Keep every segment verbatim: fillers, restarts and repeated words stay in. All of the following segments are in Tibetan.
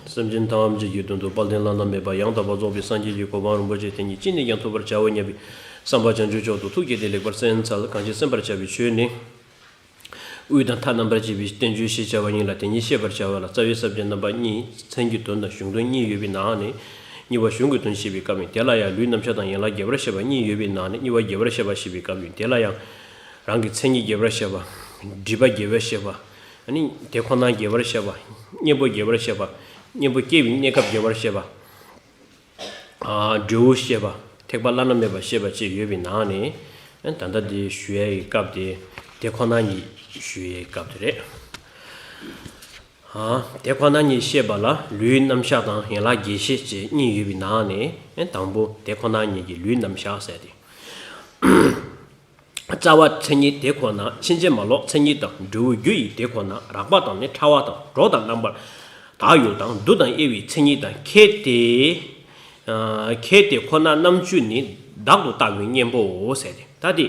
སེམས་ཅན་ཐམས་ཅད་ཀྱི་དོན་དུ་དཔལ་ལྡན་བླ་ན་མེད་པ་ཡང་དག་པར་རྫོགས་པའི་སངས་རྒྱས་ཀྱི་གོ་འཕང་རིན་པོ་ཆེ་དེ་ཉིད་ཅི་ནས་ཀྱང་ཐོབ་པར་བྱའོ་སྙམ་པའི་བསམ་པ་བྱང་ཆུབ་མཆོག་ཏུ་ཐུགས་བསྐྱེད་དེ་ལེགས་པར་གསན་འཚལ། གང་ཞིག་གསན་པར་བྱ་བའི་ཆོས་ནི། དབུས་དང་མཐའ་རྣམ་པར་འབྱེད་པའི་བསྟན་བཅོས་ཞེས་བྱ་བ་ཉིད་ལ་དེ་ཉིད་བཤད་པར་བྱ་བ་ལ། རྩ་བའི་ས་བཅད་རྣམ་པ་གཉིས། མཚན་གྱི་དོན་དང་གཞུང་དོན་གཉིས་ཡོད་པའི་ནང་ནས། གཉིས་པ་གཞུང་གི་དོན་བཤད་པའི་སྐབས་ཡིན། དེ་ལ་ཡང་ལུས་རྣམ་གཞག་དང་ཡན་ལག་རྒྱས་པར་བཤད་པ་གཉིས་ཡོད་པའི་ནང་ནས། གཉིས་པ་རྒྱས་པར་བཤད་པ་ཞེས་པའི་སྐབས་ཡིན། དེ་ལ་ཡང་རང་གི་མཚན་ཉིད་རྒྱས་པར་བཤད་པ། སྒྲིབ་པ་རྒྱས་པར་བཤད་པ། ཨ་ནི་དེ་ཁོ་ན་རྒྱས་པར་བཤད་པ། གཉེན་པོ་རྒྱས་པར་བཤད་པ། གཉེན་པོ་སྐྱེ་བའི་གནས་སྐབས་རྒྱས་པར་བཤད་པ། ཨ། འབྲས་བུ་བཤད་པ། ཐེག་པ་བླ་ན་མེད་པ་བཤད་པ་བཅས་ཡོད་པའི་ནང་ནས། ཨ། ད་ལྟ་འདི་ཞུ་ཡ་ཡི་སྐབས་དེ་དེ་ཁོ་ན་ཉིད་ཞུ་ཡའི་སྐབས་དེ་རེད། ཨ། དེ་ཁོ་ན་ཉིད་བཤད་པ་ལ་ལུས་རྣམ་གཞག་དང་ཡན་ལག་རྒྱས་བཤད་བཅས་གཉིས་ཡོད་པའི་ནང་ནས། ཨ། དང་པོ་དེ་ཁོ་ན་ཉིད་ཀྱི་ལུས་རྣམ་གཞག་ཟེར་ཏེ། རྩ་བ་མཚན་ཉིད་དེ་ཁོ་ན། ཕྱིན་ཅི་མ་ལོག་མཚན་ཉིད་དང་འབྲས་བུ་རྒྱུ་ཡི་དེ་ཁོ་ན། རགས་པ་དང་ནི་ཕྲ་བ་དང་། གྲོགས་དང་རྣམ་པར་དག་ཡུལ་དང་། རྡུལ་དང་དབྱེ་བའི་མཚན་ཉིད་དང་། ཁྱད་དེ། ཨ། ཁྱད་དེ་ཁོ་ན་རྣམ་བཅུ་ནི། བདག་ཏུ་ལྟ་བའི་གཉེན་པོའོ་ཟེར་ཏེ། ད་དེ་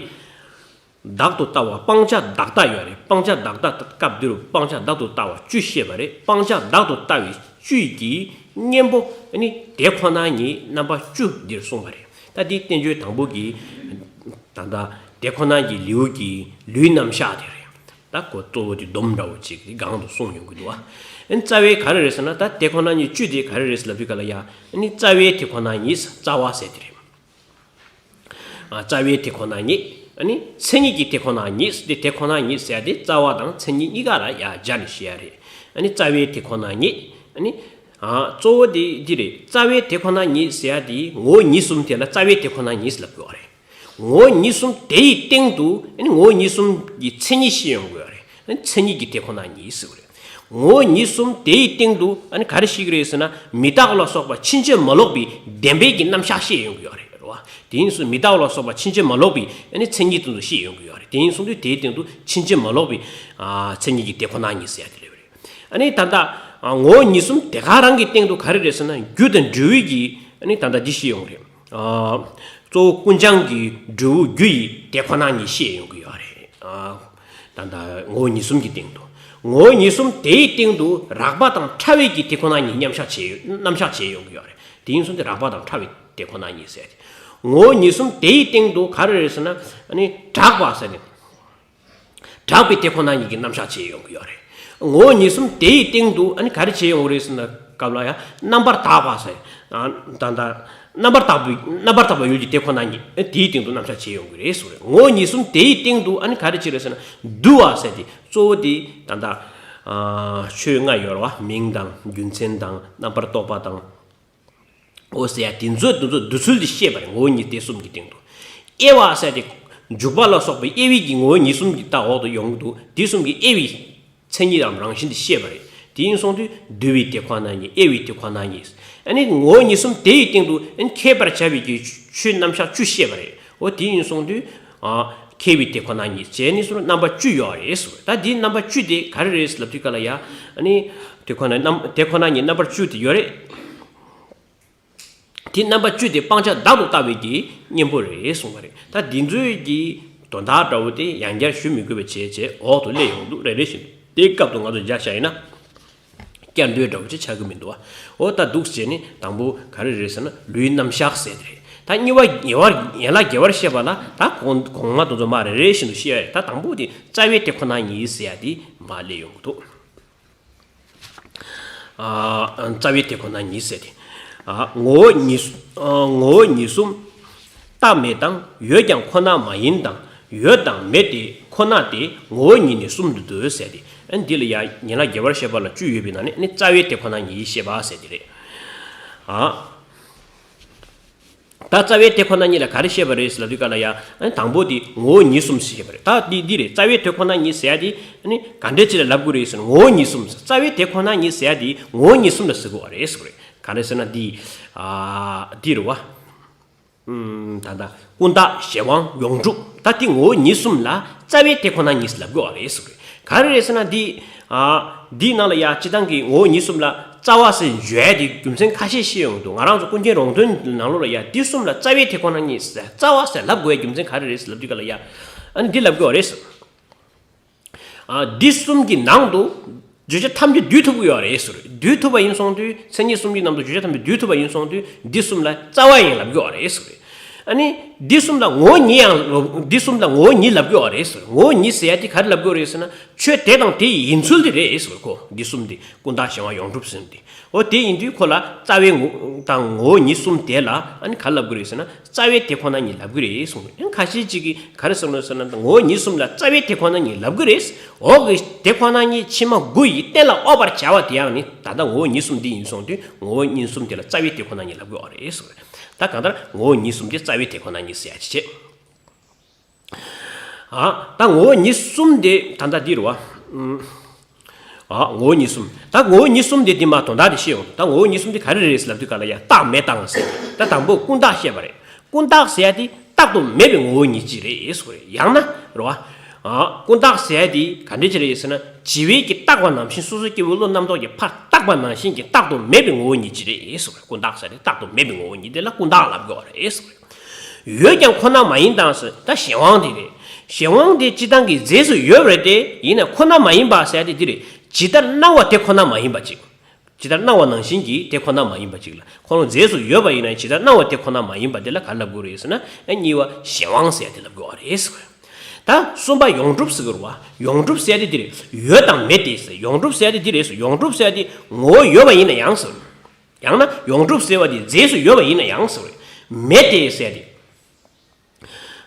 བདག་ཏུ་ལྟ་བ་སྤང་བྱ་བདག་ལྟ་ཡོད་རེད། སྤང་བྱ་བདག་ལྟ། སྐབས་འདིར་སྤང་བྱ་བདག་ཏུ་ལྟ་བ་བཅུ་བཤད་པ་རེད། སྤང་བྱ་བདག་ཏུ་ལྟ་བའི་བཅུ་ཡི་གཉེན་པོ་ནི་དེ་ཁོ་ན་ཉིད་རྣམ་པ་བཅུ་འདིར་གསུངས་པ་རེད། ད་འདི་བསྟན་བཅོས་དང་པོ་གི་ད་ལྟ་དེ་ཁོ་ན་གྱི་ལེའུ་གི་ལུས་རྣམ་གཞག་དེ་རེད། ད་ཁོ་གཙོ་བོ་དེ་སྡོམ་འདྲ་བོ་ཅིག་གི་སྒང་དུ་གསུངས་ཡོང་གི་འདུག་བ། ཨ་ནི་རྩ་བའི་ག་རེ་རེད་ཟེར་ན། ད་དེ་ཁོ་ན་ཉིད་བཅུ་དེ་ག་རེ་རེད་ཟེར་ལབ་དུས་ག་ལ་ཡ། ཨ་ནི་རྩ་བའི་དེ་ཁོ་ན་ཉིད། རྩ་བ་ཟེར་དེ་རེད། ཨ། རྩ་བའི་དེ་ཁོ་ན་ཉིད། ཨ་ནི་མཚན་ཉིད་ཀྱི་དེ་ཁོ་ན་ཉིད། དེ་དེ་ཁོ་ན་ཉིད་ཟེར་ཡ་དེ་རྩ་བ་དང་མཚན་ཉིད་གཉིས་ཀ་ལ་ཡ་སྦྱར་ནས་བཤད་ཡ་རེད། ཨ་ནི་རྩ་བའི་དེ་ཁོ་ན་ཉིད། ཨ་ནི། ཨ། གཙོ་བོ་དེ་འདི་རེད། རྩ་བའི་དེ་ཁོ་ན་ཉིད་ཟེར་ཡ་དེ་ངོ་བོ་ཉིད་གསུམ་དེ་ལ་རྩ་བའི་དེ་ཁོ་ན་ཉིད་ལབ་དགོས་པ་རེད། ངོ་བོ་ཉིད་གསུམ་དེ་ཡི་སྟེང་དུ། ཨ་ནི་ངོ་བོ་ཉིད་གསུམ་གྱི་མཚན་ཉིད་བཤད་ཡོང་དགོས་པ་རེད། ཨ་ནི་མཚན་ཉིད་ཀྱི་དེ་ཁོ་ན་ཉིད་ཟེར་བ་རེད། ངོ་བོ་ཉིད་གསུམ་དེ་ཡི་སྟེང་དུ། ཨ་ནི་ག་རེ་བཤད་ཀྱི་རེད་ཟེར་ན། མི་རྟག་ལ་སོགས་པ་ཕྱིན་ཅི་མ་ལོག་པའི་བདེན་པའི་གི་རྣམ་གཞག་བཤད་ཡོང་གི་ཡོད་རེད། རེད་བ། དེ་ཡིན་སོང་། མི་རྟག་ལ་སོགས་པ་ཕྱིན་ཅི་མ་ལོག་པའི། ཨ་ནི་མཚན་ཉིད་དེ་ཚོ་བཤད་ཡོང་གི་ཡོད་རེད། དེ་ཡིན་སོང་དུས་དེའི་སྟེང་དུ་ཕྱིན་ཅི་མ་ལོག་པའི། ཨ། མཚན་ཉིད་ཀྱི་དེ་ཁོ་ན་ཉིད་ཟེར་ཡ་དེ་རེད་བ་རེད། ཨ་ནི་ད་ལྟ། ཨ། ངོ་བོ་ཉིད་གསུམ་དེ་ག་རང་གི་སྟེང་དུ་ག་རེ་རེད་ཟེར་ན། རྒྱུ་དང་འབྲས་བུའི་གི། ཨ་ནི་ད་ལྟ་འདི་བཤད་ཡོང་རེད། ཨ། གཙོ་བོ་ཀུན་བྱང་གི་འབྲས་བུ་རྒྱུ་ཡི་དེ་ཁོ་ན་ཉིད་བཤད་ཡོང་གི་ཡོད་རེད། ཨ། ད་ལྟ་ངོ་བོ་ཉིད་གསུམ་གྱི་སྟེང་དུ། ངོ་བོ་ཉིད་གསུམ་དེའི་སྟེང་དུ་རགས་པ་དང་ཕྲ་བའི་གི་དེ་ཁོ་ན་ཉིད་མཉམ་བཞག་བྱས་ཡོད། རྣམ་གཞག་བྱས་ཡོང་གི་ཡོད་རེད། དེ་ཡིན་སོང་དུས་རགས་པ་དང་ཕྲ་བའི་དེ་ཁོ་ན་ཉིད་ཟེར་ཏེ། ངོ་བོ་ཉིད་གསུམ་དེའི་སྟེང་དུ་ག་རེ་རེད་ཟེར་ན། ཨ་ནི་གྲགས་པ་ཟེར་ནས། གྲགས་པའི་དེ་ཁོ་ན་ཉིད་ཀྱི་རྣམ་གཞག་བྱས་ཡོང་གི་ཡོད་རེད། ངོ་བོ་ཉིད་གསུམ་དེའི་སྟེང་དུ། ཨ་ནི་ག་རེ་བྱས་ཡོང་གི་རེད་ཟེར་ན། སྐབས་ལ་ཡང་རྣམ་པར་དག་པ་ཟེར། ཨ། ད་ལྟ་རྣམ་པར་དག་པའི། རྣམ་པར་དག་པའི་ཡུལ་གྱི་དེ་ཁོ་ན་ཉིད། ཨ། དེའི་སྟེང་དུ་རྣམ་གཞག་བྱས་ཡོང་གི་རེད་ཟེར་བ་རེད། ངོ་བོ་ཉིད་གསུམ་དེའི་སྟེང་དུ། ཨ་ནི་ག་རེ་བྱས་རེད་ཟེར་ན། འདུ་བ་ཟེར་ཏེ། གཙོ་བོ་དེ་ད་ལྟ། ཨ། ཆོས་ལྔ་ཡོད་རེད་བ། མིང་དང་། རྒྱུ་མཚན་དང་། རྣམ་པར་རྟོག་པ་དང་། འོ་ཟེར་ཡ་དེ་ཚོ། དེ་ཚོ་འདུ་ཚུལ་དེ་བཤད་པ་རེད། ངོ་བོ་ཉིད་དེ་གསུམ་གྱི་སྟེང་དུ། དབྱེ་བ་ཟེར་ཏེ། འཇུག་པ་ལ་སོགས་པའི་དབྱེ་བའི་གི་ངོ་བོ་ཉིད་གསུམ་གྱི་ད་འོག་ཏུ་ཡོང་གི་འདུག། དེ་གསུམ་གྱི་དབྱེ་བའི་མཚན་ཉིད་དམ་རང་བཞིན་དེ་བཤད་པ་རེད། དེ་ཡིན་སོང་དུས་འདུ་བའི་དེ་ཁོ་ན་ཉིད། དབྱེ་བའི་དེ་ཁོ་ན་ཉིད། ཨ་ནི་ངོ་བོ་ཉིད་གསུམ་དེ་ཡི་སྟེང་དུ། ཨ་ནི་ཁྱད་པར་བྱ་བའི་གི་ཆོས་རྣམ་གཞག་བཅུ་བཤད་པ་རེད། འོ་དེ་ཡིན་སོང་དུས། ཨ། ཁྱད་པའི་དེ་ཁོ་ན་ཉིད་བྱས་ནས་སོང་རྣམ་པ་བཅུ་ཡོད་རེད་ཟེར། ད་འདིའི་རྣམ་པ་བཅུ་དེ་ག་རེ་རེད་ལབ་དུས་ག་ལ་ཡ། ཨ་ནི་དེ་ཁོ་ན་རྣམ། དེ་ཁོ་ན་ཉིད་རྣམ་པ་བཅུ་དེ་ཡོད་རེད། དེ་རྣམ་པ་བཅུ་དེ་སྤང་བྱ་བདག་ཏུ་ལྟ་བའི་གི་གཉེན་པོ་རེད་གསུངས་པ་རེད། ད་འདི་ཚོའི་གི་དོན་དག་འདྲ་བོ་དེ་ཡང་བསྐྱར་ཞུ་མི་དགོས་པ་བྱས་བྱས་འོག་ཏུ་སླེབས་ཡོང་འདུག། རེ་རེ་བཞིན་དུ། དེའི་སྐབས་དུ་ང་ཚོ་མཇལ་བྱ་ཡིན་ན། བསྐྱར་ཟློས་འདྲ་བོ་ཅིག་ཆགས་ཀྱི་མི་འདུག་བ། འོ་ད་འདུག་བྱས་ནས་དང་པོ་ག་རེ་རེད་ཟེར་ན། ལུས་རྣམ་གཞག་ཟེར་དེ་རེད། ད་གཉིས་པ་ཡན་ལག་རྒྱས་པར་བཤད་པ་ལ། ད་གོང་གོང་མ་དེ་ཚོ་མར་རེ་རེ་བཞིན་དུ་བཤད་ཡ་རེད། ད་དང་པོ་དེ་རྩ་བའི་དེ་ཁོ་ན་ཉིད་ཟེར་ཡ་དེ་མར་སླེབས་ཡོང་གི་འདུག། ཨ། རྩ་བའི་དེ་ཁོ་ན་ཉིད་ཟེར་ཏེ། ཨ། ངོ་བོ་ཉིད། ཨ། ངོ་བོ་ཉིད་གསུམ། རྟག་མེད་དང་། ཡོད་ཀྱང་ཁོ་ན་མ་ཡིན་དང་། ཡོད་དང་མེད་དེ་ཁོ་ན་སྟེ། ངོ་བོ་ཉིད་ནི་གསུམ་དུ་འདོད་ཟེར་ཏེ། ཨ། འདི་ལ་ཡང་ཡན་ལག་རྒྱས་པར་བཤད་པ་ལ་བཅུ་ཡོད་པའི་ནང་ནས། ཨ་ནི་རྩ་བའི་དེ་ཁོ་ན་ཉིད་བཤད་པ་ཟེར་དེ་རེད། ཨ། ད་རྩ་བའི་དེ་ཁོ་ན་ཉིད་ལ་ག་རེ་བཤད་པ་རེད་ལབ་དུས་ག་ལ་ཡ། ཨ་ནི་དང་པོ་དེ་ངོ་བོ་ཉིད་གསུམ་ཞེས་བཤད་པ་རེད། ད་འདི་འདི་རེད། རྩ་བའི་དེ་ཁོ་ན་ཉིད་ཟེར་ཡ་དེ། ཨ་ནི་ག་འདྲ་ཅིག་ལ་ལབ་དགོས་རེད་ཟེར་ན། ངོ་བོ་ཉིད་གསུམ་ཟེར། རྩ་བའི་དེ་ཁོ་ན་ཉིད་ཟེར་ཡ་དེ་ངོ་བོ་ཉིད་གསུམ་ལ་ཟེར་དགོས་པ་རེད་ཟེར་བ་རེད། ག་རེ་ཟེར་ན་འདི། ཨ། འདི་རེད་བ། ཨུམ། ད་ལྟ་ཀུན་བརྟགས་གཞན་དབང་ཡོངས་གྲུབ། ད་དེ་ངོ་བོ་ཉིད་གསུམ་ལ་རྩ་བའི་དེ་ཁོ་ན་ཉིད་ལབ་དགོས་པ་རེད་ཟེར་བ་རེད། ག་རེ་རེད་ཟེར་ན་འདི། ཨ། འདིའི་ནང་ལ་ཡ་སྤྱིར་བཏང་གི་ངོ་བོ་ཉིད་གསུམ་ལ་རྩ་བ་ཟེར་བརྗོད་ཡ་དེ་རྒྱུ་མཚན་ཁ་ཤས་བཤད་ཡོང་གི་འདུག། ང་རང་ཚོ་ཀུན་མཁྱེན་རོང་སྟོན་ནང་ལོགས་ལ་ཡ་འདི་གསུམ་ལ་རྩ་བའི་དེ་ཁོ་ན་ཉིད་ཟེར། རྩ་བ་ཟེར་ལབ་དགོས་ཡ་རྒྱུ་མཚན་ག་རེ་རེད་ལབ་དུས་ག་ལ་ཡ། ཨ་ནི་འདི་ལབ་དགོས་པ་རེད་ཟེར། ཨ། འདི་གསུམ་གྱི་ནང་དུ། བརྗོད་བྱ་ཐམས་ཅད་བསྡུས་ཐུབ་ཀྱི་ཡོད་རེད་ཟེར། བསྡུས་ཐུབ་པ་ཡིན་སོང་དུས་མཚན་ཉིད་གསུམ་གྱི་ནང་དུ་བརྗོད་བྱ་ཐམས་ཅད་བསྡུས་ཐུབ་པ་ཡིན་སོང་དུས་འདི་གསུམ་ལ་རྩ་བ་ཡིན་ལབ་ཀྱི་ཡོད་རེད་ཟེར། ཨ་ནི་འདི་གསུམ་ལ་ངོ་བོ་ཉིད་ཡང་འདི་གསུམ་ལ་ངོ་བོ་ཉིད་ལབ་ཀྱི་ཡོད་རེད་ཟེར། ངོ་བོ་ཉིད་ཟེར་ཡ་དེ་ག་རེ་ལབ་ཀྱི་ཡོད་རེད་ཟེར་ན། ཆོས་དེ་དང་དེ་ཡི་ཡིན་ཚུལ་དེ་རེད་ཟེར། ཁོ་འདི་གསུམ་དེ་ཀུན་བརྟགས་གཞན་དབང་ཡོངས་གྲུབ་ཟེར་དེ། འོ་དེ་ཡིན་དུས་ཁོ་ལ་རྩ་བའི་ངོ་དང་ངོ་བོ་ཉིད་གསུམ་དེ་ལ་ཨ་ནི་ག་རེ་ལབ་ཀྱི་རེད་ཟེར་ན། རྩ་བའི་དེ་ཁོ་ན་ཉིད་ལབ་ཀྱི་རེད་གསུངས། ཡང་ཁ་ཤས་ཅིག་གིས་ག་རེ་གསུངས་ལ་ཟེར་ན། ངོ་བོ་ཉིད་གསུམ་ལ་རྩ་བའི་དེ་ཁོ་ན་ཉིད་ལབ་ཀྱི་རེད། འོག་གི་དེ་ཁོ་ན་ཉིད་ཕྱི་མ་དགུ་ཡིས་གཏན་ལ་དབབ་པར་བྱ་བ་དེ་ཡང་ནི་ད་ལྟ་ངོ་བོ་ཉིད་གསུམ་འདི་ཡིན་སོང་དུས་ངོ་བོ་ཉིད་གསུམ་དེ་ལ་རྩ་བའི་དེ་ཁོ་ན་ཉིད་ལབ་ཀྱི་ཡོད་རེད་གསུངས། ད་གང་ལྟར་ངོ་བོ་ཉིད་གསུམ་དེ་རྩ་བའི་དེ་ཁོ་ན་ཉིད་ཟེར་ཡ་ཅིག་བྱེད། ཨ། ད་ངོ་བོ་ཉིད་གསུམ་དེ་ད་ལྟ་འདི་རེད་བ། ཨ། ངོ་བོ་ཉིད་གསུམ། ད་ངོ་བོ་ཉིད་གསུམ་དེ་འདི་མ་དོན་དག་དེ་ཤེས་ཡོང་། ད་ངོ་བོ་ཉིད་གསུམ་དེ་ག་རེ་རེད་ལབ་དུས་ག་ལ་ཡ། རྟག་མེད་དང་ཟེར། ད་དང་པོ་ཀུན་བརྟགས་བཤད་པ་རེད། ཀུན་བརྟགས་ཟེར་ཡ་དེ་རྟག་ཏུ་མེད་པའི་ངོ་བོ་ཉིད་ཅིག་རེད་ཟེར་བ་རེད། ཡང་ན་རེད་བ། ཨ། ཀུན་བརྟགས་ཟེར་ཡ་དེ་ག་འདྲ་ཅིག་རེད་ཟེར་ན། བྱི་བས་ཀྱིས་བཏགས་པ་ནང་བཞིན་སོ་སོ་སྐྱེ་བོའི་བློ་རྣམ་རྟོག་གིས་ཕར་བཏགས་པ་ནང་བཞིན་གྱི་རྟག་ཏུ་མེད་པའི་ངོ་བོ་ཉིད་ཅིག་རེད་ཟེར་བ་རེད། ཀུན་བརྟགས་ཟེར་ཡ་དེ་རྟག་ཏུ་མེད་པའི་ངོ་བོ་ཉིད་དེ་ལ་ཀུན་བརྟགས་ལབ་ཀྱི་ཡོད་རེད་ཟེར་བ་རེད། ཡོད་ཀྱང་ཁོ་ན་མ་ཡིན་དང་ཟེར། ད་གཞན་དབང་དེ་རེད། གཞན་དབང་དེ་སྤྱིར་བཏང་གི་རྫས་སུ་ཡོད་པ་རེད་དེ། ཡིན་ན་ཁོ་ན་མ་ཡིན་པ་ཟེར་ཡ་དེ་འདི་རེད། ཇི་ལྟར་སྣང་བ་དེ་ཁོ་ན་མ་ཡིན་པ་ཅིག་ཇི་ལྟར་སྣང་བ་ནང་བཞིན་གྱི་དེ་ཁོ་ན་མ་ཡིན་པ་ཅིག་ལ། ཁོ་རང་རྫས་སུ་ཡོད་པ་ཡིན་ན་ཇི་ལྟར་སྣང་བ་དེ་ཁོ་ན་མ་ཡིན་པ་དེ་ལ་ག་རེ་ལབ་དགོས་རེད་ཟེར་ན། ཨ། གཉིས་པ་གཞན་དབང་ཟེར་ཡ་དེ་ལབ་དགོས་པ་རེད་ཟེར་བ་རེད། ད་གསུམ་པ་ཡོངས་གྲུབ་ཟེར་གྱི་རེད་བ། ཡོངས་གྲུབ་ཟེར་ཡ་དེ་འདི་རེད། ཡོད་དང་མེད་དེ་ཟེར། ཡོངས་གྲུབ་ཟེར་ཡ་དེ་འདི་རེད་ཟེར། ཡོངས་གྲུབ་ཟེར་ཡ་དེ་ངོ་བོ་ཡོད་པ་ཡིན་ན་ཡང་ཟེར། ཡང་ན་ཡོངས་གྲུབ་ཟེར་བ་དེ་རྫས་སུ་ཡོད་པ་ཡིན་ན་ཡང་ཟེར་བ་རེད། མེད་དེ་ཟེར་ཏེ།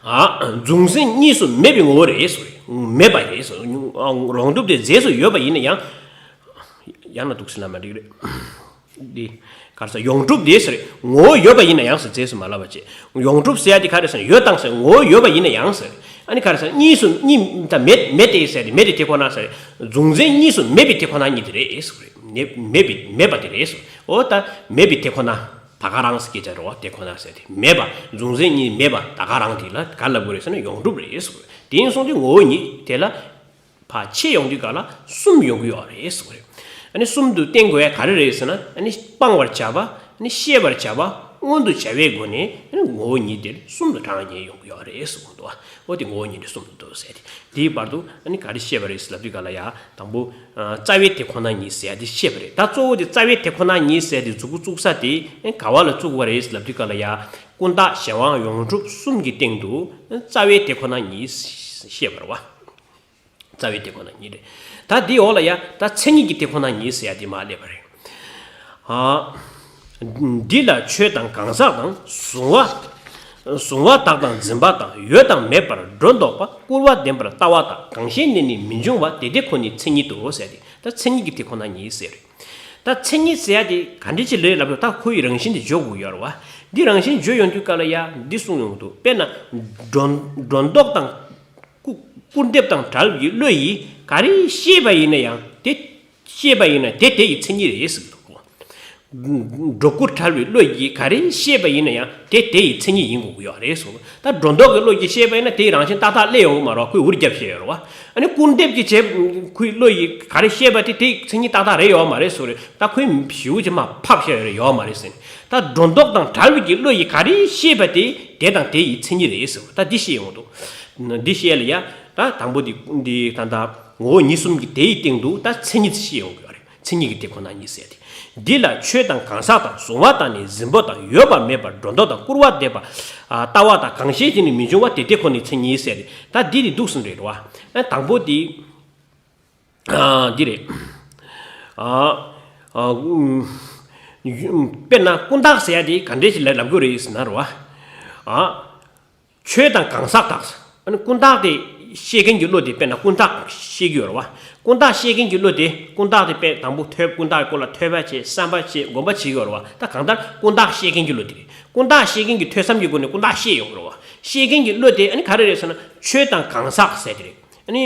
ཨ། གཟུང་འཛིན་གཉིས་སུ་མེད་པའི་ངོ་བོ་རེད་ཟེར་བ་རེད། མེད་པ་རེད་ཟེར། ཡོངས་གྲུབ་དེ་རྫས་སུ་ཡོད་པ་ཡིན་ན་ཡང་། ཡང་ན་འདུག་ཟེར་ན་མ་འགྲིག་རེད། འདི་ག་རེ་ཟེར། ཡོངས་གྲུབ་དེ་ཟེར་ངོ་བོ་ཡོད་པ་ཡིན་ན་ཡང་ཟེར། རྫས་སུ་མ་ལབ་པ་བྱས། ཡོངས་གྲུབ་ཟེར་ཡ་དེ་ག་རེ་ཟེར། ཡོད་དང་ཟེར། ངོ་བོ་ཡོད་པ་ཡིན་ན་ཡང་ཟེར། ཨ་ནི་ག་རེ་ཟེར། གཉིས་སུ་གཉིས་ད་མེད་མེད་དེ་ཟེར་ཏེ། མེད་དེ་དེ་ཁོ་ན་ཟེར། གཟུང་འཛིན་གཉིས་སུ་མེད་པའི་དེ་ཁོ་ན་ཉིད་དེ་རེད་ཟེར་བ་རེད། མེད་མེད་པའི་མེད་པ་དེ་རེད་ཟེར། འོ་ད་མེད་པའི་དེ་ཁོ་ན། ད་ག་རང་ཟེར་སྐད་ཆ་རེད་བ། དེ་ཁོ་ན་ཟེར་ཏེ་མེད་པ། གཟུང་འཛིན་གཉིས་མེད་པ་ད་ག་རང་དེ་ལ་ག་ལབ་དགོས་རེད་ཟེར་ན་ཡོངས་གྲུབ་རེད་ཟེར་བ་རེད། དེ་ཡིན་སོང་དུས་ངོ་བོ་ཉིད་དེ་ལ་ཕར་ཕྱེ་ཡོང་དུས་ག་ལ་གསུམ་ཡོང་གི་ཡོད་རེད་ཟེར་བ་རེད། ཨ་ནི་གསུམ་དུ་བསྟན་དགོས་ཡ་ག་རེ་རེད་ཟེར་ན། ཨ་ནི་སྤང་བར་བྱ་བ། ཨ་ནི་ཤེས་པར་བྱ་བ། མངོན་དུ་བྱ་བའི་སྒོ་ནས་ཨ་ནི་ངོ་བོ་ཉིད་དེ་གསུམ་དུ་གྲངས་བསྙེན་ཡོང་གི་ཡོད་རེད་ཟེར་གོ་འདུག་འོ་དེ་ངོ་བོ་ཉིད་དེ་གསུམ་དུ་འདུག་ཟེར་ཏེ། དེའི་བར་དུ་ཨ་ནི་ག་རེ་བཤད་པ་རེད་ཟེར་ལབ་དུས་ག་ལ་ཡ། དང་པོ། ཨ། རྩ་བའི་དེ་ཁོ་ན་ཉིད་ཟེར་ཡ་དེ་བཤད་པ་རེད། ད་གཙོ་བོ་དེ་རྩ་བའི་དེ་ཁོ་ན་ཉིད་ཟེར་ཡ་དེ་མཛུབ་གུ་བཙུགས་ས་དེ་ག་བ་ལ་བཙུགས་པ་རེད་ལབ་དུས་ག་ལ་ཡ། ཀུན་བརྟགས་གཞན་དབང་ཡོངས་གྲུབ་གསུམ་གྱི་སྟེང་དུ་རྩ་བའི་དེ་ཁོ་ན་ཉིད་བཤད་པ་རེད་བ། རྩ་བའི་དེ་ཁོ་ན་ཉིད་རེད། ད་དེའི་འོག་ལ་ཡ་ད་མཚན་ཉིད་ཀྱི་དེ་ཁོ་ན་ཉིད་ཟེར་ཡ་དེ་མར་སླེབས་པ་རེད། ཨ། འདི་ལ་ཆོས་དང་གང་ཟག་དང་གཟུང་བ། གཟུང་བ་དག་དང་འཛིན་པ་དང་ཡོད་དང་མེད་པར་སྒྲོ་འདོགས་པ། སྐུར་བ་བདེན་པར་ལྟ་བ་དང་གང་ཞའི་གནས་ནི་མི་འབྱུང་བ། དེ་དེ་ཁོ་ནའི་མཚན་ཉིད་དོ་ཟེར་ཏེ། ད་མཚན་ཉིད་ཀྱི་དེ་ཁོ་ན་ཉིད་ཟེར་རེད། ད་མཚན་ཉིད་ཟེར་ཡ་དེ་ག་འདྲ་ཅིག་རེད་ལབ་ན། ད་ཁོ་ཡི་རང་བཞིན་དེ་བརྗོད་དགོས་ཡོད་རེད་བ། འདི་རང་བཞིན་བརྗོད་ཡོང་དུས་ག་ལ་ཡ་འདི་གསུངས་ཡོང་གི་འདུག་དཔེར་ན་སྒྲོ་སྒྲོ་འདོགས་དང་སྐུར་སྐུར་འདེབས་དང་བྲལ་བའི་བློ་ཡིས་ག་རེ་ཤེས་པ་ཡིན་ན་ཡང་དེ། ཤེས་པ་ཡིན་ན་དེ་དེ་ཡི་མཚན་ཉིད་རེད་ཟེར་གྱི་འདུག་སྒྲོ་སྐུར་བྲལ་བའི་བློ་ཡིས་ག་རེ་ཤེས་པ་ཡིན་ན་ཡང་དེ་དེ་ཡི་མཚན་ཉིད་ཡིན་དགོས་ཀྱི་ཡོད་རེད་གསུངས། ད་སྒྲོ་འདོགས་ཀྱི་བློ་ཡིས་ཤེས་པ་ཡིན་ན་དེ་ཡི་རང་བཞིན་ཏག་ཏག་སླེབས་ཡོང་གི་མ་རེད་བ། ཁོས་འུར་རྒྱབ་བཤད་ཡོད་རེད་བ། ཨ་ནི་སྐུར་འདེབས་ཀྱི་བྱེད་ཁོའི་བློ་ཡིས་ག་རེ་ཤེས་པ་དེ་དེ་ཡི་མཚན་ཉིད་ཏག་ཏག་རེད་ཡོད་མ་རེད་གསུངས་རེད། ད་ཁོས་ཞེ་པོ་ཅིག་མར་ཕབ་བཤད་ཡོད་རེད། ཡོད་མ་རེད་ཟེར་ནས། ད་སྒྲོ་འདོགས་དང་བྲལ་བའི་གི་བློ་ཡིས་ག་རེ་ཤེས་པ་དེ་དེ་དང་དེ་ཡི་མཚན་ཉིད་རེད་ཟེར་བ། ད་འདི་ཤེས་ཡོང་གི་འདུག་འདི་བཤད་ལ་ཡ། ད་དང་པོ་འདི་འདི་ད་ད་ངོ་བོ་ཉིད་གསུམ་གྱི་དེ་ཡི་སྟེང་དུ་ད་མཚན་ཉིད་ཤེས་ཡོང་གི་ཡོད་རེད། མཚན་ཉིད་ཀྱི་དེ་ཁོ་ན་ཉིད་ཟེར་ཏེ། འདི་ལ་ཆོས་དང་གང་ཟག་དང་གཟུང་བ་དང་ནི་འཛིན་པ་དང་ཡོད་པ་མེད་པར་སྒྲོ་འདོགས་དང་སྐུར་བ་འདེབས་པ། ཨ། ལྟ་བ་དང་གང་ཞའི་གནས་ནི་མི་འབྱུང་བ། དེ་དེ་ཁོ་ནའི་མཚན་ཉིད་ཟེར་ཏེ། ད་འདི་ནི་འདུག་སེ་རེད་བ། ཨ། དང་པོ་འདི། ཨ། འདི་རེད། ཨ། ཨ། དཔེར་ན་ཀུན་བརྟགས་ཟེར་ཡ་དེ་ག་འདྲས་ཞིག་ལ་ལབ་དགོས་རེད་ཟེར་ན་རེད་བ། ཨ། ཆོས་དང་གང་ཟག་དག། ཨ་ནི་ཀུན་བརྟགས་དེ་ཤེས་མཁན་གྱི་བློ་དེ་དཔེར་ན་ཀུན་བརྟགས་ཤེས་ཀྱི་ཡོད་རེད་བ། ཀུན་བརྟགས་ཤེས་མཁན་གྱི་བློ་དེ་ཀུན་བརྟགས་དེ་དཔེ་དང་པོ་ཐོས་ཀུན་བརྟགས་ཀྱི་སྐོར་ལ་ཐོས་པ་བྱེད། བསམ་པ་བྱེད། སྒོམ་པ་བྱེད་ཀྱི་ཡོད་རེད་བ། ད་གང་ལྟར་ཀུན་བརྟགས་ཤེས་མཁན་གྱི་བློ་དེ་རེད། ཀུན་བརྟགས་ཤེས་མཁན་གྱི་ཐོས་བསམ་གྱི་སྒོ་ནས་ཀུན་བརྟགས་ཤེས་ཡོང་གི་རེད་བ། ཤེས་མཁན་གྱི་བློ་དེ་ཨ་ནི་ག་རེ་རེད་ཟེར་ན་ཆོས་དང་གང་ཟག་ཟེར་དེ་རེད། ཨ་ནི།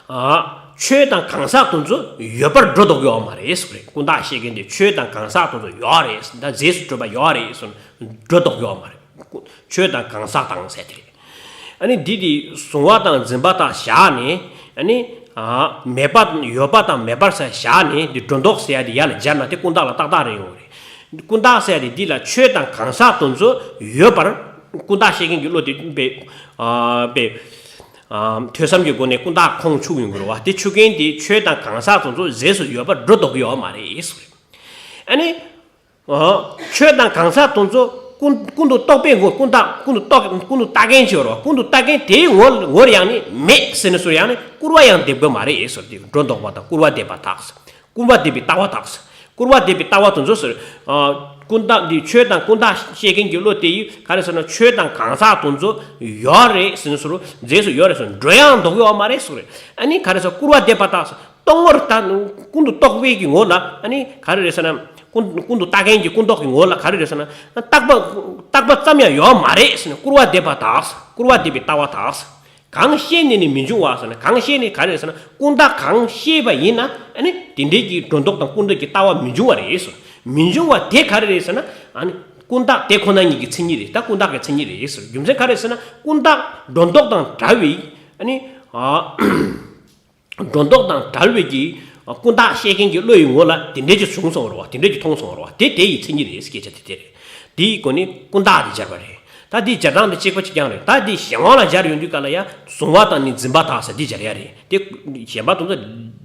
ཨ། ཆོས་དང་གང་ཟག་དེ་ཚོ་ཡོད་པར་སྒྲོ་འདོགས་ཡོད་མ་རེད་ཟེར་བ་རེད། ཀུན་བརྟགས་ཤེས་མཁན་དེ་ཆོས་དང་གང་ཟག་དེ་ཚོ་ཡོད་རེད། ད་རྫས་སུ་གྲུབ་པ་ཡོད་རེད་ཟེར་ནས་སྒྲོ་འདོགས་ཡོད་མ་རེད། ཆོས་དང་གང་ཟག་དང་ཟེར་དེ་རེད། ཨ་ནི་འདི་དེ་གཟུང་བ་དང་འཛིན་པ་དག་བཞག་ནས། ཨ་ནི། ཨ། མེད་པ། ཡོད་པ་དང་མེད་པར་ཟེར་བཞག་ནས་འདི་སྒྲོ་འདོགས་ཟེར་ཡ་དེ་ཡར་ལ་སྦྱར་ན་དེ་ཀུན་བརྟགས་ལ་ཏག་ཏག་རེད་ཡོང་རེད། ཀུན་བརྟགས་ཟེར་ཡ་དེ་འདི་ལ་ཆོས་དང་གང་ཟག་དེ་ཚོ་ཡོད་པར་ཀུན་བརྟགས་ཤེས་མཁན་གྱི་བློ་དེ་དཔེ། ཨ། དཔེ། ཨ་ཐོས་བསམ་གྱི་སྒོ་ནས་ཀུན་བརྟགས་ཁོང་ཆུད་ཡོང་གི་རེད་བ། དེ་ཆུད་མཁན་དེ་ཆོས་དང་གང་ཟག་དེ་ཚོ་རྫས་སུ་ཡོད་པར་སྒྲོ་འདོགས་ཀྱི་ཡོད་མ་རེད་ཟེར། ཨ་ནི། ཨ། ཆོས་དང་གང་ཟག་དེ་ཚོ་ཀུན་ཀུན་ཏུ་རྟོག་པའི་ངོ་ཀུན་བརྟགས་ཀུན་ཏུ་རྟོག་ཀུན་ཏུ་བརྟགས་མཁན་ཅིག་ཡོད་རེད་བ། ཀུན་ཏུ་བརྟགས་མཁན་དེའི་ངོ་ངོར་ཡང་ནི་མེད་ཟེར་ནས་སུ་ཡང་ནི་སྐུར་བ་ཡང་འདེབས་དགོས་མ་རེད་ཟེར། དེ་སྒྲོ་འདོགས་པ་དང་སྐུར་བ་འདེབས་པ་དག་ཟེར། སྐུར་བ་འདེབས་པའི་ལྟ་བ་དག་ཟེར། སྐུར་བ་འདེབས་པའི་ལྟ་བ་དེ་ཚོ་ཟེར། ཨ། ཀུན་བརྟགས་འདི་ཆོས་དང་ཀུན་བརྟགས་ཤེས་མཁན་གྱི་བློ་དེ་ཡིས་ག་རེ་ཟེར་ན་ཆོས་དང་གང་ཟག་དེ་ཚོ་ཡོད་རེད་ཟེར་ནས་སུ་རྫས་སུ་ཡོད་རེད་ཟེར་སྒྲོ་ཡང་འདོགས་ཡོད་མ་རེད་ཟེར། ཨ་ནི་ག་རེ་ཟེར་སྐུར་བ་འདེབས་པ་དག་ཟེར། རྟོག་ངོར་ད་ཀུན་ཏུ་རྟོག་པའི་གི་ངོ་ལ་ཨ་ནི་ག་རེ་རེད་ཟེར་ན། ཀུན་ཀུན་ཏུ་བརྟགས་མཁན་གྱི་ཀུན་རྟོག་གི་ངོ་ལ་ག་རེ་རེད་ཟེར་ན། རྟག་པ་རྟག་པ་ཙམ་ཡང་ཡོད་མ་རེད་ཟེར་ནས་སྐུར་བ་འདེབས་པ་དག་ཟེར། སྐུར་བ་འདེབས་པའི་ལྟ་བ་དག་ཟེར། གང་ཤེས་ནས་ནི་མི་འབྱུང་བ་ཟེར་ན། གང་ཤེས་ནས་ག་རེ་རེད་ཟེར་ན། ཀུན་བརྟགས་གང་ཤེས་པ་ཡིན་ན་ཨ་ནི་དེ་འདྲའི་གི་སྒྲོ་འདོགས་དང་ཀུན་རྟོག་གི་ལྟ་བ་མི་འབྱུང་བ་རེད་ཟེར། མི་འབྱུང་བ་དེ་ག་རེ་རེད་ཟེར་ན། ཨ་ནི་ཀུན་བརྟགས་དེ་ཁོ་ན་ཉིད་ཀྱི་མཚན་ཉིད་རེད། ད་ཀུན་བརྟགས་ཀྱི་མཚན་ཉིད་རེད་ཟེར། རྒྱུ་མཚན་ག་རེ་རེད་ཟེར་ན། ཀུན་བརྟགས་སྒྲོ་འདོགས་དང་བྲལ་བའི་ཨ་ནི། ཨ། སྒྲོ་འདོགས་དང་བྲལ་བའི་གི་ཀུན་བརྟགས་ཤེས་མཁན་གྱི་བློ་ཡི་ངོ་ལ་དེ་འདྲའི་གི་བྱུང་སོང་བ་རེད་བ། དེ་འདྲའི་གི་མཐོང་སོང་བ་རེད་བ། དེ་དེ་ཡི་མཚན་ཉིད་རེད། སྐད་ཆ་དེ་དེ་རེད། དེ་ཡི་སྒོ་ནས་ཀུན་བརྟགས་དེ་སྦྱར་བ་རེད། ད་དེའི་སྦྱར་སྟངས་དེ་གཅིག་པ་གཅིག་རྐྱང་རེད། ད་དེ་གཞན་དབང་ལ་སྦྱར་ཡོང་དུས་ག་ལ་ཡ་གཟུང་བ་དང་ནི་འཛིན་པ་དག་ཟེར་དེ་སྦྱར་ཡ་རེད། དེ་གཞན་པ་དེ་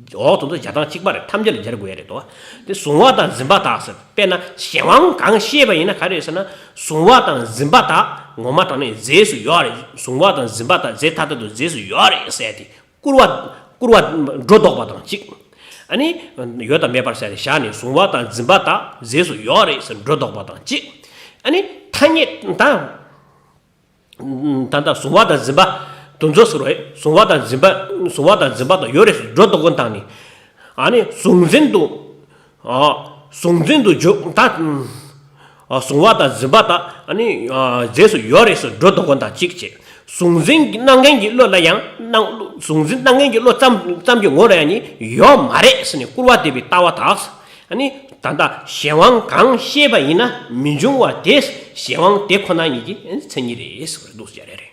ཚོ་འོག་དེ་ཚོ་སྦྱར་སྟངས་གཅིག་པ་རེད། ཐམས་ཅད་ལ་སྦྱར་དགོས་ཡ་རེད་དོ། དེ་གཟུང་བ་དང་འཛིན་པ་དག་ཟེར། དཔེར་ན་གཞན་དབང་གང་ཤེས་པ་ཡིན་ན་ག་རེ་རེད་ཟེར་ན། གཟུང་བ་དང་འཛིན་པ་དག་ངོ་མ་དང་ནི་རྫས་སུ་ཡོད་རེད། གཟུང་བ་དང་འཛིན་པ་དག་རྫས་ཐ་དད་དུ་རྫས་སུ་ཡོད་རེད་ཟེར་ཏེ། སྐུར་བ། སྐུར་བ་སྒྲོ་འདོགས་པ་དང་གཅིག་ཨ་ནི། ཡོད་དང་མེད་པར་ཟེར་ཏེ་བཞག་ནས་གཟུང་བ་དང་འཛིན་པ་དག་རྫས་སུ་ཡོད་རེད་ཟེར་སྒྲོ་འདོགས་པ་དང་གཅིག་ཨ་ནི་ཐ་སྙད་དང་། ད་ལྟ་གཟུང་བ་དང་འཛིན་པ་དེ་ཚོ་ཟེར་བ་རེད། གཟུང་བ་དང་འཛིན་པ། གཟུང་བ་དང་འཛིན་པ་དག་ཡོད་རེད་ཟེར་སྒྲོ་འདོགས་པ་དང་ནི། ཨ་ནི་གཟུང་འཛིན་དུ། ཨ། གཟུང་འཛིན་དུ་འཇོག་ད། ཨ། གཟུང་བ་དང་འཛིན་པ་དག་ཨ་ནི། ཨ། རྫས་སུ་ཡོད་རེད་ཟེར་སྒྲོ་འདོགས་པ་དང་གཅིག་བྱས། གཟུང་འཛིན་གྱི་རྣམ་མཁན་གྱི་བློ་ལ་ཡང་རྣམ། གཟུང་འཛིན་རྣམ་མཁན་གྱི་བློ་ཙམ་ཙམ་གྱི་ངོ་ལ་ཡང་ནི་ཡོད་མ་རེད་ཟེར་ནས་སྐུར་བ་འདེབས་པའི་ལྟ་བ་དག་ཨ་ནི་ད་ལྟ་གཞན་དབང་གང་ཤེས་པ་ཡིན་ན་མི་འབྱུང་བ་དེ་གཞན་དབང་དེ་ཁོ་ན་ཉིད་ཀྱི་མཚན་ཉིད་རེད་ཟེར་བ་འདུག་ཟེར་རེད།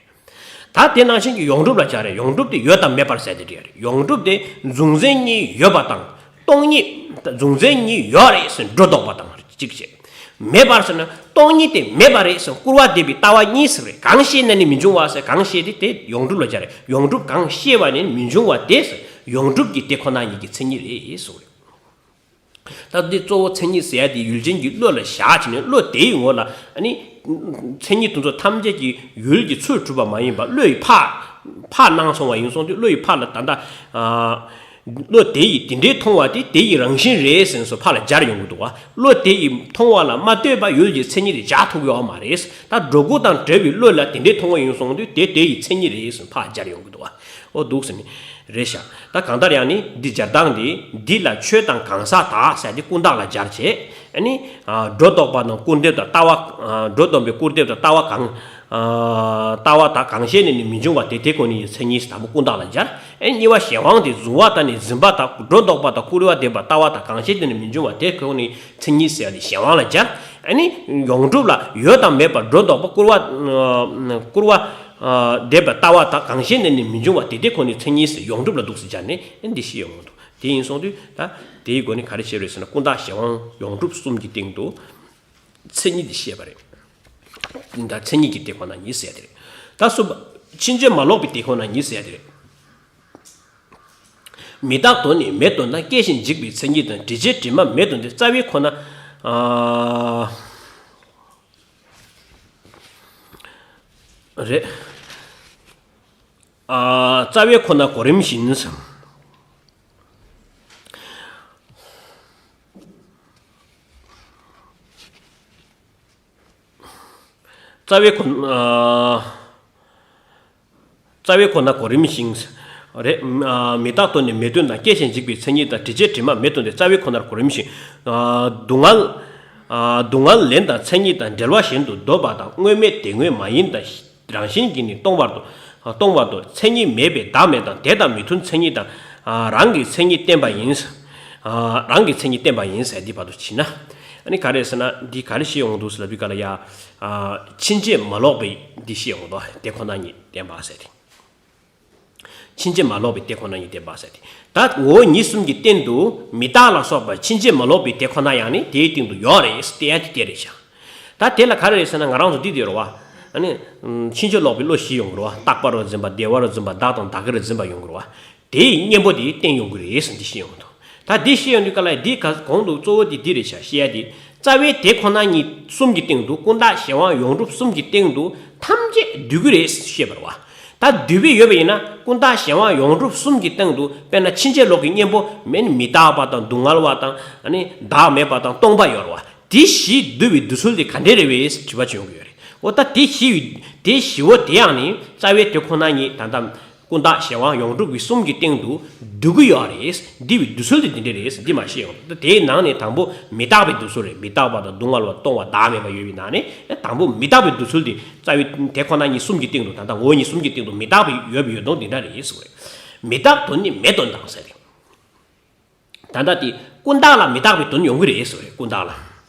ད་དེ་ནང་བཞིན་གྱི་ཡོངས་གྲུབ་ལ་སྦྱར་རེད། ཡོངས་གྲུབ་དེ་ཡོད་དང་མེད་པར་ཟེར་དེ་འདྲ་རེད། ཡོངས་གྲུབ་དེ་གཟུང་འཛིན་གཉིས་ཡོད་པ་དང་སྟོང་ཉིད། གཟུང་འཛིན་གཉིས་ཡོད་རེད་ཟེར་སྒྲོ་འདོགས་པ་དང་གཅིག་བྱས། མེད་པར་ཟེར་ན་སྟོང་ཉིད་དེ་མེད་པ་རེད་ཟེར་སྐུར་བ་འདེབས་པའི་ལྟ་བ་གཉིས་ཟེར་རེད། གང་ཤེས་ནས་ནི་མི་འབྱུང་བ་ཟེར། གང་ཤེས་དེ་དེ་ཡོངས་གྲུབ་ལ་སྦྱར་རེད། ཡོངས་གྲུབ་གང་ཤེས་པ་ནས་མི་འབྱུང་བ་དེ་ཟེར་ཡོངས་གྲུབ་ཀྱི་དེ་ཁོ་ན་ཉིད་ཀྱི་མཚན་ཉིད་རེད་ཟེར་རེད། ད་འདི་གཙོ་བོ་མཚན་ཉིད་ཟེར་ཡ་དེ་ཡུལ་ཅན་གྱི་བློ་ལ་བཞག་བྱས་ནས་བློ་དེའི་ངོ་ལ་ཨ་ནི། མཚན་ཉིད་དེ་ཚོ་ཐམས་ཅད་ཀྱི་ཡུལ་གྱི་ཚུལ་གྲུབ་པ་མ་ཡིན་པ་བློ་ཡིས་ཕར་ཕར་སྣང་སོང་བ་ཡིན་སོང་དུས་བློ་ཡིས་ཕར་ལ་ད་ལྟ། ཨ། བློ་དེ་ཡིས་དེ་འདྲའི་མཐོང་བ་དེ་དེ་ཡི་རང་བཞིན་རེད་ཟེར་ནས་སོ་ཕར་ལ་སྦྱར་ཡོང་གི་འདུག་བ། བློ་དེ་ཡིས་མཐོང་བ་ལ་མ་ལྟོས་པ་ཡུལ་གྱི་མཚན་ཉིད་དེ་སྦྱར་ཐུབ་ཡོད་མ་རེད། ད་སྒྲོ་སྐུར་དང་བྲལ་བའི་བློ་ལ་དེ་འདྲའི་མཐོང་བ་ཡིན་སོང་དུས་དེ་དེ་ཡི་མཚན་ཉིད་རེད་ཟེར་ཕར་སྦྱར་ཡོང་གི་འདུག་བ། ཨོ་འདུག་ཟེར་ནི་རེད་ཤག་ད་གང་ལྟར་ཡང་ནི་འདི་སྦྱར་སྟངས་འདི་འདི་ལ་ཆོས་དང་གང་ཟག་དག་ཟེར་ཏེ་ཀུན་བརྟགས་ལ་སྦྱར་བྱས། ཨ་ནི། ཨ། སྒྲོ་འདོགས་པ་དང་སྐུར་འདེབས་དང་ལྟ་བ། ཨ། སྒྲོ་འདོགས་པའི་སྐུར་འདེབས་དང་ལྟ་བ་གང་། ཨ། ལྟ་བ་དག་གང་ཤེས་ནས་ནི་མི་འབྱུང་བ་དེ་དེ་ཁོ་ནའི་མཚན་ཉིད་དང་པོ་ཀུན་བརྟགས་ལ་སྦྱར། ཨ་ནི་གཉིས་པ་གཞན་དབང་དེ་གཟུང་བ་དང་ནི་འཛིན་པ་དག་སྒྲོ་འདོགས་པ་དང་སྐུར་བ་འདེབས་པ་ལྟ་བ་དག་གང་ཤེས་ནས་ནི་མི་འབྱུང་བ་དེ་ཁོ་ནའི་མཚན་ཉིད་ཟེར་ཡ་དེ་གཞན་དབང་ལ་སྦྱར། ཨ་ནི་ཡོངས་གྲུབ་ལ་ཡོད་དང་མེད་པར་སྒྲོ་འདོགས་པ་སྐུར་བ། ཨ། སྐུར་བ། ཨ། འདེབས་པ་ལྟ་བ་དག་གང་ཤེས་ནས་ནི་མི་འབྱུང་བ་དེ་དེ་ཁོ་ནའི་མཚན་ཉིད་ཟེར་ཡོངས་གྲུབ་ལ་འདུག་སེ་སྦྱར་ནས་འདི་ཤེས་ཡོང་གི་འདུག་དེ་ཡིན་སོང་དུས་ད་དེའི་སྒོ་ནས་ག་རེ་བཤད་རེད་ཟེར་ན་ཀུན་བརྟགས་གཞན་དབང་ཡོངས་གྲུབ་གསུམ་གྱི་སྟེང་དུ་མཚན་ཉིད་དེ་བཤད་པ་རེད། ད་མཚན་ཉིད་ཀྱི་དེ་ཁོ་ན་ཉིད་ཟེར་དེ་རེད། ད་གསུམ་པ་ཕྱིན་ཅི་མ་ལོག་པའི་དེ་ཁོ་ན་ཉིད་ཟེར་དེ་རེད། མི་རྟག་དོན་ནི་མེད་དོ་ན། སྐྱེ་ཞིང་འཇིག་པའི་མཚན་ཉིད་དང་། དྲི་བྱེད་དྲི་མ་མེད་དོ་འདི་རྩ་བའི་ཁོ་ན། ཨ། རེད། ཨ། རྩ་བའི་ཁོ་ན་གོ་རིམ་བཞིན། རྩ་བའི་ཁོ། ཨ། རྩ་བའི་ཁོ་ན་གོ་རིམ་བཞིན། རེད། ཨ། མི་རྟག་དོན་ནི་མེད་དོ་ན། སྐྱེ་ཞིང་འཇིག་པའི་མཚན་ཉིད་དང་། དྲི་བྱེད་དྲི་མ་མེད་དོ་འདི་རྩ་བའི་ཁོ་ནར་གོ་རིམ་བཞིན། ཨ། སྡུག་བསྔལ། ཨ། སྡུག་བསྔལ་ལན་དང་མཚན་ཉིད་དང་འབྲེལ་བ་གཞན་དུ་འདོད་པ་དང་། དངོས་མེད་དེ་དངོས་མ་ཡིན་དང་། རང་བཞིན་གྱིས་ནི་སྟོང་པར་དུ། སྟོང་པར་དུ་མཚན་ཉིད་མེད་པའི་བདག་མེད་དང་། དེ་དང་མི་མཐུན་མཚན་ཉིད་དང་། རང་གི་མཚན་ཉིད་བསྟན་པ་ཡིན། རང་གི་མཚན་ཉིད་བསྟན་པ་ཡིན་ཟེར་འདི་བར་དུ་ཕྱིན་ན། ཨ་ནི་ག་རེ་ཟེར་ན་འདི་ག་རེ་ཞིག་ཡོང་འདུག་ཟེར་ལབ་པའི་སྐབས་ལ་ཡ། ཕྱིན་ཅི་མ་ལོག་པའི་འདི་ཞིག་ཡོང་འདུག་དེ་ཁོ་ན་ཉིད་བསྟན་པ་ཟེར་ཏེ། ཕྱིན་ཅི་མ་ལོག་པའི་དེ་ཁོ་ན་ཉིད་བསྟན་པ་ཟེར་ཏེ། ད་ངོ་བོ་ཉིད་གསུམ་གྱི་སྟེང་དུ་མི་རྟག་ལ་སོགས་པ་ཕྱིན་ཅི་མ་ལོག་པའི་དེ་ཁོ་ན་ཡང་ནི་དེའི་སྟེང་དུ་ཡོད་རེད་ཟེར་ཏེ་ཡང་དེ་དེ་རེད་ཤག་ད་དེ་ལ་ག་རེ་རེད་ཟེར་ན་ང་རང་ཚོ་འདི་དེ་རེད་བ། ཨ་ནི་ཕྱིན་ཅི་ལོག་པའི་བློ་ཞིག་ཡོང་གི་རེད་བ། རྟག་པ་རུ་འཛིན་པ། བདེ་བ་རུ་འཛིན་པ། བདག་དང་བདག་གིར་འཛིན་པ་ཡོང་གི་རེད་བ། དེའི་གཉེན་པོ་དེ་བསྟན་ཡོང་གི་རེད་ཟེར་འདི་ཤེས་ཡོང་གི་འདུག་ད་འདི་ཤེས་ཡོང་དུས་ག་ལ་འདི་ག་གོང་དུ་གཙོ་བོ་དེ་འདི་རེད་ཤག་བཤད་ཡ་དེ། རྩ་བའི་དེ་ཁོ་ན་ཉིད་གསུམ་གྱི་སྟེང་དུ་ཀུན་བརྟགས་གཞན་དབང་ཡོངས་གྲུབ་གསུམ་གྱི་སྟེང་དུ་ཐམས་ཅད་འདུས་ཀྱི་རེད་ཞེས་པ་རེད་བ། ད་འདུས་པའི་ཡོད་པ་ཡིན་ན་ཀུན་བརྟགས་གཞན་དབང་ཡོངས་གྲུབ་གསུམ་གྱི་སྟེང་དུ། དཔེར་ན་ཕྱིན་ཅི་ལོག་གི་གཉེན་པོ་མེད་ནི་མི་རྟག་པ་དང་སྡུག་བསྔལ་བ་དང་། ཨ་ནི་བདག་མེད་པ་དང་སྟོང་པ་ཡོད་རེད་བ། དེ་བཞི་འདུས་པའི་འདུ་ཚུལ་དེ་ག་འདྲས་རེད་བས་དྲི་བ་བྱུང་གི་ཡོད་རེད། འོ་ད་དེ་བཞི་དེ་བཞི་བོ་དེ་ཡང་ནི་རྩ་བའི་དེ་ཁོ་ན་ཉིད་ད་ལྟ་ཀུན་བརྟགས་གཞན་དབང་ཡོངས་གྲུབ་ཀྱི་གསུམ་གྱི་སྟེང་དུ་འདུས་ཀྱི་ཡོད་རེད། འདུས་པའི་འདུ་ཚུལ་དེ་འདི་འདྲས་རེད། འདི་མ་ཤེས་ཡོང་། ད་དེའི་ནང་ནས་དང་པོ་མི་རྟག་པའི་འདུ་ཚུལ་རེད། མི་རྟག་པ་དང་སྡུག་བསྔལ་བ་སྟོང་པ་བདག་མེད་པ་ཡོད་པའི་ནང་ནས་དང་པོ་མི་རྟག་པའི་འདུ་ཚུལ་དེ་རྩ་བའི་དེ་ཁོ་ན་ཉིད་གསུམ་གྱི་སྟེང་དུ། ད་ལྟ་ངོ་བོ་ཉིད་གསུམ་གྱི་སྟེང་དུ་མི་རྟག་པའི་ཡོད་པའི་ཡོད་སྟངས་འདི་འདྲ་རེད་ཟེར་བ་རེད། མི་རྟག་དོན་ནི་མེད་དོན་དང་ཟེར་ཏེ། ད་ལྟ་དེ་ཀུན་བརྟགས་ལ་མི་རྟག་པའི་དོན་ཡོང་གི་རེད་ཟེར་བ་རེད། ཀུན་བརྟགས་ལ།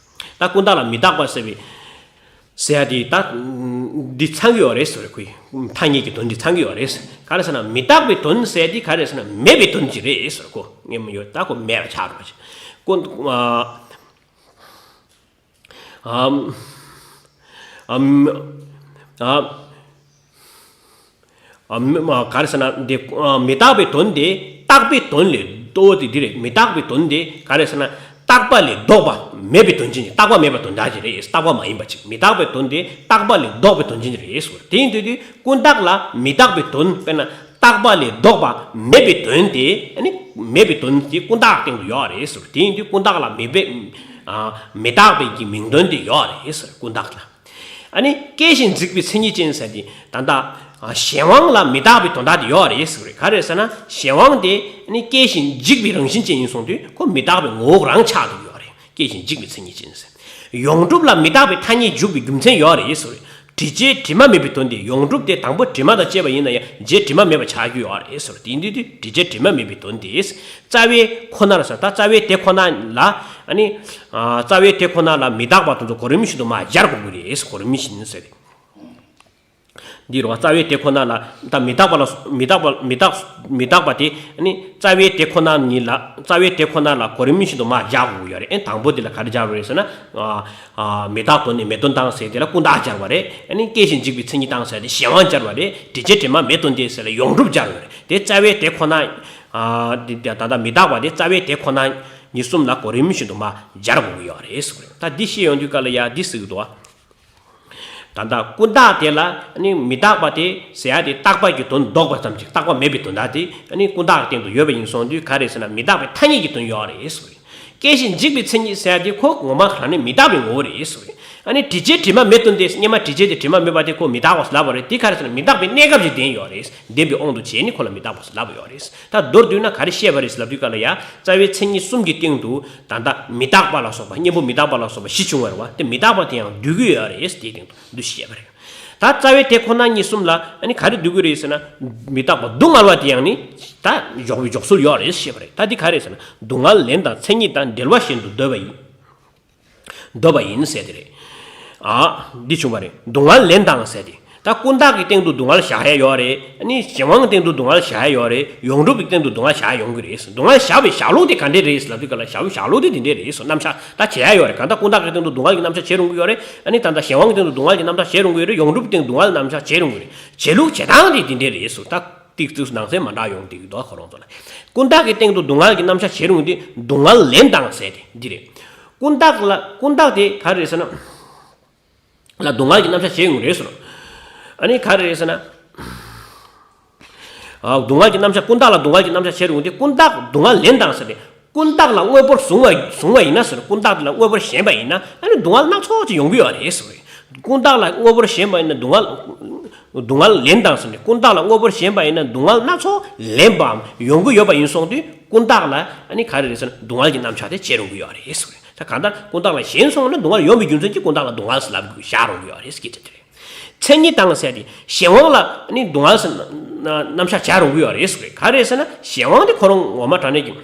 ད་ཀུན་བརྟགས་ལ་མི་རྟག་པ་ཟེར་བའི་ཟེར་ཡ་དེ་ད་འདི་ཚང་གི་ཡོད་རེད་ཟེར་བ་རེད། ཁོའི་ཐ་སྙད་ཀྱི་དོན་འདི་ཚང་གི་ཡོད་རེད། ག་རེ་ཟེར་ན་མི་རྟག་པའི་དོན་ཟེར་ཡ་དེ་ག་རེ་ཟེར་ན་མེད་པའི་དོན་ཅིག་རེད་ཟེར། ཁོ་ངེས་མ་ཡོད། ད་ཁོ་མེད་པ་ཆགས་འགྲོ་བ་ཅིག་ཀུན་ཨ། ཨམ། ཨམ། ཨ། ཨ། མི། མ། ག་རེ་ཟེར་ན་འདི། ཨ། མི་རྟག་པའི་དོན་དེ་རྟག་པའི་དོན་ལས་ལྡོག་སྟེ་འདི་རེད། མི་རྟག་པའི་དོན་དེ་ག་རེ་ཟེར་ན་རྟག་པ་ལས་ལྡོག་པ་མེད་པའི་དོན་ཅན་ཅིག་རྟག་པ་མེད་པ་དོན་དག་ཅིག་རེད། རྟག་པ་མ་ཡིན་པ་ཅིག་མི་རྟག་པའི་དོན་དེ་རྟག་པ་ལས་ལྡོག་པའི་དོན་ཅན་ཅིག་རེད་ཟེར། དེ་ཡིན་དུས་དེ་ཀུན་བརྟགས་ལ་མི་རྟག་པའི་དོན། དཔེར་ན་རྟག་པ་ལས་ལྡོག་པ་མེད་པའི་དོན་དེ། ཨ་ནི་མེད་པའི་དོན་དེ་ཀུན་བརྟགས་སྟེང་དུ་ཡོད་རེད་ཟེར། དེ་ཡིན་དུས་ཀུན་བརྟགས་ལ་མི་པའི། ཨ། མི་རྟག་པའི་གི་མིང་དོན་དེ་ཡོད་རེད་ཟེར། ཀུན་བརྟགས་ལ། ཨ་ནི་སྐྱེ་ཞིང་འཇིག་པའི་མཚན་ཉིད་ཅན་ཟེར་དེ་ད་ལྟ་གཞན་དབང་ལ་མི་རྟག་པའི་དོན་དག་དེ་ཡོད་རེད་ཟེར་བ་རེད། ག་རེ་ཟེར་ན་གཞན་དབང་དེ་ཨ་ནི་སྐྱེ་ཞིང་འཇིག་པའི་རང་བཞིན་ཅན་ཡིན་སོང་དུས་ཁོ་མི་རྟག་པའི་ངོ་བོ་རང་ཆགས་འདུག་ཡོད་རེད། སྐྱེ་ཞིང་འཇིག་པའི་མཚན་ཉིད་ཅན་ཟེར། ཡོངས་གྲུབ་ལ་མི་རྟག་པའི་ཐ་སྙད་འཇུག་པའི་རྒྱུ་མཚན་ཡོད་རེད་ཟེར་བ་རེད། དྲི་བཅས་དྲི་མ་མེད་པའི་དོན་དེ། ཡོངས་གྲུབ་དེ་དང་པོ་དྲི་མ་དང་བཅས་པ་ཡིན་ན་ཡང་རྗེས་དྲི་མ་མེད་པ་ཆགས་རྒྱུ་ཡོད་རེད་ཟེར་བ་རེད། དེ་ཡིན་དུས་དྲི་བཅས་དྲི་མ་མེད་པའི་དོན་དེ། རྩ་བའི་ཁོ་ནར་ཟེར། ད་རྩ་བའི་དེ་ཁོ་ན་ལ། ཨ་ནི། ཨ། རྩ་བའི་དེ་ཁོ་ན་ལ་མི་རྟག་པ་དེ་ཚོ་གོ་རིམ་བཞིན་དུ་མར་སྦྱར་དགོས་ཀྱི་རེད། གོ་རིམ་བཞིན་ཟེར། འདི་རུ་རྩ་བའི་དེ་ཁོ་ན་ལ་ད་མི་རྟག་པ་ལ། མི་རྟག་པ། མི་རྟག་མི་རྟག་པ་དེ། ཨ་ནི་རྩ་བའི་དེ་ཁོ་ན་ཉིད་ལ། རྩ་བའི་དེ་ཁོ་ན་ལ་གོ་རིམ་བཞིན་དུ་མར་སྦྱར་དགོས་ཀྱི་ཡོད་རེད། ཨ་ནི་དང་པོ་དེ་ལ་ག་རེ་སྦྱར་དགོས་རེད་ཟེར་ན། ཨ། ཨ། མི་རྟག་དོན་ནི་མེད་དོན་དང་ཟེར་དེ་ལ་ཀུན་བརྟགས་སྦྱར་བ་རེད། ཨ་ནི་སྐྱེ་ཞིང་འཇིག་པའི་མཚན་ཉིད་དང་ཟེར་དེ་གཞན་དབང་སྦྱར་བ་རེད། དྲི་བཅས་དྲི་མ་མེད་དོན་དེ་ཟེར་ལ་ཡོངས་གྲུབ་སྦྱར་བ་རེད། དེ་རྩ་བའི་དེ་ཁོ་ན། ཨ། འདི་ད་ལྟ་མི་རྟག་པ་དེ་རྩ་བའི་དེ་ཁོ་ན་ཉིད་གསུམ་ལ་གོ་རིམ་བཞིན་དུ་མར་སྦྱར་དགོས་ཀྱི་ཡོད་རེད་ཟེར་བ་རེད། ད་འདི་ཤེས་ཡོང་དུས་ག་ལ་ཡ་འདི་ཟེར་གྱི་འདུག་ཨ། ད་ལྟ་ཀུན་བརྟགས་དེ་ལ་ནི་མི་རྟག་པ་དེ་ཟེར་ཡ་དེ་རྟག་པ་གི་དོན་ལྡོག་པ་ཙམ་ཅིག་རྟག་པ་མེད་པའི་དོན་དག་དེ་ནི་ཀུན་བརྟགས་སྟེང་དུ་ཡོད་པ་ཡིན་སོང་དུས་ག་རེ་ཟེར་ན་མི་རྟག་པའི་ཐ་སྙད་ཀྱི་དོན་ཡོད་རེད་ཟེར་བ་རེད། སྐྱེ་ཞིང་འཇིག་པའི་མཚན་ཉིད་ཟེར་ཡ་དེ་ཁོ་ངོ་མ་རང་ནི་མི་རྟག་པའི་ངོ་བོ་རེད་ཟེར་བ་རེད། ཨ་ནི་དྲི་བཅས་དྲི་མ་མེད་དོན་དེ། སྔོན་མ་དྲི་བཅས་དེ་དྲི་མ་མེད་པ་དེ་ཁོ་མི་རྟག་པ་ཟེར་ལབ་པ་རེད། དེ་ག་རེ་ཟེར་ན་མི་རྟག་པའི་གནས་སྐབས་ཅིག་ལྡན་ཡོད་རེད། ལྡན་པའི་དབང་དུ་བྱས་ནས་ཁོ་ལ་མི་རྟག་པ་ཟེར་ལབ་པ་ཡོད་རེད། ད་མདོར་བསྡུས་ན་ག་རེ་བཤད་པ་རེད་ཟེར་ལབ་དུས་ག་ལ་ཡ། རྩ་བའི་མཚན་ཉིད་གསུམ་གྱི་སྟེང་དུ་ད་ལྟ་མི་རྟག་པ་ལ་སོགས་པ། གཉེན་པོ་མི་རྟག་པ་ལ་སོགས་པ་བཞི་བྱུང་བ་རེད་བ། དེ་མི་རྟག་པ་དེ་ཡང་འདུས་ཀྱི་ཡོད་རེད། དེའི་སྟེང་དུ་འདུས་བཤད་པ་རེད། ད་རྩ་བའི་དེ་ཁོ་ན་ཉིད་གསུམ་ལ་ཨ་ནི་ག་རེ་འདུས་ཀྱི་རེད་ཟེར་ན། མི་རྟག་པ་སྡུག་བསྔལ་བ་དེ་ཡང་ནི་ད་འཇོག་པའི་འཇོག་སྲོལ་ཡོད་རེད་ཞེས་པ་རེད། ད་འདི་ག་རེད་ཟེར་ན་སྡུག་བསྔལ་ལན་དང་མཚན་ཉིད་དང་འབྲེལ་བ་བཞིན་དུ་འདོད་པ་ཡིན། འདོད་པ་ཡིན་ཟེར་དེ་རེད། ཨ། འདི་བྱུང་བ་རེད། སྡུག་བསྔལ་ལན་དང་ཟེར་དེ། ད་ཀུན་བརྟགས་ཀྱི་སྟེང་དུ་སྡུག་བསྔལ་བཞག་ཡ་ཡོད་རེད། ཨ་ནི་གཞན་དབང་སྟེང་དུ་སྡུག་བསྔལ་བཞག་ཡ་ཡོད་རེད། ཡོངས་གྲུབ་ཀྱི་སྟེང་དུ་སྡུག་བསྔལ་བཞག་ཡ་ཡོང་གི་རེད། སྡུག་བསྔལ་བཞག་པའི་བཞག་ལུགས་དེ་ག་འདྲས་རེད་ལབ་དུས་ག་ལ་བཞག་པའི་བཞག་ལུགས་དེ་འདི་འདྲས་རེད་ཟེར། རྣམ་གཞག་ད་བྱེད་ཡ་ཡོད་རེད། གང་ལྟར་ཀུན་བརྟགས་ཀྱི་སྟེང་དུ་སྡུག་བསྔལ་གྱི་རྣམ་གཞག་བྱེད་རུང་གི་ཡོད་རེད། ཨ་ནི་ད་ལྟ་གཞན་དབང་གི་སྟེང་དུ་སྡུག་བསྔལ་གྱི་རྣམ་གཞག་བྱེད་རུང་གི་ཡོད་རེད། ཡོངས་གྲུབ་ཀྱི་སྟེང་དུ་སྡུག་བསྔལ་གྱི་རྣམ་གཞག་བྱེད་རུང་གི་རེད། བྱེད་ལུགས་བྱེད་སྟངས་དེ་འདི་འདྲས་རེད་ཟེར། ད་ཏིག་ཏིག་ནང་གསེས་མ་འདྲ་ཡོང་དེ་གི་འདུག་ཁོ་རང་ཚོ་ལ། ཀུན་བརྟགས་ཀྱི་སྟེང་དུ་སྡུག་བསྔལ་གྱི་རྣམ་གཞག་བྱེད་རུང་དེ་སྡུག་བསྔལ་ལན་དང་ཟེར་དེ་འདི་རེད། ཀུན་བརྟགས་ལ། ཀུན་བརྟགས་དེ་ག་རེ་རེད་ཟེར་ན། ལ་སྡུག་བསྔལ་གྱི་རྣམ་གཞག་བྱེད་ཡོང་རེད་ཟེར། ཨ་ནི་ག་རེ་རེད་ཟེར་ན། ཨ། སྡུག་བསྔལ་གྱི་རྣམ་གཞག་ཀུན་བརྟགས་ལ་སྡུག་བསྔལ་གྱི་རྣམ་གཞག་བྱེད་རུང་དེ་ཀུན་བརྟགས་སྡུག་བསྔལ་ལན་དང་ཟེར་ཏེ། ཀུན་བརྟགས་ལ་དངོས་པོར་བཟུང་བ་བཟུང་བ་ཡིན་ན་ཟེར། ཀུན་བརྟགས་ལ་དངོས་པོར་ཞེན་པ་ཡིན་ན་ཨ་ནི་སྡུག་བསྔལ་སྣ་ཚོགས་ཅིག་ཡོང་གི་ཡོད་རེད་ཟེར། ཀུན་བརྟགས་ལ་དངོས་པོར་ཞེན་པ་ཡིན་ན་སྡུག་བསྔལ། སྡུག་བསྔལ་ལན་དང་ཟེར་ནས། ཀུན་བརྟགས་ལ་དངོས་པོར་ཞེན་པ་ཡིན་ན་སྡུག་བསྔལ་སྣ་ཚོགས་ལན་པའམ་ཡོང་གི་ཡོད་པ་ཡིན་སོང་དུས་ཀུན་བརྟགས་ལ་ཨ་ནི་ག་རེ་རེད་ཟེར་ན་སྡུག་བསྔལ་གྱི་རྣམ་གཞག་དེ་བྱེད་རུང་གི་ཡོད་རེད་ཟེར། ད་གང་ལྟར་ཀུན་བརྟགས་ལ་ཞེན་སོང་ན་སྡུག་བསྔལ་ཡོང་བའི་རྒྱུ་མཚན་གྱིས་ཀུན་བརྟགས་ལ་སྡུག་བསྔལ་ཟེར་ལབ་དགོས། བཞག་རུང་གི་ཡོད་རེད་ཟེར་གྱི་ཆ་དེ་རེད། མཚན་ཉིད་དང་ཟེར་ཏེ་གཞན་དབང་ལ་ནི་སྡུག་བསྔལ་ཟེར་ན་རྣམ་གཞག་བྱ་རུང་གི་ཡོད་རེད་ཟེར། ག་རེ་ཟེར་ན་གཞན་དབང་དེ་ཁོ་རང་ངོ་མ་དྲང་གནས་ཀྱི་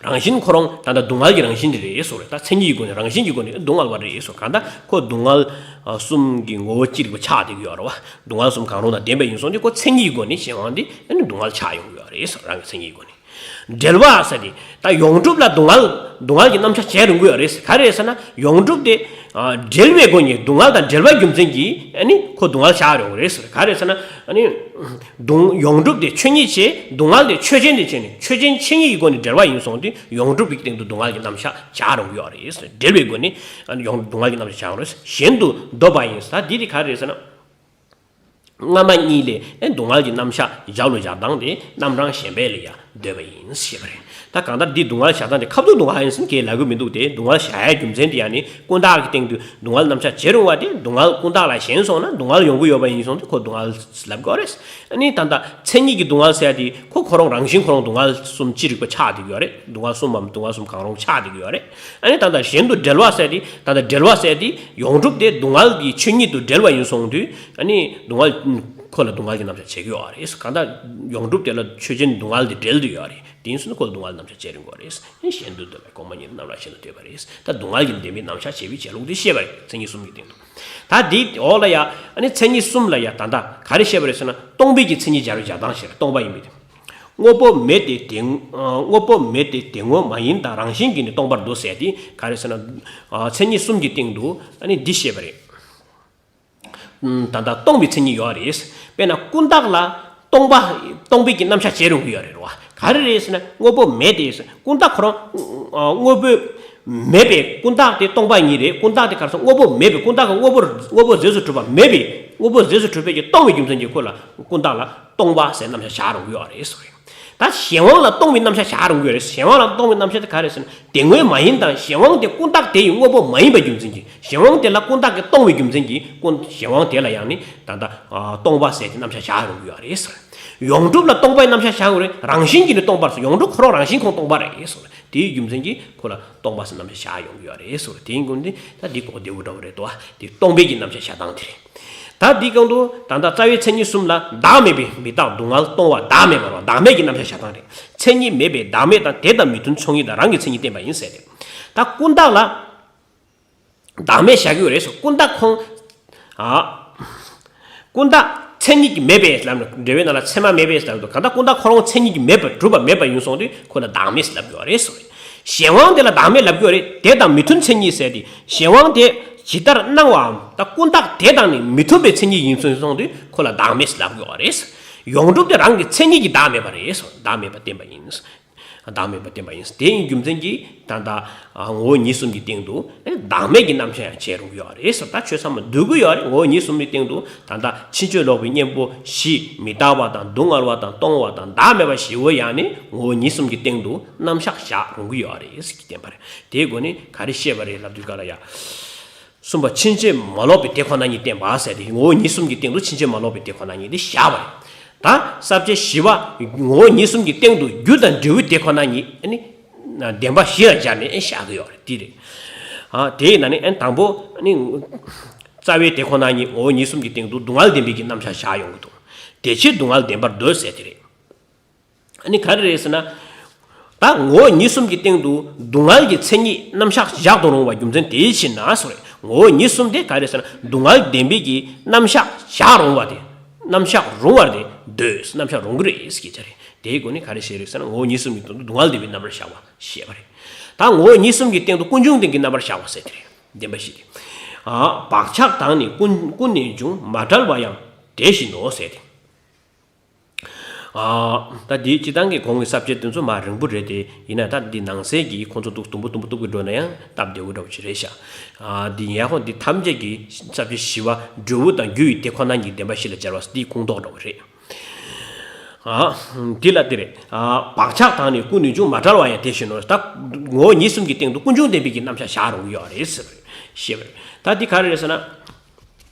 རང་བཞིན་ཁོ་རང་ད་ལྟ་སྡུག་བསྔལ་གྱི་རང་བཞིན་དེ་རེད་ཟེར། ད་མཚན་ཉིད་ཀྱི་སྒོ་ནས་རང་བཞིན་གྱི་སྒོ་ནས་སྡུག་བསྔལ་བ་རེད་ཟེར། གང་ལྟར་ཁོ་སྡུག་བསྔལ་གསུམ་གྱི་ངོ་བོ་ཅི་རིགས་པ་ཆགས་བསྡད་ཀྱི་ཡོད་རེད་བ། སྡུག་བསྔལ་གསུམ་གང་རུང་དང་ལྡན་པ་ཡིན་སོང་དུས་ཁོ་མཚན་ཉིད་ཀྱི་སྒོ་ནས་གཞན་དབང་དེ་ནི་སྡུག་བསྔལ་ཆགས་ཡོང་གི་ཡོད་རེད་ཟེར། རང་གི་མཚན་ཉིད་ཀྱི་སྒོ་ནས། འབྲེལ་བ་ཟེར་ཏེ་ད་ཡོངས་གྲུབ་ལ་སྡུག་བསྔལ་ སྡུག་བསྔལ་གྱི་རྣམ་གཞག་བྱེད་རུང་གི་ཡོད་རེད། ག་རེ་རེད་ཟེར་ན་ཡོངས་གྲུབ་དེ་ཨ་འབྲེལ་བའི་སྒོ་ནས་སྡུག་བསྔལ་དང་འབྲེལ་བའི་རྒྱུ་མཚན་གྱིས་ཨ་ནི་ཁོ་སྡུག་བསྔལ་བཞག་རུང་རེད་ཟེར། ག་རེ་ཟེར་ན་ཨ་ནི་སྡུག་ཡོངས་གྲུབ་དེ་ཆོས་ཉིད་བྱས། སྡུག་བསྔལ་དེ་ཆོས་ཅན་དེ་བྱས་ནས་ཆོས་ཅན་ཆོས་ཉིད་ཀྱི་སྒོ་ནས་འབྲེལ་བ་ཡིན་སོང་དུས་ཡོངས་གྲུབ་ཀྱི་སྟེང་དུ་སྡུག་བསྔལ་གྱི་རྣམ་གཞག་བྱེད་རུང་གི་ཡོད་རེད། འབྲེལ་བའི་སྒོ་ནས་ཡོངས་སྡུག་བསྔལ་གྱི་རྣམ་གཞག་བྱེད་རུང་རེད། གཞན་དུ་འདོད་པ་ཡིན། ད་འདི་དེ་ག་རེ་རེད་ཟེར་ན། སྔ་མ་གཉིས་ལས་ཨེ་སྡུག་བསྔལ་གྱི་རྣམ་གཞག་བཞག་ལུགས་བཞག་སྟངས་དེ་རྣམ་གྲངས་གཞན་པ་ལ་ཡང་འདོད་པ་ཡིན་ཞེས་པ་རེད། ད་གང་ལྟར་འདི་སྡུག་བསྔལ་བཞག་སྟངས་དེ་ཁ་ཐུག་སྡུག་བསྔལ་ཡིན་ཟེར་མཁན་ལབ་ཀྱི་མི་འདུག་སྟེ། སྡུག་བསྔལ་བཞག་ཡའི་རྒྱུ་མཚན་དེ་ཡང་ནི་ཀུན་བརྟགས་ཀྱི་སྟེང་དུ་སྡུག་བསྔལ་རྣམ་གཞག་བྱེད་རུང་བ་དེ། སྡུག་བསྔལ་ཀུན་བརྟགས་ལ་ཞེན་སོང་ན་སྡུག་བསྔལ་ཡོང་གི་ཡོད་པ་ཡིན་སོང་དུས་ཁོ་སྡུག་བསྔལ་ལབ་དགོས་རེད། ཨ་ནི་ད་ལྟ་མཚན་ཉིད་ཀྱི་སྡུག་བསྔལ་ཟེར་ཡ་དེ་ཁོ་ཁོ་རང་རང་བཞིན་ཁོ་རང་སྡུག་བསྔལ་གསུམ་ཅི་རིགས་པ་ཆགས་བསྡད་ཀྱི་ཡོད་རེད། སྡུག་བསྔལ་གསུམ་མམ་སྡུག་བསྔལ་གསུམ་གང་རུང་ཆགས་བསྡད་ཀྱི་ཡོད་རེད། ཨ་ནི་ད་ལྟ་གཞན་དུ་འབྲེལ་བ་ཟེར་དེ། ད་ལྟ་འབྲེལ་བ་ཟེར་དེ་ཡོངས་གྲུབ་དེ་སྡུག་བསྔལ་གྱི་ཆོས་ཉིད་དུ་འབྲེལ་བ་ཡིན་སོང་དུས་ཨ་ནི་སྡུག་བསྔལ་ཁོ་ལ་སྡུག་བསྔལ་གྱི་རྣམ་གཞག་བྱེད་ཀྱི་ཡོད་རེད། གང་ལྟར་ཡོངས་གྲུབ་དེ་ལ་ཆོས་ཅན་སྡུག་བསྔལ་དེ་འབྲེལ་དུ་ཡོད་རེད། དེ་ཡིན་སོང་ན་ཁོ་ལ་སྡུག་བསྔལ་རྣམ་གཞག་བྱེད་རུང་གི་རེད། ཨ་ནི་གཞན་དུ་འདོད་པས་གོང་མ་ཉིད་རྣམ་གྲངས་གཞན་དུ་འདོད་པ་རེད། ད་སྡུག་བསྔལ་གྱི་བདེན་པའི་རྣམ་གཞག་བྱེད་པའི་བྱེད་ལུགས་དེ་བཤད་པ་རེད། མཚན་ཉིད་གསུམ་གྱི་སྟེང་དུ། ད་འདི་འོག་ལ་ཡ་ཨ་ནི་མཚན་ཉིད་གསུམ་ལ་ཡ་ད་ལྟ་ག་རེ་བཤད་པ་རེད་ཟེར་ན་སྟོང་པའི་གི་མཚན་ཉིད་སྦྱར་བའི་སྦྱར་སྟངས་ཞེས་རེད། སྟོང་པ་ཡིན་པའི་དོན། དངོས་པོ་མེད་དེ་དེ། དངོས་པོ་མེད་དེ་དེ་དངོས་མ་ཡིན་དང་རང་བཞིན་གྱིས་ནི་སྟོང་པར་འདོད་ཟེར་དེ་ག་རེ་ཟེར་ན། མཚན་ཉིད་གསུམ་གྱི་སྟེང་དུ་ཨ་ནི་འདི་བཤད་པ་རེད། ད་ལྟ་སྟོང་པའི་མཚན་ཉིད་ཡོད་རེད། དཔེར་ན་ཀུན་བརྟགས་ལ་སྟོང་པ་སྟོང་པའི་གི་རྣམ་གཞག་བྱེད་རུང་གི་ཡོད་རེད་རོ། ག་རེ་རེད་ཟེར་ན་དངོས་པོ་མེད་དེ། ཀུན་བརྟགས་ཁོ་རང་དངོས་པོ་མེད་པའི་ཀུན་བརྟགས་དེ་སྟོང་པ་ཉིད་རེད། ཀུན་བརྟགས་དེ་ག་རེ་ཟེར། དངོས་པོ་མེད་པའི་ཀུན་བརྟགས་ཀྱི་དངོས་པོ་དངོས་པོ་རྫས་སུ་གྲུབ་པ་མེད་པའི་དངོས་པོ་རྫས་སུ་གྲུབ་པའི་གི་སྟོང་པའི་རྒྱུ་མཚན་གྱིས་ཁོ་ལ་ཀུན་བརྟགས་ལ་སྟོང་པ་ཟེར་རྣམ་གཞག་བྱེད་རུང་གི་ཡོད་རེད་ཟེར། ད་གཞན་དབང་ལ་སྟོང་པའི་རྣམ་གཞག་བྱེད་རུང་གི་ཡོད་རེད། གཞན་དབང་ལ་སྟོང་པའི་རྣམ་གཞག་དེ་ག་རེ་ཟེར་ན་དེ་དངོས་མ་ཡིན་དང་། གཞན་དབང་དེ་ཀུན་བརྟགས་དེ་ཡི་དངོས་པོ་མ་ཡིན་པའི་རྒྱུ་མཚན་གྱིས། གཞན་དབང་དེ་ལ་ཀུན་བརྟགས་ཀྱིས་སྟོང་པའི་རྒྱུ་མཚན་གྱིས་ཀུན་གཞན་དབང་དེ་ལ་ཡང་ནི་ད་ལྟ་སྟོང་པ་ཟེར་གྱི་རྣམ་གཞག་བྱེད་རུང་གི་ཡོད་རེད་ཟེར། ཡོངས་གྲུབ་ལ་སྟོང་པའི་རྣམ་གཞག་བྱེད་རུང་རེད། རང་བཞིན་གྱིས་ནི་སྟོང་པར་ཟེར། ཡོངས་གྲུབ་ཁོ་རང་རང་བཞིན་ཁོ་སྟོང་པ་རེད་ཟེར། དེའི་རྒྱུ་མཚན་གྱིས་ཁོ་ལ་སྟོང་པ་ཟེར་རྣམ་གཞག་བྱེད་ཡོང་གི་ཡོད་རེད་ཟེར། དེའི་སྒོ་ནས་ད་འདི་གོ་བདེ་བོ་འདྲ་བོ་རེད་དོ། དེ་སྟོང་པའི་གི་རྣམ་གཞག་བྱེད་སྟངས་དེ་རེད། ད་འདི་གང་དུ་ད་ལྟ་རྩ་བའི་མཚན་ཉིད་གསུམ་ལ་བདག་མེད་པའི་མི་རྟག་སྡུག་བསྔལ་སྟོང་པ་བདག་མེད་པར་བ། བདག་མེད་ཀྱི་རྣམ་གཞག་བྱེད་སྟངས་རེད། མཚན་ཉིད་མེད་པའི་བདག་མེད་དང་དེ་དང་མི་མཐུན་ཕྱོགས་ཉིད་དང་རང་གི་མཚན་ཉིད་བསྟན་པ་ཡིན་ཟེར་ཏེ། ད་ཀུན་བརྟགས་ལ་བདག་མེད་བཞག་གི་ཡོད་རེད་ཟེར། ཀུན་བརྟགས་ཁོང་ཨ། ཀུན་བརྟགས་མཚན་ཉིད་ཀྱིས་མེད་པའི་ལམ་ལ་འགྲེལ་བའི་ནང་ལ་མཚན་མ་མེད་པའི་ལམ་དུ་གང་ལྟར་ཀུན་བརྟགས་ཁོ་རང་མཚན་ཉིད་ཀྱིས་མེད་པར་གྲུབ་པ་མེད་པ་ཡིན་སོང་དུས་ཁོ་ལ་བདག་མེད་ལབ་དགོས་རེད་ཟེར། གཞན་དབང་དེ་ལ་བདག་མེད་ལབ་དགོས་རེད། དེ་དང་མི་མཐུན་མཚན་ཉིད་ཟེར་ཏེ་གཞན་དབང་དེ་ཇི་ལྟར་སྣང་བའམ་ད་ཀུན་བརྟགས་དེ་དང་ནི་མི་མཐུན་པའི་མཚན་ཉིད་ཡིན་སོང་དུས་ཁོ་ལ་བདག་མེད་ལབ་དགོས་རེད། ཡོངས་གྲུབ་དེ་རང་གི་མཚན་ཉིད་ཀྱིས་བདག་མེད་པ་རེད་ཟེར། བདག་མེད་པ་བསྟན་པ་ཡིན། བདག་མེད་པ་བསྟན་པ་ཡིན། དེ་ཡི་རྒྱུ་མཚན་གྱིས་ད་ལྟ་ངོ་བོ་ཉིད་གསུམ་གྱི་སྟེང་དུ་བདག་མེད་ཀྱི་རྣམ་གཞག་ཡང་བྱེད་རུང་ཡོད་རེད་ཟེར། ད་ཆོས་ཚང་མ་འདུས་ཀྱི་ཡོད་རེད། ངོ་བོ་ཉིད་གསུམ་གྱི་སྟེང་དུ་ད་ལྟ་ཕྱིན་ཅི་ལོག་པའི་གཉེན་པོ་བཞི། མི་རྟག་པ་དང་སྡུག་བསྔལ་བ་དང་སྟོང་བ་དང་བདག་མེད་པ་བཞི་བོ་ཡང་ནི་ངོ་བོ་ཉིད་གསུམ་གྱི་སྟེང་དུ་རྣམ་གཞག་བཞག་རུང་གི་ཡོད་རེད་ཟེར་གྱི་བསྟན་པ་རེད། དེའི་སྒོ་ནས་ག་རེ་བཤད་པ་རེད་ལབ་དུས་ག་ལ་ཡ། གསུམ་པ་ཕྱིན་ཅི་མ་ལོག་པའི་དེ་ཁོ་ན་ཉིད་བསྟན་པ་ཟེར་ཏེ་ངོ་བོ་ཉིད་གསུམ་གྱི་སྟེང་དུ་ཕྱིན་ཅི་མ་ལོག་པའི་དེ་ཁོ་ན་ཉིད་དེ་བཞག་པ་རེད། ད་ས་བཅད་བཞི་པ་ངོ་བོ་ཉིད་གསུམ་གྱི་སྟེང་དུ་རྒྱུ་དང་འབྲས་བུའི་དེ་ཁོ་ན་ཉིད་ཨ་ནི་བདེན་པ་བཞི་ལ་སྦྱར་ནས་ཨ་བཞག་གི་ཡོད་རེད། དེ་རེད། ཨ་དེའི་ནང་ནས་ཨ་དང་པོ་ཨ་ནི་རྩ་བའི་དེ་ཁོ་ན་ཉིད་ངོ་བོ་ཉིད་གསུམ་གྱི་སྟེང་དུ་སྡུག་བསྔལ་བདེན་པའི་གི་རྣམ་གཞག་བཞག་ཡོང་གི་འདུག་དེ་ཕྱིར་སྡུག་བསྔལ་བདེན་པར་འདོད་ཟེར་དེ་རེད། ཨ་ནི་ག་རེ་རེད་ཟེར་ན། ད་ངོ་བོ་ཉིད་གསུམ་གྱི་སྟེང་དུ་སྡུག་བསྔལ་གྱི་མཚན་ཉིད་རྣམ་གཞག་བཞག་ཏུ་རུང་བ་རྒྱུ་མཚན་དེའི་ཕྱིར་ན་ཟེར། ངོ་བོ་ཉིད་གསུམ་དེ་ག་རེ་ཟེར་ན་སྡུག་བསྔལ་བདེན་པའི་གི་རྣམ་གཞག་བཞག་རུང་བ་དེ། རྣམ་གཞག་རུང་བ་དེ་འདོད། རྣམ་གཞག་རུང་གི་རེད་ཟེར་གྱི་ཆ་རེད། དེའི་སྒོ་ནས་ག་རེ་བཤད་རེད་ཟེར་ན་ངོ་བོ་ཉིད་གསུམ་གྱི་སྟེང་དུ་སྡུག་བསྔལ་བདེན་པའི་རྣམ་པར་བཞག་པ་ཞེས་པ་རེད། ད་ངོ་བོ་ཉིད་གསུམ་གྱི་སྟེང་དུ་ཀུན་འབྱུང་བདེན་གྱི་རྣམ་པར་བཞག་པ་ཟེར་དེ་རེད། བདེན་པ་བཞི་དེ། ཨ་བག་ཆགས་དང་ནི་ཀུན་ཀུན་ནས་འབྱུང་མ་བྲལ་བ་ཡང་དེ་བཞིན་ནོ་ཟེར་ཏེ། ཨ་ད་འདི་སྤྱི་བཏང་གི་གོང་གི་ས་བཅད་དེ་ཚོ་མ་རིང་པོ་རེད་དེ། ཡིན་ན་ད་འདི་ནང་གསེས་ཀྱི་ཁོང་ཚོ་འདུག་དུམ་བུ་དུམ་བུ་དུམ་བུ་འགྲོ་ན་ཡང་སྟབས་བདེ་བོ་འདྲ་བོ་ཞིག་རེད་ཤག་ཨ་འདི་ཡག་པོ་འདི་ཐམས་ཅད་ཀྱི་ས་བཅད་བཞི་པ་འབྲས་བུ་དང་རྒྱུ་ཡི་དེ་ཁོ་ན་ཉིད་བདེན་པ་བཞི་ལ་སྦྱར་བ་འདི་ཁུངས་གཏོགས་འདྲ་བོ་རེད། ཨ་འདི་ལ་འདི་རེད། ཨ་བག་ཆགས་དང་ནི་ཀུན་ནས་འབྱུང་མ་བྲལ་བ་ཡང་དེ་བཞིན་ནོ། ད་ངོ་བོ་ཉིད་གསུམ་གྱི་སྟེང་དུ་ཀུན་འབྱུང་བདེན་པའི་གི་རྣམ་གཞག་བཞག་རུང་ཡོད་རེད་ཟེར་བ་རེད། ཞེས་པ་རེད། ད་འདི་ག་རེ་རེད་ཟེར་ན།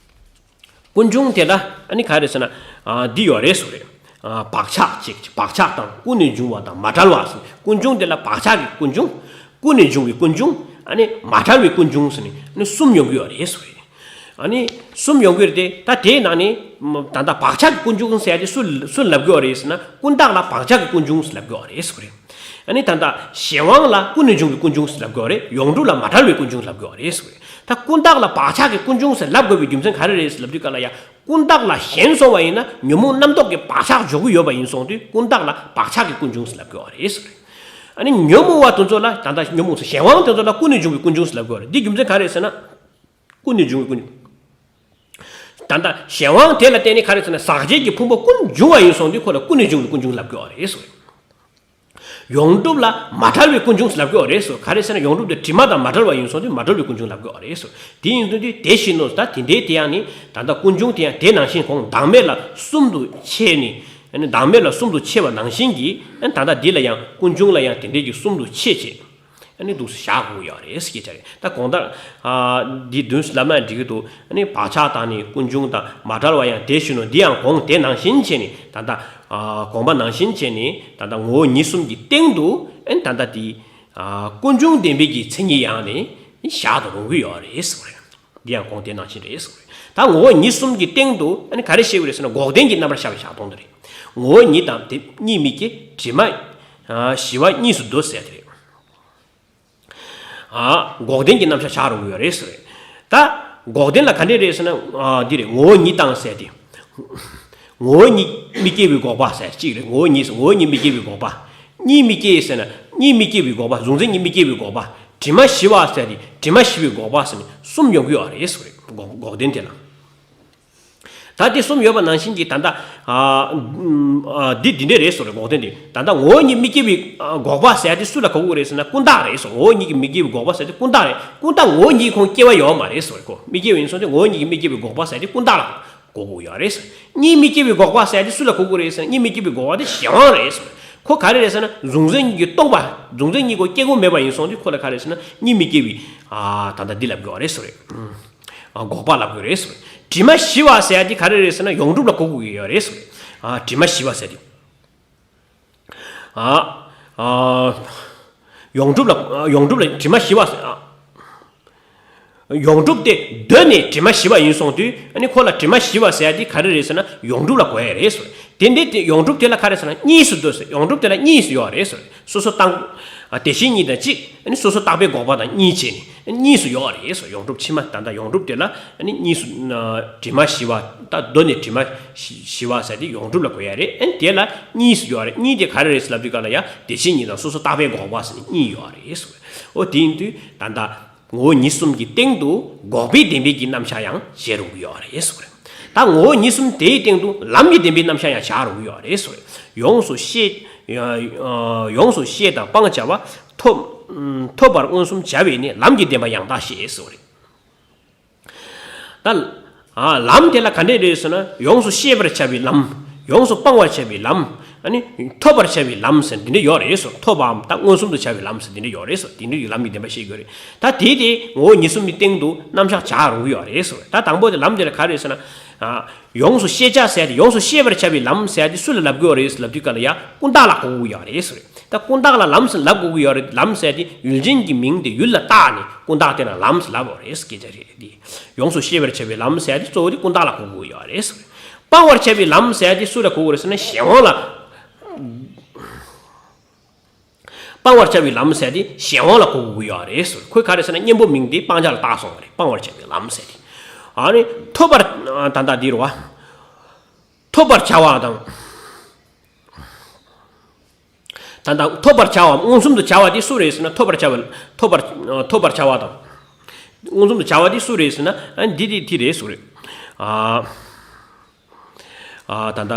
ཀུན་འབྱུང་དེ་ལ་ཨ་ནི་ག་རེ་ཟེར་ན། ཨ་འདི་ཡོད་རེད་ཟེར་བ་རེད། ཨ་བག་ཆགས་གཅིག་བག་ཆགས་དང་ཀུན་ནས་འབྱུང་བ་དང་མ་བྲལ་བ་ཟེར། ཀུན་འབྱུང་དེ་ལ་བག་ཆགས་ཀྱི་ཀུན་འབྱུང་། ཀུན་ནས་འབྱུང་བའི་ཀུན་འབྱུང་། ཨ་ནི་མ་བྲལ་བའི་ཀུན་འབྱུང་ཟེར་ནས་ཨ་ནི་གསུམ་ཡོང་གི་ཡོད་རེད་ཟེར་བ་རེད། ཨ་ནི་གསུམ་ཡོང་གི་རེད་དེ། ད་དེའི་ནང་ནས་ད་ལྟ་བག་ཆགས་ཀྱི་ཀུན་འབྱུང་ཟེར་ཡ་དེ་སུ་སུ་ལབ་གི་ཡོད་རེད་ཟེར་ན། ཀུན་བརྟགས་ལ་བག་ཆགས་ཀྱི་ཀུན་འབྱུང་ཟེར་ལབ་གི་ཡོད་རེད་ཟེར་བ་རེད། ཨ་ནི་ད་ལྟ་གཞན་དབང་ལ་ཀུན་ནས་འབྱུང་བའི་ཀུན་འབྱུང་ཟེར་ལབ་གི་ཡོད་རེད། ཡོངས་གྲུབ་ལ་མ་བྲལ་བའི་ཀུན་འབྱུང་ཟེར་ལབ་གི་ཡོད་རེད་ཟེར་བ་རེད། ད་ཀུན་བརྟགས་ལ་བག་ཆགས་ཀྱི་ཀུན་འབྱུང་ཟེར་ལབ་དགོས་པའི་རྒྱུ་མཚན་ག་རེ་རེད་ཟེར་ལབ་དུས་ག་ལ་ཡ། ཀུན་བརྟགས་ལ་ཞེན་སོང་བ་ཡིན་ན་ཉོན་མོངས་རྣམ་རྟོག་གི་བག་ཆགས་འཇོག་གི་ཡོད་པ་ཡིན་སོང་དུས་ཀུན་བརྟགས་ལ་བག་ཆགས་ཀྱི་ཀུན་འབྱུང་ཟེར་ལབ་དགོས་པ་རེད་ཟེར། ཨ་ནི་ཉོན་མོངས་པ་དེ་ཚོ་ལ་ད་ལྟ་ཉོན་མོངས་སོ་གཞན་དབང་དེ་ཚོ་ལ་ཀུན་ནས་འབྱུང་བའི་ཀུན་འབྱུང་ཟེར་ལབ་དགོས་རེད། འདི་རྒྱུ་མཚན་ག་རེ་ཟེར་ན། ཀུན་ནས་འབྱུང་བའི་ཀུན་འབྱུང་། ད་ལྟ་གཞན་དབང་དེ་ལ་བརྟེན་ནས་ག་རེ་ཟེར་ན་ཟག་བཅས་ཀྱི་ཕུང་པོ་ཀུན་འབྱུང་བ་ཡིན་སོང་དུས་ཁོ་ལ་ཀུན་ནས་འབྱུང་བའི་ཀུན་འབྱུང་ལབ་དགོས་རེད་ཟེར། ཡོངས་གྲུབ་ལ་མ་བྲལ་བའི་ཀུན་འབྱུང་ལབ་དགོས་རེད་ཟེར། ག་རེ་ཟེར་ན་ཡོངས་གྲུབ་དེ་དྲི་མ་དང་མ་བྲལ་བ་ཡིན་སོང་དུས་མ་བྲལ་བའི་ཀུན་འབྱུང་ལབ་དགོས་རེད་ཟེར། དེ་ཡིན་དུས་དེ་བཞིན་ནོ། ད་དེ་འདྲའི་དེ་ཡང་ནི་ད་ལྟ་ཀུན་འབྱུང་དེ་ཡང་དེ་ནང་བཞིན་གོང་བདག་མེད་ལ་གསུམ་དུ་ཕྱེ་ནས་ཨ་ནི་བདག་མེད་ལ་གསུམ་དུ་ཕྱེ་བ་ནང་བཞིན་གྱི་ཨ་ནི་ད་ལྟ་འདི་ལ་ཡང་ཀུན་འབྱུང་ལ་ཡང་དེ་འདྲའི་གི་གསུམ་དུ་ཕྱེ་བྱས། ཨ་ནི་འདུག་སེ་བཞག་དགོས་ཡོད་རེད་ཟེར་གྱི་ཆ་རེད། ད་གོང་ལྟར་ཨ་འདི་བདུན་ལབ་ན་འགྲིག་གི་འདུག་ཨ་ནི་བག་ཆགས་དང་ནི་ཀུན་འབྱུང་དང་མ་བྲལ་བ་ཡང་དེ་བཞིན་ནོ། འདི་ཡང་གོང་དེ་ནང་བཞིན་བྱས་ནས་ད་ལྟ་ཨ་གོང་མ་ནང་བཞིན་བྱས་ནས་ད་ལྟ་ངོ་བོ་ཉིད་གསུམ་གྱི་སྟེང་དུ་ཨ་ནི་ད་ལྟ་དེ་ཨ་ཀུན་འབྱུང་བདེན་པའི་གི་མཚན་ཉིད་ཡང་ནི་བཞག་ཏུ་རུང་གི་ཡོད་རེད་ཟེར་བ་རེད། འདི་ཡང་གོང་དེ་ནང་བཞིན་རེད་ཟེར་བ་རེད། ད་ངོ་བོ་ཉིད་གསུམ་གྱི་སྟེང་དུ་ཨ་ནི་ག་རེ་བཤད་དགོས་རེད་ཟེར་ན་འགོག་བདེན་གྱི་རྣམ་པར་ཤར་བའི་ཞག་སྟོང་དུ་རེད། ངོ་བོ་ཉིད་དང་དེ་གཉིས་མི་སྐྱེ། དྲི་མ་ཨ་ཞི་བ་གཉིས་སུ་འདོད་ཟེར་དེ་རེད། ཨ་འགོག་བདེན་གྱི་རྣམ་གཞག་བྱ་རུང་གི་ཡོད་རེད་ཟེར། ད་འགོག་བདེན་ལ་ག་འདྲས་རེད་ཟེར་ན་ཨ་འདི་རེད། ངོ་བོ་ཉིད་དང་ཟེར་ཏེ། ངོ་བོ་ཉིད་མི་སྐྱེ་བའི་འགོག་པ་ཟེར་གཅིག་རེད། ངོ་བོ་ཉིད་ཟེར་ངོ་བོ་ཉིད་མི་སྐྱེ་བའི་འགོག་པ། གཉིས་མི་སྐྱེ་ཟེར་ན་གཉིས་མི་སྐྱེ་བའི་འགོག་པ། གཟུང་འཛིན་གཉིས་མི་སྐྱེ་བའི་འགོག་པ། དྲི་མ་ཞི་བ་ཟེར་ཏེ་དྲི་མ་ཞི་བའི་འགོག་པ་ཟེར་ནས་གསུམ་ཡོང་གི་ཡོད་རེད་ཟེར། འགོག་འགོག་བདེན་དེ་ལ། ད་དེ་གསུམ་ཡོད་པ་ནང་བཞིན་གྱི་ད་ལྟ་ཨ་ཨ་འདི་འདི་འདྲས་རེད་ཟེར་རེད། འགོག་བདེན་འདི་ད་ལྟ་ངོ་བོ་ཉིད་མི་སྐྱེ་བའི་ཨ་འགོག་པ་ཟེར་ཡ་དེ་སུ་ལ་གོ་དགོས་རེད་ཟེར་ན་ཀུན་བརྟགས་རེད་ཟེར། ངོ་བོ་ཉིད་ཀྱིས་མི་སྐྱེ་བའི་འགོག་པ་ཟེར་དེ་ཀུན་བརྟགས་རེད། ཀུན་བརྟགས་ངོ་བོ་ཉིད་ཁོང་སྐྱེ་བ་ཡོད་མ་རེད་ཟེར་རེད། ཁོ་མི་སྐྱེ་བ་ཡིན་སོང་ཙང་ངོ་བོ་ཉིད་ཀྱིས་མི་སྐྱེ་བའི་འགོག་པ་ཟེར་དེ་ཀུན་བརྟགས་ལ་གོ་དགོས་ཡོད་རེད་ཟེར། གཉིས་མི་སྐྱེ་བའི་འགོག་པ་ཟེར་དེ་སུ་ལ་གོ་དགོས་རེད་ཟེར་ན་གཉིས་མི་སྐྱེ་བའི་འགོག་པ་དེ་གཞན་དབང་རེད་ཟེར། ཁོ་ག་རེ་རེད་ཟེར་ན་གཟུང་འཛིན་གཉིས་ཀྱིས་སྟོང་པ། གཟུང་འཛིན་གཉིས་ཀྱིས་སྐྱེ་དགོས་མེད་པ་ཡིན་སོང་དུས་ཁོ་ལ་ག་རེ་ཟེར་ན་གཉིས་མི་སྐྱེ་བའི་ཨ་ད་ལྟ་འདི་ལ་གོ་རེད་ཟེར་རེད། ཨ་འགོག་པ་ལབ་དགོས་རེད་ཟེར། དྲི་མ་ཞི་བ་ཟེར་ཡ་དེ་ག་རེ་རེད་ཟེར་ན་ཡོངས་གྲུབ་ལ་གོ་དགོས་ཀྱི་ཡོད་རེད་ཟེར། ཨ་དྲི་མ་ཞི་བ་ཟེར་དེ། ཨ་ཨ་ཡོངས་གྲུབ་ལ་ཨ་ཡོངས་གྲུབ་ལ་དྲི་མ་ཞི་བ་ཟེར། ཨ་ཡོངས་གྲུབ་དེ་གདོད་ནས་དྲི་མ་ཞི་བ་ཡིན་སོང་དུས་ཨ་ནི་ཁོ་ལ་དྲི་མ་ཞི་བ་ཟེར་ཡ་དེ་ག་རེ་རེད་ཟེར་ན་ཡོངས་གྲུབ་ལ་གོ་ཡ་རེད་ཟེར། དེ་འདྲའི་དེ་ཡོངས་གྲུབ་དེ་ལ་ག་རེ་ཟེར་ན་གཉིས་སུ་འདོད་ཟེར། ཡོངས་གྲུབ་དེ་ལ་གཉིས་སུ་ཡོད་རེད་ཟེར། སོ་སོ་བརྟག་ཨ་དེ་བཞིན་ཉིད་དང་གཅིག་ཨ་ནི་སོ་སོ་བརྟག་པའི་འགོག་པ་དང་གཉིས་བྱས་ནས་གཉིས་སུ་ཡོད་རེད་ཟེར། ཡོངས་གྲུབ་ཕྱི་མ་ད་ལྟ་ཡོངས་གྲུབ་དེ་ལ་ཨ་ནི་གཉིས་སུ་ཨ་དྲི་མ་ཞི་བ་ད་གདོད་ནས་དྲི་མ་ཞི་ཞི་བ་ཟེར་དེ་ཡོངས་གྲུབ་ལ་གོ་ཡ་རེད། ཨ་ནི་དེ་ལ་གཉིས་སུ་ཡོད་རེད། གཉིས་དེ་ག་རེ་རེད་ཟེར་ལབ་དུས་ག་ལ་ཡ་དེ་བཞིན་ཉིད་དང་སོ་སོ་བརྟག་པའི་འགོག་པ་ཟེར་ནས་གཉིས་ཡོད་རེད་ཟེར། ཨོ་དེ་ཡིན་དུས་ད་ལྟ་ངོ་བོ་ཉིད་གསུམ་གྱི་སྟེང་དུ་འགོག་པའི་བདེན་པའི་གི་རྣམ་གཞག་ཡང་བྱེད་རུང་གི་ཡོད་རེད་ཟེར་བ་རེད། ད་ངོ་བོ་ཉིད་གསུམ་དེའི་སྟེང་དུ་ལམ་གྱི་བདེན་པའི་རྣམ་གཞག་ཡང་བྱ་རུང་གི་ཡོད་རེད་ཟེར་བ་རེད། ཡོངས་སུ་ཤེས་ཡོངས་སུ་ཤེས་དང་སྤང་བྱ་བ། ཐོབ་ཐོབ་པར་མངོན་སུམ་བྱ་བས་ནི་ལམ་གྱི་བདེན་པ་ཡང་དག་ཤེས་ཟེར་བ་རེད། ད་ཨ་ལམ་དེ་ལ་ག་འདྲས་རེད་ཟེར་ན་ཡོངས་སུ་ཤེས་པར་བྱ་བའི་ལམ། ཡོངས་སུ་སྤང་བར་བྱ་བའི་ལམ། ཨ་ནི་ཐོབ་པར་བྱ་བའི་ལམ་ཟེར་འདི་འདྲ་ཡོད་རེད་ཟེར། ཐོབ་པའམ་ད་མངོན་སུམ་དུ་བྱ་བའི་ལམ་ཟེར་འདི་འདྲ་ཡོད་རེད་ཟེར། འདི་འདྲ་ཡི་ལམ་གྱི་བདེན་པ་ཤེས་དགོས་རེད། ད་དེ་དེ་ངོ་བོ་ཉིད་གསུམ་གྱི་སྟེང་དུ་རྣམ་གཞག་བྱ་རུང་གི་ཡོད་རེད་ཟེར། ད་དང་པོ་དེ་ལམ་དེ་ལ་ག་རེ་ཟེར་ན། ཨ་ཡོངས་སུ་ཤེས་བྱ་ཟེར་ཏེ་ཡོངས་སུ་ཤེས་པར་བྱ་བའི་ལམ་ཟེར་ཏེ་སུ་ལ་ལབ་དགོས་རེད་ཟེར་ལབ་དུས་ག་ལ་ཡ་ཀུན་བརྟགས་ལ་གོ་དགོས་ཡོད་རེད་ཟེར། ད་ཀུན་བརྟགས་ལ་ལམ་ཟེར་ལབ་དགོས་ཀྱི་ཡོད་རེད། ལམ་ཟེར་ཏེ་ཡུལ་ཅན་གྱི་མིང་དེ་ཡུལ་ལ་བཏགས་ནས་ཀུན་བརྟགས་དེ་ལ་ལམ་ཟེར་ལབ་དགོས་རེད་ཟེར་སྐད་ཆ་རེད་དེ། ཡོངས་སུ་ཤེས་པར་བྱ་བའི་ལམ་ཟེར་ཏེ་གཙོ་བོ་དེ་ཀུན་བརྟགས་ལ་གོ་དགོས་ཀྱི་ཡོད་རེད་ཟེར། སྤང་བར་བྱ་བའི་ལམ་ཟེར་ཏེ་སུ་ལ་གོ་དགོས་རེད་ཟེར་ན་གཞན་དབང་ལ། སྤང་བར་བྱ་བའི་ལམ་ཟེར་ཏེ་གཞན་དབང་ལ་གོ་དགོས་ཀྱི་ཡོད་རེད་ཟེར། ཁོས་ག་རེ་ཟེར་ན་གཉེན་པོ་མིང་དེ་སྤང་བྱ་ལ་བཏགས་སོང་བ་རེད། སྤང་བར་བྱ་བའི་ལམ་ཟེར་ཏེ། ཨ་ནི་ཐོབ་པར་ད་ལྟ་འདི་རེད་བ། ཐོབ་པར་བྱ་བ་དང་། ད་ལྟ་ཐོབ་པར་བྱ་བ་མངོན་སུམ་དུ་བྱ་བ་དེ་སུ་རེད་ཟེར་ན་ཐོབ་པར་བྱ་བ། ཐོབ་པར་ཐོབ་པར་བྱ་བ་དང་། མངོན་སུམ་དུ་བྱ་བ་དེ་སུ་རེད་ཟེར་ན་ཨ་འདི་དེ་དེ་རེད་ཟེར་རེད། ཨ་ཨ་ད་ལྟ།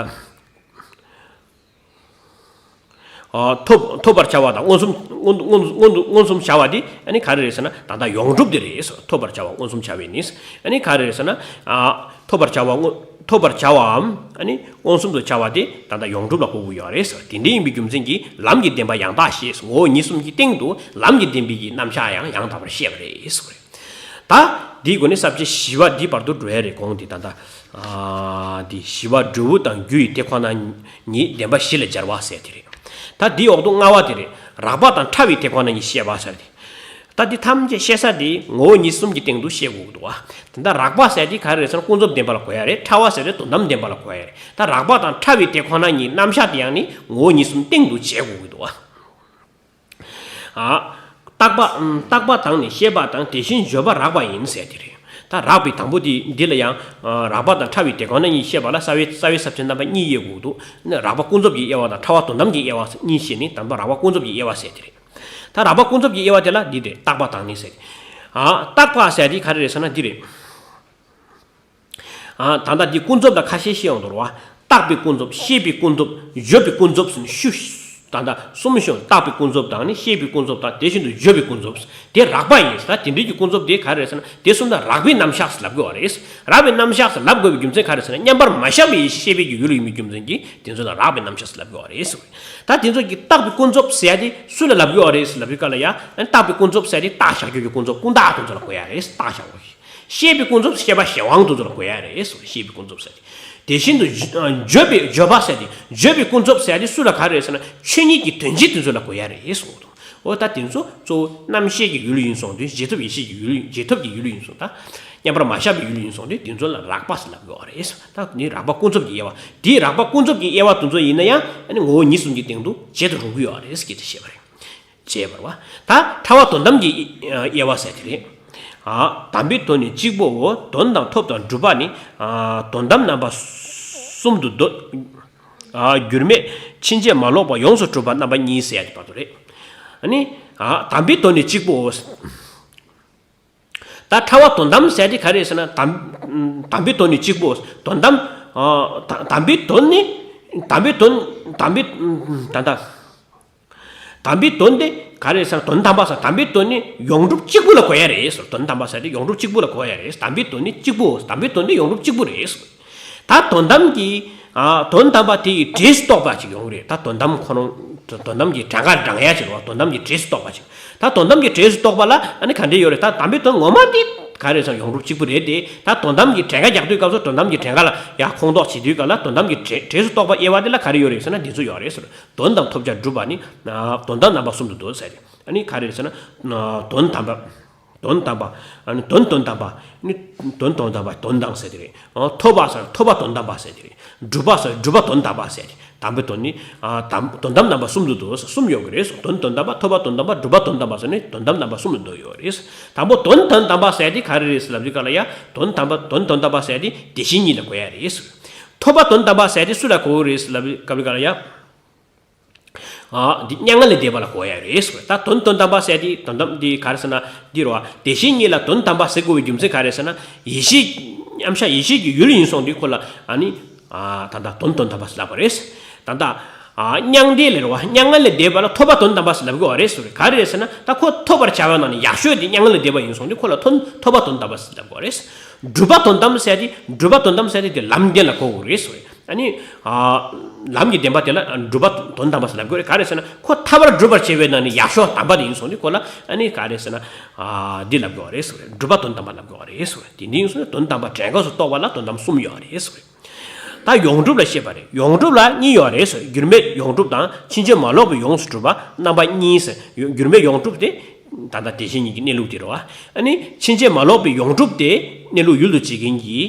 ཨ་ཐོབ་ཐོབ་པར་བྱ་བ་དང་མངོན་སུམ་མངོན་མངོན་མངོན་མངོན་སུམ་བྱ་བ་དེ་ཨ་ནི་ག་རེ་རེད་ཟེར་ན་ད་ལྟ་ཡོངས་གྲུབ་དེ་རེད་ཟེར། ཐོབ་པར་བྱ་བ་མངོན་སུམ་བྱ་བས་ནི་ཨ་ནི་ག་རེ་རེད་ཟེར་ན་ཨ་ཐོབ་པར་བྱ་བ་མངོན་ཐོབ་པར་བྱ་བའམ་ཨ་ནི་མངོན་སུམ་དུ་བྱ་བ་དེ་ད་ལྟ་ཡོངས་གྲུབ་ལ་གོ་དགོས་ཡོད་རེད་ཟེར། དེ་འདྲ་ཡིན་པའི་རྒྱུ་མཚན་གྱིས་ལམ་གྱི་བདེན་པ་ཡང་དག་ཤེས་ཟེར། ངོ་བོ་ཉིད་གསུམ་གྱི་སྟེང་དུ་ལམ་གྱི་བདེན་པའི་གི་རྣམ་གཞག་ཡང་ཡང་དག་པར་ཤེས་པ་རེད་ཟེར། ད་འདིའི་སྒོ་ནས་ས་བཅད་བཞི་པ་འདི་བར་དུ་འགྲོ་ཡ་རེད། གོང་འདི་ད་ལྟ་ཨ་འདི་བཞི་པ་འབྲས་བུ་དང་རྒྱུ་ཡི་དེ་ཁོ་ན་ཉིད་བདེན་པ་བཞི་ལ་སྦྱར་བ་ཟེར་དེ་རེད། ད་འདིའི་འོག་ཏུ་ལྔ་པ་དེ་རེད། རགས་པ་དང་ཕྲ་བའི་དེ་ཁོ་ན་ཉིད་བཤད་པ་ཟེར་དེ། ད་འདི་ཐམས་ཅད་བཤད་ས་འདི་ངོ་བོ་ཉིད་གསུམ་གྱི་སྟེང་དུ་བཤད་དགོས་ཀྱི་འདུག་བ། དེ་འདྲ་རགས་པ་ཟེར་དེ་ག་རེ་རེད་ཟེར་ན་ཀུན་རྫོབ་བདེན་པ་ལ་གོ་ཡ་རེད། ཕྲ་བ་ཟེར་དེ་དོན་དམ་བདེན་པ་ལ་གོ་ཡ་རེད། ད་རགས་པ་དང་ཕྲ་བའི་དེ་ཁོ་ན་ཉིད་རྣམ་གཞག་དེ་ཡང་ནི་ངོ་བོ་ཉིད་གསུམ་སྟེང་དུ་བྱེད་དགོས་ཀྱི་འདུག་བ། ཨ། བརྟག་པ་ཨམ། བརྟག་པ་དང་ནི་ཤེས་པ་དང་དེ་བཞིན་བརྗོད་པ་རགས་པ་ཡིན་ཟེར་དེ་རེད། ད་ ད་རགས་པའི་དང་པོ་དེ་འདི་ལ་ཡང་རགས་པ་དང་ཕྲ་བའི་དེ་ཁོ་ན་གཉིས་བཤད་པ་ལ་རྩ་བའི་རྩ་བའི་ས་བཅད་རྣམ་པ་གཉིས་དབྱེ་དགོས་འདུག། རགས་པ་ཀུན་རྫོབ་ཀྱི་དབྱེ་བ་དང་ཕྲ་བ་དོན་དམ་གྱི་དབྱེ་བ་གཉིས་བཤད་ནས་དམ་པ་རགས་པ་ཀུན་རྫོབ་ཀྱི་དབྱེ་བ་ཟེར་དེ་རེད། ད་རགས་པ་ཀུན་རྫོབ་ཀྱི་དབྱེ་བ་དེ་ལ་འདི་རེད། བཏགས་པ་དང་ནི་ཟེར་དེ། ཨ་བཏགས་པ་ཟེར་དེ་ག་རེ་རེད་ཟེར་ན་འདི་རེད། ཨ་ད་ལྟ་འདི་ཀུན་རྫོབ་ལ་ཁ་ཤས་བཤད་ཡོང་དོ་རེད་བ། བཏགས་པའི་ཀུན་རྫོབ། ཤེས་པའི་ཀུན་རྫོབ། བརྗོད་པའི་ཀུན་རྫོབ་ཟེར་ནས་ཤུ། ད་ལྟ་གསུམ་བཤད་ཡོང་། བཏགས་པའི་ཀུན་རྫོབ་དང་ནི་ཤེས་པའི་ཀུན་རྫོབ་དང་དེ་བཞིན་དུ་བརྗོད་པའི་ཀུན་རྫོབ། དེ་རགས་པ་ཡིན། ད་དེ་འདྲའི་གི་ཀུན་རྫོབ་དེ་ག་རེ་རེད་ཟེར་ན་དེ་གསུམ་ལ་རགས་པའི་རྣམ་གཞག་ཟེར་ལབ་དགོས་བ་རེད། རགས་པའི་རྣམ་གཞག་ཟེར་ལབ་དགོས་པའི་རྒྱུ་མཚན་ག་རེ་ཟེར་ན་མཉམ་པར་མ་བཞག་པའི་ཡེ་ཤེས་ཤེས་པའི་གི་ཡུལ་ཡིན་པའི་རྒྱུ་མཚན་གྱིས་དེ་ཚོ་ལ་རགས་པའི་རྣམ་གཞག་ཟེར་ལབ་དགོས་བ་རེད། ད་དེ་ཚོ་གི་བཏགས་པའི་ཀུན་རྫོབ་ཟེར་ཡ་དེ་སུ་ལ་ལབ་དགོས་བ་རེད་ཟེར་ལབ་པའི་སྐབས་ལ་ཡ་ཨ་ནི་བཏགས་པའི་ཀུན་རྫོབ་ཟེར་ཡ་དེ་བཏགས་བཞག་རྒྱུ་གི་ཀུན་རྫོབ་ཀུན་བཏགས་དེ་ཚོ་ལ་གོ་ཡ་རེད། བཏགས་བཞག་པ། ཤེས་པའི་ཀུན་རྫོབ་ཤེས་པ་ཤེས་དབང་དེ་ཚོ་ལ་གོ་ཡ་རེད། ཤེས་པའི་ཀུན་རྫོབ་ཟེར་ཏེ། དེ་བཞིན་དུ་བརྗོད་པའི་བརྗོད་པ་ཟེར་ཏེ། བརྗོད་པའི་ཀུན་རྫོབ་ཟེར་ཏེ་སུ་ལ་ག་རེ་ཟེར་ན་ཆོས་ཉིད་ཀྱི་དོན་སྤྱི་དེ་ཚོ་ལ་གོ་ཡ་རེད་གསུངས་འདུག། འོ་ད་དེ་ཚོ་གཙོ་བོ་རྣམ་ཤེས་ཀྱི་ཡུལ་ཡིན་གསུངས་དུས་རྗེས་ཐོབ་ཡེ་ཤེས་ཀྱི་ཡུལ་རྗེས་ཐོབ་ཀྱི་ཡུལ་ཡིན་གསུངས། ད་མཉམ་པར་མ་བཞག་པའི་ཡུལ་ཡིན་གསུངས་དུས་དེ་ཚོ་ལ་རགས་པ་ཟེར་ལབ་ཀྱི་ཡོད་རེད། ད་ནི་རགས་པ་ཀུན་རྫོབ་ཀྱི་དབྱེ་བ། དེའི་རགས་པ་ཀུན་རྫོབ་ཀྱི་དབྱེ་བ་དེ་ཚོ་ཡིན་ན་ཡང་ཨ་ནི་ངོ་བོ་ཉིད་གསུམ་གྱི་སྟེང་དུ་བྱེད་དུ་རུང་གི་ཡོད་རེད་ཟེར་གྱི་དེ་བཤད་པ་རེད། ཅེས་པར་བ། ད་ཕྲ་བ་དོན་དམ་གྱི་དབྱེ་བ་ཟེར་དེ་རེད། ཨ་དམ་པའི་དོན་ནི་གཅིག་པོའོ། དོན་དང་ཐོབ་དང་སྒྲུབ་པ་ནི། ཨ་དོན་དམ་རྣམ་པ་གསུམ་དུ་འདོད། ཨ་འགྱུར་མེད་ཕྱིན་ཅི་མ་ལོག་པ་ཡོངས་སུ་གྲུབ་པ་རྣམ་པ་གཉིས་ཟེར་ཡ་དེ་བར་དུ་རེད། ཨ་ནི་ཨ་དམ་པའི་དོན་ནི་གཅིག་པོའོ། ད་ཕྲ་བ་དོན་དམ་ཟེར་དེ་ག་རེ་ཟེར་ན་དམ་དམ་པའི་དོན་ནི་གཅིག་པོ། དོན་དམ། ཨ་ད་དམ་པའི་དོན་ནི། དམ་པའི་དོན། དམ་པའི། ད་ལྟ། དམ་པའི་དོན་དེ་ག་རེ་ཟེར་ན་དོན་དམ་པ་ཟེར་དམ་པའི་དོན་ནི་ཡོངས་གྲུབ་གཅིག་པུ་ལ་གོ་ཡ་རེད་ཟེར། དོན་དམ་པ་ཟེར་དེ་ཡོངས་གྲུབ་གཅིག་པུ་ལ་གོ་ཡ་རེད། དམ་པའི་དོན་ནི་གཅིག་པོ། དམ་པའི་དོན་དེ་ཡོངས་གྲུབ་གཅིག་པུ་རེད་ཟེར། ད་དོན་དམ་གྱི། ཨ་དོན་དམ་པ་དེ་ཡི་འབྲས་སུ་གཏོགས་པ་ཅིག་ཡོང་གི་རེད། ད་དོན་དམ་ཁོ་རང་དོན་དམ་གྱི་བྲན་ཁ་འགྲང་ཡ་ཅིག་རེད་བ། དོན་དམ་གྱི་འབྲས་སུ་གཏོགས་པ་ཅིག། ད་དོན་དམ་གྱི་འབྲས་སུ་གཏོགས་པ་ལ་ཨ་ནི་ག་འདྲས་ཡོད་རེད། ད་དམ་པའི་དོན་ངོ་མ་དེ་ག་རེ་ཟེར་ཡོངས་གྲུབ་གཅིག་པུ་རེད་དེ། ད་དོན་དམ་གྱི་བྲན་ཁ་རྒྱག་དུས་སྐབས་སུ་དོན་དམ་གྱི་བྲན་ཁ་ལ་ཡ་ཁོང་ཐོག་བྱེད་དུས་སྐབས་ལ་དོན་དམ་གྱི་འབྲས་འབྲས་སུ་གཏོགས་པ་དབྱེ་བ་དེ་ལ་ག་རེ་ཡོད་རེད་ཟེར་ན་འདི་ཚོ་ཡོད་རེད་ཟེར། དོན་དམ་ཐོབ་བྱ་སྒྲུབ་པ་ནི། ཨ་དོན་དམ་རྣམ་པ་གསུམ་དུ་འདོད་ཟེར་ཏེ། ཨ་ནི་ག་རེ་རེད་ཟེར་ན། ཨ་དོན་དམ་པ། དོན་དམ་པ། ཨ་ནི་དོན་དོན་དམ་པ། ནི་དོན་དོན་དམ་པ་དོན་དང་ཟེར་དེ་རེད། ཨ་ཐོབ་པ་ཟེར་ཐོབ་པ་དོན་དམ་པ་ཟེར་དེ་རེད། སྒྲུབ་པ་ཟེར་སྒྲུབ་པ་དོན་དམ་པ་ཟེར་དེ། དམ་པའི་དོན་ནི། ཨ་དམ་དོན་དམ་རྣམ་པ་གསུམ་དུ་འདོད་ཟེར་གསུམ་ཡོད་ཀྱི་རེད། དོན་དོན་དམ་པ་ཐོབ་པ་དོན་དམ་པ་སྒྲུབ་པ་དོན་དམ་པ་ཟེར་ནི་དོན་དམ་རྣམ་པ་གསུམ་དུ་འདོད་ཡོད་རེད། དང་པོ་དོན་དོན་དམ་པ་ཟེར་དེ་ག་རེ་རེད་ཟེར་ལབ་དུས་སྐབས་ལ་ཡ་དོན་དམ་པ་དོན་དོན་དམ་པ་ཟེར་དེ་དེ་བཞིན་ཉིད་ལ་གོ་ཡ་རེད། ཐོབ་པ་དོན་དམ་པ་ཟེར་དེ་སུ་ལ་གོ་གི་རེད་ཟེར་ལབ་དུས་སྐབས་ལ་ཡ། ཨ་འདི་མྱ་ངན་ལས་འདས་པ་ལ་གོ་ཡ་རེད་ཟེར། ད་དོན་དོན་དམ་པ་ཟེར་དེ་དོན་དམ་འདི་ག་རེ་ཟེར་ན་འདི་རེད་བ། དེ་བཞིན་ཉིད་ལ་དོན་དམ་པ་ཟེར་དགོས་པའི་རྒྱུ་མཚན་ག་རེ་ཟེར་ན་ཡེ་ཤེས་མཉམ་གཞག་ཡེ་ཤེས་ཀྱི་ཡུལ་ཡིན་སོང་དུས་ཁོ་ལ་ཨ་ནི་ཨ་ད་ལྟ་དོན་དོན་དམ་པ་ཟེར་ལབ་པ་རེད། ད་ལྟ་ཨ་མྱང་འདས་ལས་རེད་བ། མྱ་ངན་ལས་འདས་པ་ལ་ཐོབ་པ་དོན་དམ་པ་ཟེར་ལབ་དགོས་པ་རེད་ཟེར། ག་རེ་རེད་ཟེར་ན་ད་ཁོ་ཐོབ་པར་བྱ་བའི་ནང་ནས་ཡག་ཤོས་དེ་མྱ་ངན་ལས་འདས་པ་ཡིན་སོང་དུས་ཁོ་ལ་ཐོབ་ཐོབ་པ་དོན་དམ་པ་ཟེར་ལབ་དགོས་པ་རེད། སྒྲུབ་པ་དོན་དམ་ཟེར་དེ་སྒྲུབ་པ་དོན་དམ་ཟེར་དེ་དེ་ལམ་བདེན་ལ་གོ་དགོས་རེད་ཟེར། ཨ་ནི། ཨ་ལམ་གྱི་བདེན་པ་དེ་ལ་སྒྲུབ་པ་དོན་དམ་པ་ཟེར་ལབ་དགོས་རེད། ག་རེ་ཟེར་ན་ཁོ་ཐར་པར་སྒྲུབ་པར་བྱེད་པའི་ནང་ནས་ཡག་ཤོས་དམ་པ་དེ་ཡིན་སོང་དུས་ཁོ་ལ་ཨ་ནི་ག་རེ་ཟེར་ན། ཨ་འདི་ལབ་དགོས་རེད་ཟེར། སྒྲུབ་པ་དོན་དམ་པ་ལབ་དགོས་རེད་ཟེར། དེ་འདི་ཡིན་སོང་ན་དོན་དམ་པ་བྲན་ཁ་སུ་གཏོགས་པ་ལ་དོན་དམ་གསུམ་ཡོད་རེད་ཟེར། ད་ཡོངས་གྲུབ་ལ་བཤད་པ་རེད། ཡོངས་གྲུབ་ལ་གཉིས་ཡོད་རེད་ཟེར། འགྱུར་མེད་ཡོངས་གྲུབ་དང་ཕྱིན་ཅི་མ་ལོག་པའི་ཡོངས་སུ་གྲུབ་པ་རྣམ་པ་གཉིས་ཟེར། ཡོ་འགྱུར་མེད་ཡོངས་གྲུབ་དེ། ད་ལྟ་དེ་བཞིན་ཉིད་ཀྱི་གནས་ལུགས་དེ་རེད་བ། ཨ་ནི་ཕྱིན་ཅི་མ་ལོག་པའི་ཡོངས་གྲུབ་དེ་གནས་ལུགས་ཡུལ་དུ་བྱེད་མཁན་གྱི་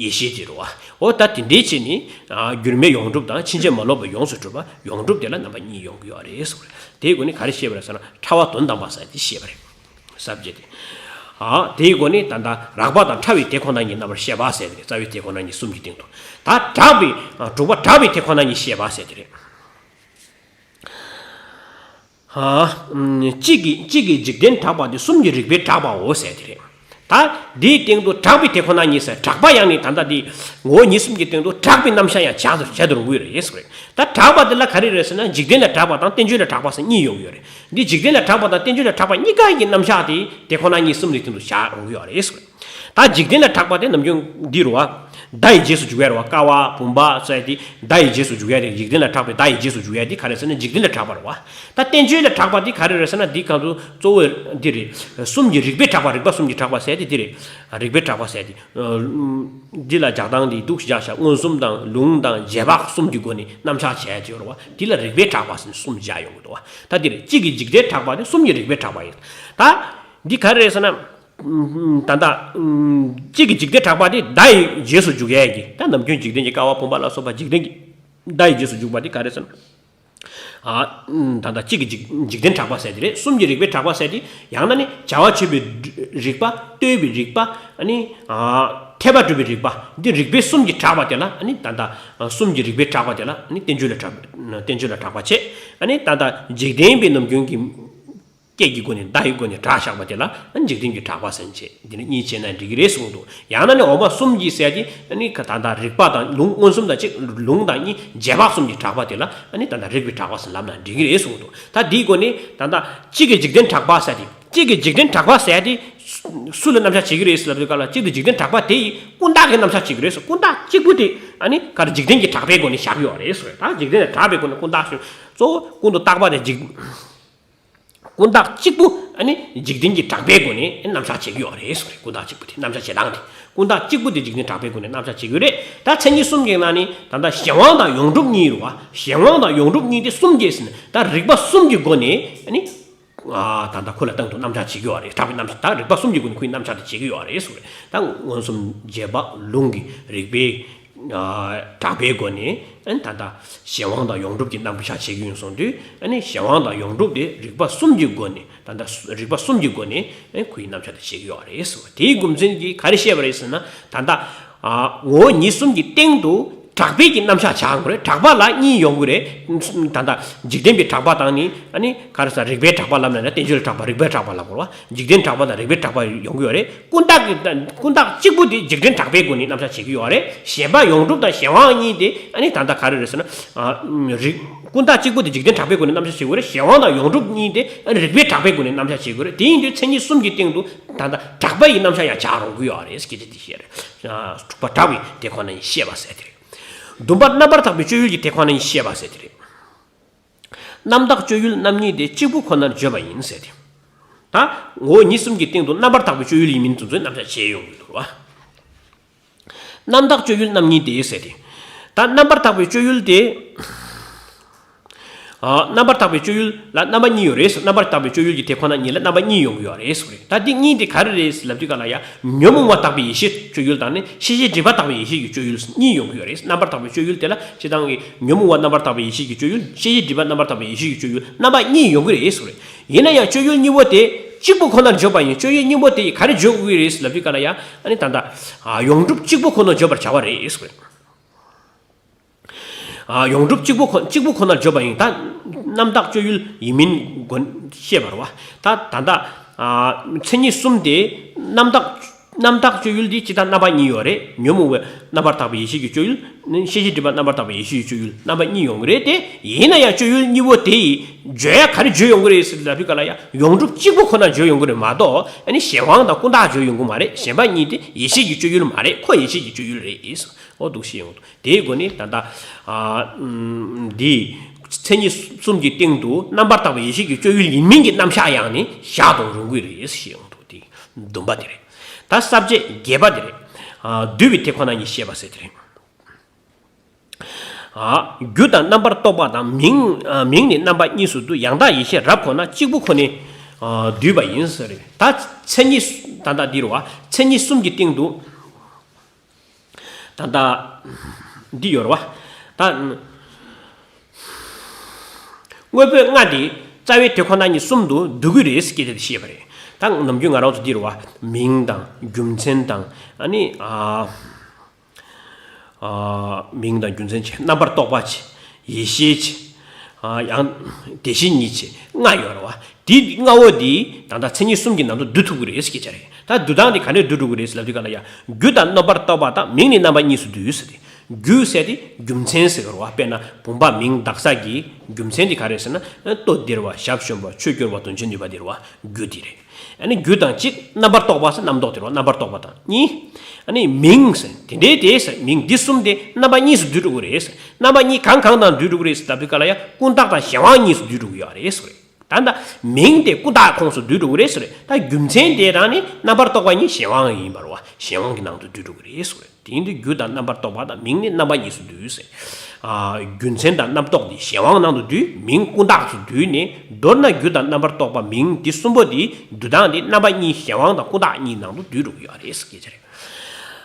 ཡེ་ཤེས་དེ་རེད་བ། འོ་ད་དེ་འདྲའི་ཆེད་ནི་ཨ་འགྱུར་མེད་ཡོངས་གྲུབ་དང་ཕྱིན་ཅི་མ་ལོག་པའི་ཡོངས་སུ་གྲུབ་པ་ཡོངས་གྲུབ་དེ་ལ་རྣམ་པ་གཉིས་ཡོང་གི་ཡོད་རེད་ཟེར། དེའི་སྒོ་ནས་ག་རེ་བཤད་པ་རེད་ཟེར་ན་ཕྲ་བ་དོན་དམ་པ་ཟེར་དེ་བཤད་པ་རེད། ས་བཅད་དེ། ཨ་དེའི་སྒོ་ནས་ད་ལྟ་རགས་པ་དང་ཕྲ་བའི་དེ་ཁོ་ན་ཉིད་རྣམ་པར་བཤད་པ་ཟེར་དེ་རེད། རྩ་བའི་དེ་ཁོ་ན་ཉིད་གསུམ་གྱི་སྟེང་དུ་ད་དྲག་པའི་ཨ་དྲུག་པ་དྲག་པའི་དེ་ཁོ་ན་ཉིད་བཤད་པ་ཟེར་དེ་རེད། ཨ། གཅིག་གིས་གཅིག་གིས་འཇིག་རྟེན་གྲགས་པ་སྟེ་གསུམ་གྱིས་རིགས་པས་གྲགས་པའོ་ཟེར་དེ་རེད། ད་འདིའི་སྟེང་དུ་གྲགས་པའི་དེ་ཁོ་ན་ཉིད་ཟེར། གྲགས་པ་ཡང་ནི་ད་ལྟ་འདི་ངོ་བོ་ཉིད་གསུམ་གྱི་སྟེང་དུ་གྲགས་པའི་རྣམ་གཞག་ཡང་བྱ་བྱ་དུ་རུང་གི་རེད་ཟེར། ད་གྲགས་པ་འདི་ལ་ག་རེ་རེད་ཟེར་ན་འཇིག་རྟེན་ལ་གྲགས་པ་དང་བསྟན་བཅོས་ལ་གྲགས་པ་ཟེར་གཉིས་ཡོང་གི་ཡོད་རེད། འདི་འཇིག་རྟེན་ལ་གྲགས་པ་དང་བསྟན་བཅོས་ལ་གྲགས་པ་གཉིས་ཀ་གི་རྣམ་གཞག་དེ་དེ་ཁོ་ན་ཉིད་གསུམ་གྱི་སྟེང་དུ་བྱ་རུང་གི་ཡོད་རེད་ཟེར། ད་འཇིག་རྟེན་ལ་གྲགས་པ་དེ་ནམ་རྒྱུན་འདི་རུ་བ། མདའ་ཡི་རྗེས་སུ་འཇུག་ཡ་རུ་བ། ཀ་བ་བུམ་པ་ཟེར་དེ་མདའ་ཡི་རྗེས་སུ་འཇུག་ཡ་རེད། འཇིག་རྟེན་ལ་གྲགས་པའི་མདའ་ཡི་རྗེས་སུ་འཇུག་ཡ་དེ་ག་རེ་ཟེར་ན་འཇིག་རྟེན་ལ་གྲགས་པ་རུ་བ། ད་བསྟན་བཅོས་ལ་གྲགས་པ་དེ་ག་རེ་རེད་ཟེར་ན་འདི་གང་དུ་གཙོ་བོ་འདི་རེད། གསུམ་གྱིས་རིགས་པས་གྲགས་པ། རིགས་པ་གསུམ་གྱིས་གྲགས་པ་ཟེར་དེ་འདི་རེད། རིགས་པས་གྲགས་པ་ཟེར་དེ། འདི་ལ་རྒྱག་སྟངས་འདི་འདུག་བཞག་བཞག་མངོན་སུམ་དང་ལུང་དང་རྗེས་དཔག་གསུམ་གྱི་སྒོ་ནས་རྣམ་གཞག་བྱས་ཡ་ཅིག་ཡོད་རུ་བ། འདི་ལ་རིགས་པས་གྲགས་པ་ཟེར་ནས་གསུམ་བཞག་ཡོང་གི་འདུག་བ། ད་འདི་རེད། གཅིག་གིས་འཇིག་རྟེན་གྲགས་པ་དེ་གསུམ་གྱིས་རིགས་པས་གྲགས་པ་ཡིན། ད་འདི་ག་རེ་རེད་ཟེར་ན། ད་ལྟ། གཅིག་གིས་འཇིག་རྟེན་གྲགས་པ་དེ་མདའ་ཡི་རྗེས་སུ་འཇུག་ཡས་ཀྱི་ད་ནམ་རྒྱུན་འཇིག་རྟེན་གྱི་ཀ་བ་བུམ་པ་ལ་སོགས་པ་འཇིག་རྟེན་གྱི་མདའ་ཡི་རྗེས་སུ་འཇུག་པ་དེ་ག་རེ་ཟེར་ན། ཨ། ད་ལྟ་གཅིག་གི་འཇིག་འཇིག་རྟེན་གྲགས་པ་ཟེར་དེ་རེད། གསུམ་གྱི་རིགས་པས་གྲགས་པ་ཟེར་དེ། ཡང་ན་ནི་བྱ་བ་བྱེད་པའི་རིགས་པ། ལྟོས་པའི་རིགས་པ། ཨ་ནི། ཨ། འཐད་པ་སྒྲུབ་པའི་རིགས་པ། འདི་རིགས་པས་གསུམ་གྱིས་གྲགས་པ་དེ་ལ་ཨ་ནི་ད་ལྟ་གསུམ་གྱི་རིགས་པས་གྲགས་པ་དེ་ལ་ཨ་ནི་བསྟན་བཅོས་ལ་གྲགས། བསྟན་བཅོས་ལ་གྲགས་པ་བྱས། ཨ་ནི་ད་ལྟ་འཇིག་རྟེན་པའི་ནམ་རྒྱུན་གྱི་སྐད་ཀྱི་སྒོ་ནས་བརྡ་ཡི་སྒོ་ནས་གྲགས་བཞག་པ་དེ་ལ་འཇིག་རྟེན་གྱི་གྲགས་པ་ཟེར་བྱས། འདི་ནི་གཉིས་བྱས་ན་འགྲིག་གི་རེད་གསུངས་འདུག། ཡང་ན་ནི་འོག་མ་གསུམ་གྱིས་ཟེར་ཏེ་ཨ་ནི་ད་ལྟ་རིགས་པ་དང་ལུང་མངོན་སུམ་དང་གཅིག། ལུང་དང་གཉིས། རྗེས་དཔག་གསུམ་གྱིས་གྲགས་པ་དེ་ལ་ཨ་ནི་ད་ལྟ་རིགས་པས་གྲགས་པ་ཟེར་ལབ་ན་འགྲིག་གི་རེད་གསུངས་འདུག། ད་འདིའི་སྒོ་ནས་ད་ལྟ་གཅིག་གི་འཇིག་རྟེན་གྲགས་པ་ཟེར་ཏེ། གཅིག་གི་འཇིག་རྟེན་གྲགས་པ་ཟེར་ཏེ་སུ་ལ་རྣམ་གཞག་བྱེད་ཀྱི་རེད་ཟེར་ལབ་དུས་སྐབས་ལ། གཅིག་ཏུ་འཇིག་རྟེན་གྲགས་པ་དེ་ཡི་ཀུན་བརྟགས་ཀྱི་རྣམ་གཞག་བྱེད་ཀྱི་རེད་ཟེར། ཀུན་བརྟགས་གཅིག་པུ་དེ་ཨ་ནི་ག་རེ་འཇིག་རྟེན་གྱི་གྲགས་པའི་སྒོ་ནས་བཞག་གི་ཡོད་རེད་ཟེར། ད་འཇིག་རྟེན་ལ་གྲགས་པའི་སྒོ་ནས་ཀུན་བརྟགས་ཞུ། གཙོ་བོ་ཀུན་ཏུ་བརྟགས་པ་དེ་འཇིག་ཀུན་བརྟགས་གཅིག་པུ་ཨ་ནི་འཇིག་རྟེན་གྱི་གྲགས་པའི་སྒོ་ནས་རྣམ་གཞག་བྱེད་ཀྱི་ཡོད་རེད་ཟེར། ཀུན་བརྟགས་གཅིག་པུ་དེ་རྣམ་གཞག་བྱེད་སྟངས་དེ། ཀུན་བརྟགས་གཅིག་པུ་དེ་འཇིག་རྟེན་གྲགས་པའི་སྒོ་ནས་རྣམ་གཞག་བྱེད་ཀྱི་ཡོད་རེད། ད་མཚན་ཉིད་གསུམ་གྱི་ནང་ནས་ད་ལྟ་གཞན་དབང་དང་ཡོངས་གྲུབ་གཉིས་རེད་བ། གཞན་དབང་དང་ཡོངས་གྲུབ་གཉིས་དེ་གསུམ་གྱིས་ཟེར་ནས་ད་རིགས་པ་གསུམ་གྱི་སྒོ་ནས་ཨ་ནི། ཨ། ད་ལྟ་ཁོ་ལ་སྟེང་དུ་རྣམ་གཞག་བྱེད་ཀྱི་ཡོད་རེད། གྲགས་པའི་རྣམ་གཞག། ད་རིགས་པ་གསུམ་གྱི་སྒོ་ནས་ཁོའི་རྣམ་གཞག་དེ་བྱེད་ཀྱི་ཡོད་རེད་གསུངས་རེད། ད་མངོན་སུམ། རྗེས་དཔག། ལུང་གི་རིགས་པའི། ཨ། གྲགས་པའི་སྒོ་ནས་ཨ་ནི་ད་ལྟ་གཞན་དབང་དང་ཡོངས་གྲུབ་ཀྱི་རྣམ་གཞག་བྱེད་ཀྱི་ཡིན་གསུངས་དུས། ཨ་ནི་གཞན་དབང་དང་ཡོངས་གྲུབ་དེ་རིགས་པ་གསུམ་གྱི་སྒོ་ནས། ད་ལྟ་རིགས་པ་གསུམ་གྱི་སྒོ་ནས་ཨ་ནི་ཁོའི་རྣམ་གཞག་དེ་བྱེད་ཀྱི་ཡོད་རེད་གསུངས། དེའི་རྒྱུ་མཚན་གྱིས་ག་རེ་བཤད་པ་རེད་ཟེར་ན། ད་ལྟ། ཨ། ངོ་བོ་ཉིད་གསུམ་གྱི་སྟེང་དུ་གྲགས་པའི་གི་རྣམ་གཞག་བྱ་དགོས་རེད། གྲགས་པ་ལ་གཉིས་ཡོང་གི་རེད། ད་ལྟ་འཇིག་རྟེན་པའི་གྲགས་པ་དང་ནི་ཨ་ནི་ག་རེ་ཟེར། རིགས་པའི་གྲགས་པ་ལབ་ན་ནི་བསྟན་བཅོས་ལ་གྲགས་པ། རིགས་པའི་གྲགས་པ་ལབ་དགོས་རེད་བ། འཇིག་རྟེན་གྲགས་པ་དང་རིགས་པའི་གྲགས་པ་ཡོང་གི་ཡོད་རེད། ཀུན་བརྟགས་ཀྱི། ཀུན་བརྟགས་གཅིག་པུ་དེ་འཇིག་རྟེན་གྲགས་པའི་སྒོ་ནས་རྣམ་གཞག་བྱེད་ཀྱི་ཡོད་རེད། གཞན་པ་ཡོངས་གྲུབ་དང་གཞན་དབང་གཉིས་དེ་ཨ་ནི་ད་ལྟ་ག་རེ་རེད་ཟེར་ན། ཨ། རིགས། ཀུན་བརྟགས་གཅིག་པུ་དེ་འཇིག་རྟེན་གྲགས་པའི་སྒོ་ནས་རྣམ་གཞག་བྱེད་དགོས་རེད། གཞན་དབང་དང་ཡོངས་གྲུབ་གཉིས་དེ་ཨ་ནི་རིགས་པའི་གྲགས་པའི་སྒོ་ནས་རྣམ་གཞག་བྱེད་དགོས་རེད། དེ་ཡིན་དུས་མཚན་ཉིད་གསུམ་གྱི་སྟེང་དུ་ད་ལྟ་གྲགས་པ་ཡི་རྣམ་གཞག་ཡང་བྱ་རུང་གི་ཡོད་རེད། སྐད་ཆ་དེ་བཤད་རེད། ཨ། དྲུག་པ་གྲགས་པའི་དེ་ཁོ་ན་ཡི་ཤེས་པ་ཟེར་དེ་རེད། བདུན་པ་རྣམ་པར་དག་པའི་སྤྱོད་ཡུལ་གྱི་དེ་ཁོ་ན་ཡི་ཤེས་པ་ཟེར་དེ་རེད། རྣམ་དག་སྤྱོད་ཡུལ་རྣམ་གཉིས་དེ་གཅིག་པུ་ཁོ་ནར་བརྗོད་པ་ཡིན་ཟེར་ཏེ། ད་ངོ་བོ་ཉིད་གསུམ་གྱི་སྟེང་དུ་རྣམ་པར་དག་པའི་སྤྱོད་ཡུལ་ཡིན་མིན་དེ་ཚོའི་རྣམ་གཞག་བྱས་ཡོང་གི་འདུག་བ། རྣམ་དག་སྤྱོད་ཡུལ་རྣམ་གཉིས་དེ་ཟེར་ཏེ། ད་རྣམ་པར་དག་པའི་སྤྱོད་ཡུལ་དེ། ཨ། རྣམ་པར་དག་པའི་སྤྱོད་ཡུལ་ལ་རྣམ་པ་གཉིས་ཡོད་རེད་ཟེར། རྣམ་པར་དག་པའི་སྤྱོད་ཡུལ་གྱི་དེ་ཁོ་ན་ཉིད་ལ་རྣམ་པ་གཉིས་ཡོང་གི་ཡོད་རེད་ཟེར་རེད། ད་འདི་གཉིས་དེ་ག་རེ་རེད་ལབ་དུས་ག་ལ་ཡ། ཉོན་མོངས་པ་དག་པའི་ཡེ་ཤེས་སྤྱོད་ཡུལ་དང་ནི་ཤེས་བྱའི་སྒྲིབ་པ་དག་པའི་ཡེ་ཤེས་ཀྱི་སྤྱོད་ཡུལ་གཉིས་ཡོང་གི་ཡོད་རེད། རྣམ་པར་དག་པའི་སྤྱོད་ཡུལ་དེ་ལ་སྤྱིར་བཏང་གི་ཉོན་མོངས་པ་རྣམ་པར་དག་པའི་ཡེ་ཤེས་ཀྱི་སྤྱོད་ཡུལ། ཤེས་བྱའི་སྒྲིབ་པ་རྣམ་པར་དག་པའི་ཡེ་ཤེས་ཀྱི་སྤྱོད་ཡུལ། རྣམ་པ་གཉིས་ཡོང་གི་རེད་ཟེར་རེད། ཡིན་ན་ཡང་སྤྱོད་ཡུལ་གཉིས་པོ་དེ་གཅིག་པུ་ཁོ་ནར་བརྗོད་པ་ཡིན། སྤྱོད་ཡུལ་གཉིས་པོ་དེ་ག་རེ་བརྗོད་དགོས་ཀྱི་རེད་ལབ་དུས་ག་ལ་ཡ། ཨ་ནི་ད་ལྟ། ཨ། ཡོངས་གྲུབ་གཅིག་པུ་ཁོ་ནར་བརྗོད་པར་བྱ་བ་རེད་ཟེར་རེད། ཨ། ཡོངས་གྲུབ་གཅིག་པུ་ཁོ། གཅིག་པུ་ཁོ་ནར་བརྗོད་པ་ཡིན། ད་རྣམ་དག་སྤྱོད་ཡུལ་ཡིན་མིན་དགོངས་ཤེས་པར་བ། ད་ད་ལྟ། ཨ། མཚན་ཉིད་གསུམ་དེ་རྣམ་དག། རྣམ་དག་སྤྱོད་ཡུལ་དེ་སྤྱིར་བཏང་རྣམ་པ་གཉིས་ཡོད་རེད། ཉོན་མོངས་པའི་རྣམ་པར་དག་པའི་ཡེ་ཤེས་ཀྱི་སྤྱོད་ཡུལ། ཤེས་བྱའི་སྒྲིབ་པ་རྣམ་པར་དག་པའི་ཡེ་ཤེས་ཀྱི་སྤྱོད་ཡུལ། རྣམ་པ་གཉིས་ཡོང་གི་རེད་དེ། ཡིན་ན་ཡང་སྤྱོད་ཡུལ་གཉིས་པོ་དེ་ཡིས་བརྗོད་ཡ་ག་རེ་བརྗོད་ཡོང་གི་རེད་ཟེར་ལབ་དུས་ག་ལ་ཡ། ཡོངས་གྲུབ་གཅིག་པུ་ཁོ་ན་བརྗོད་ཡོང་གི་རེད་མ་གཏོགས། ཨ་ནི་གཞན་དབང་དང་ཀུན་བརྟགས་བརྗོད་ཡོང་གི་མ་རེད། གཞན་པ་གཉིས་དེ་ཡེ་ཤེས་ཀྱི་སྤྱོད་ཡུལ་མ་རེད། ཁོ་ཡེ་ཤེས་ཀྱི་སྤྱོད་ཡུལ་རེད། འོ་འདུག་ཤེས་ཡོང་འདུག། དེའི་སྒོ་ནས་ད་ལྟ། ཨ། འདི་མཚན་ཉིད་གསུམ་གྱི་སྟེང་དུ་རྣམ་པར་དག་པའི་ཡེ་ཤེས་ཀྱི་སྤྱོད་ཡུལ་ཡིན་མིན་གྱི་རྣམ་གཞག་ཡང་ནི་བཞག་དང་རུང་གི་རེད་ཞེས་ཡོང་འདུག། དེ་བདུན་པ་དེ་རེད། ད་ས་བཅད་བརྒྱད་པ་དེ་རེད། ཨ། བསྡུས་པའི་དེ་ཁོ་ན་ཉིད་བཤད་པ་ཟེར་དེ་རེད། ཨ། རྒྱུ་དང་རྣམ་པར་རྟོག་པ་དང་མིང་། ཨ། མིང་ནི་རྣམ་པ་གཉིས་སུ་འདུ། ཡང་དག་ཡེ་ཤེས་རབ་ཁོ་ན། གཅིག་པུ་ཁོ་ནས། ཨ། བསྡུས་པ་ཡིན་ཟེར་རེད། ད་མཚན་ཉིད་ད་ལྟ་འདི་རུ་བ། མཚན་ཉིད་གསུམ་གྱི་སྟེང་དུ། ད་ལྟ་འདི་ཡོད་རེད་བ། ད་དངོས་པོ་ལྔ་དེ་རྩ་བའི་དེ་ཁོ་ན་ཉིད་གསུམ་དུ་འདུ་གི་རེད་ཟེར་སྐད་ཆ་དེ་བཤད་པ་རེད། ད་ནམ་རྒྱུན་ང་རང་ཚོ་འདི་རུ་བ། མིང་དང་རྒྱུ་མཚན་དང་། ཨ་ནི། ཨ། ཨ། མིང་དང་རྒྱུ་མཚན་བྱས། རྣམ་པར་རྟོག་པ་བྱས། ཡེ་ཤེས་བྱས། ཨ། ཡང་དེ་བཞིན་ཉིད་བྱས། ལྔ་ཡོད་རེད་བ། དེ་ལྔ་བོ་དེ་ད་ལྟ་མཚན་ཉིད་གསུམ་གྱི་ནང་དུ་འདུ་ཐུབ་ཀྱི་རེད་ཟེར་སྐད་ཆ་རེད། ད་འདུ་སྟངས་དེ་ག་ནས་འདུ་འགྲོ་གི་རེད་ཟེར་ལབ་དུས་ག་ལ་ཡ། རྒྱུ་དང་རྣམ་པར་རྟོག་པ་དང་མིང་ནི་རྣམ་པ་གཉིས་སུ་འདུས་ཟེར་ཏེ། རྒྱུ་ཟེར་དེ་རྒྱུ་མཚན་ཟེར་གི་རེད་བ། དཔེར་ན་བུམ་པ་མིང་གདགས་ས་གི་རྒྱུ་མཚན་དེ་ག་རེད་ཟེར་ན། ལྟོ་ལྡིར་བ། ཞབས་ཞུམ་པ། ཆོས་སྐྱོར་བ། དོན་བྱེད་ནུས་པ་དེ་རེད་བ། རྒྱུ་དེ་རེད། ཨ་ནི་རྒྱུ་དང་གཅིག། རྣམ་པར་རྟོག་པ་ཟེར་རྣམ་རྟོག་དེ་རེད་བ། རྣམ་པར་རྟོག་པ་དང་གཉིས། ཨ་ནི་མིང་ཟེར་དེ་འདྲའི་དེ་ཟེར། མིང་འདི་གསུམ་དེ་རྣམ་པ་གཉིས་སུ་འདུས་འགྲོ་གི་རེད་ཟེར། རྣམ་པ་གཉིས་གང་གང་དང་འདུས་འགྲོ་གི་རེད་ཟེར་ལབ་དུས་ག་ལ་ཡ། ཀུན་བརྟགས་དང་གཞན་དབང་གཉིས་སུ་འདུས་འགྲོ་གི་ཡོད་རེད་ཟེར། ད་ལྟ་མིང་དེ་ཀུན་བརྟགས་ཁོངས་སུ་འདུས་འགྲོ་གི་རེད་ཟེར། ད་རྒྱུ་མཚན་དེ་རང་ནི་རྣམ་པར་རྟོག་པ་གཉིས་གཞན་དབང་ཡིན་པ་རེད་བ། གཞན་དབང་གི་ནང་དུ་འདུས་འགྲོ་གི་རེད་ཟེར། དེ་ཡིན་དུས་རྒྱུ་དང་རྣམ་པར་རྟོག་པ་དང་མིང་ནི་རྣམ་པ་གཉིས་སུ་འདུས་ཟེར། ཨ། རྒྱུ་མཚན་དང་རྣམ་རྟོག་དེ་གཞན་དབང་ནང་དུ་འདུས། མིང་ཀུན་བརྟགས་སུ་འདུས་ནས། མདོར་ན་རྒྱུ་དང་རྣམ་པར་རྟོག་པ་མིང་འདི་གསུམ་པོ་དེ་འདུ་སྟངས་དེ་རྣམ་པ་གཉིས་གཞན་དབང་དང་ཀུན་བརྟགས་གཉིས་ནང་དུ་འདུས་འགྲོ་གི་ཡོད་རེད་ཟེར་སྐད་ཆ་རེད།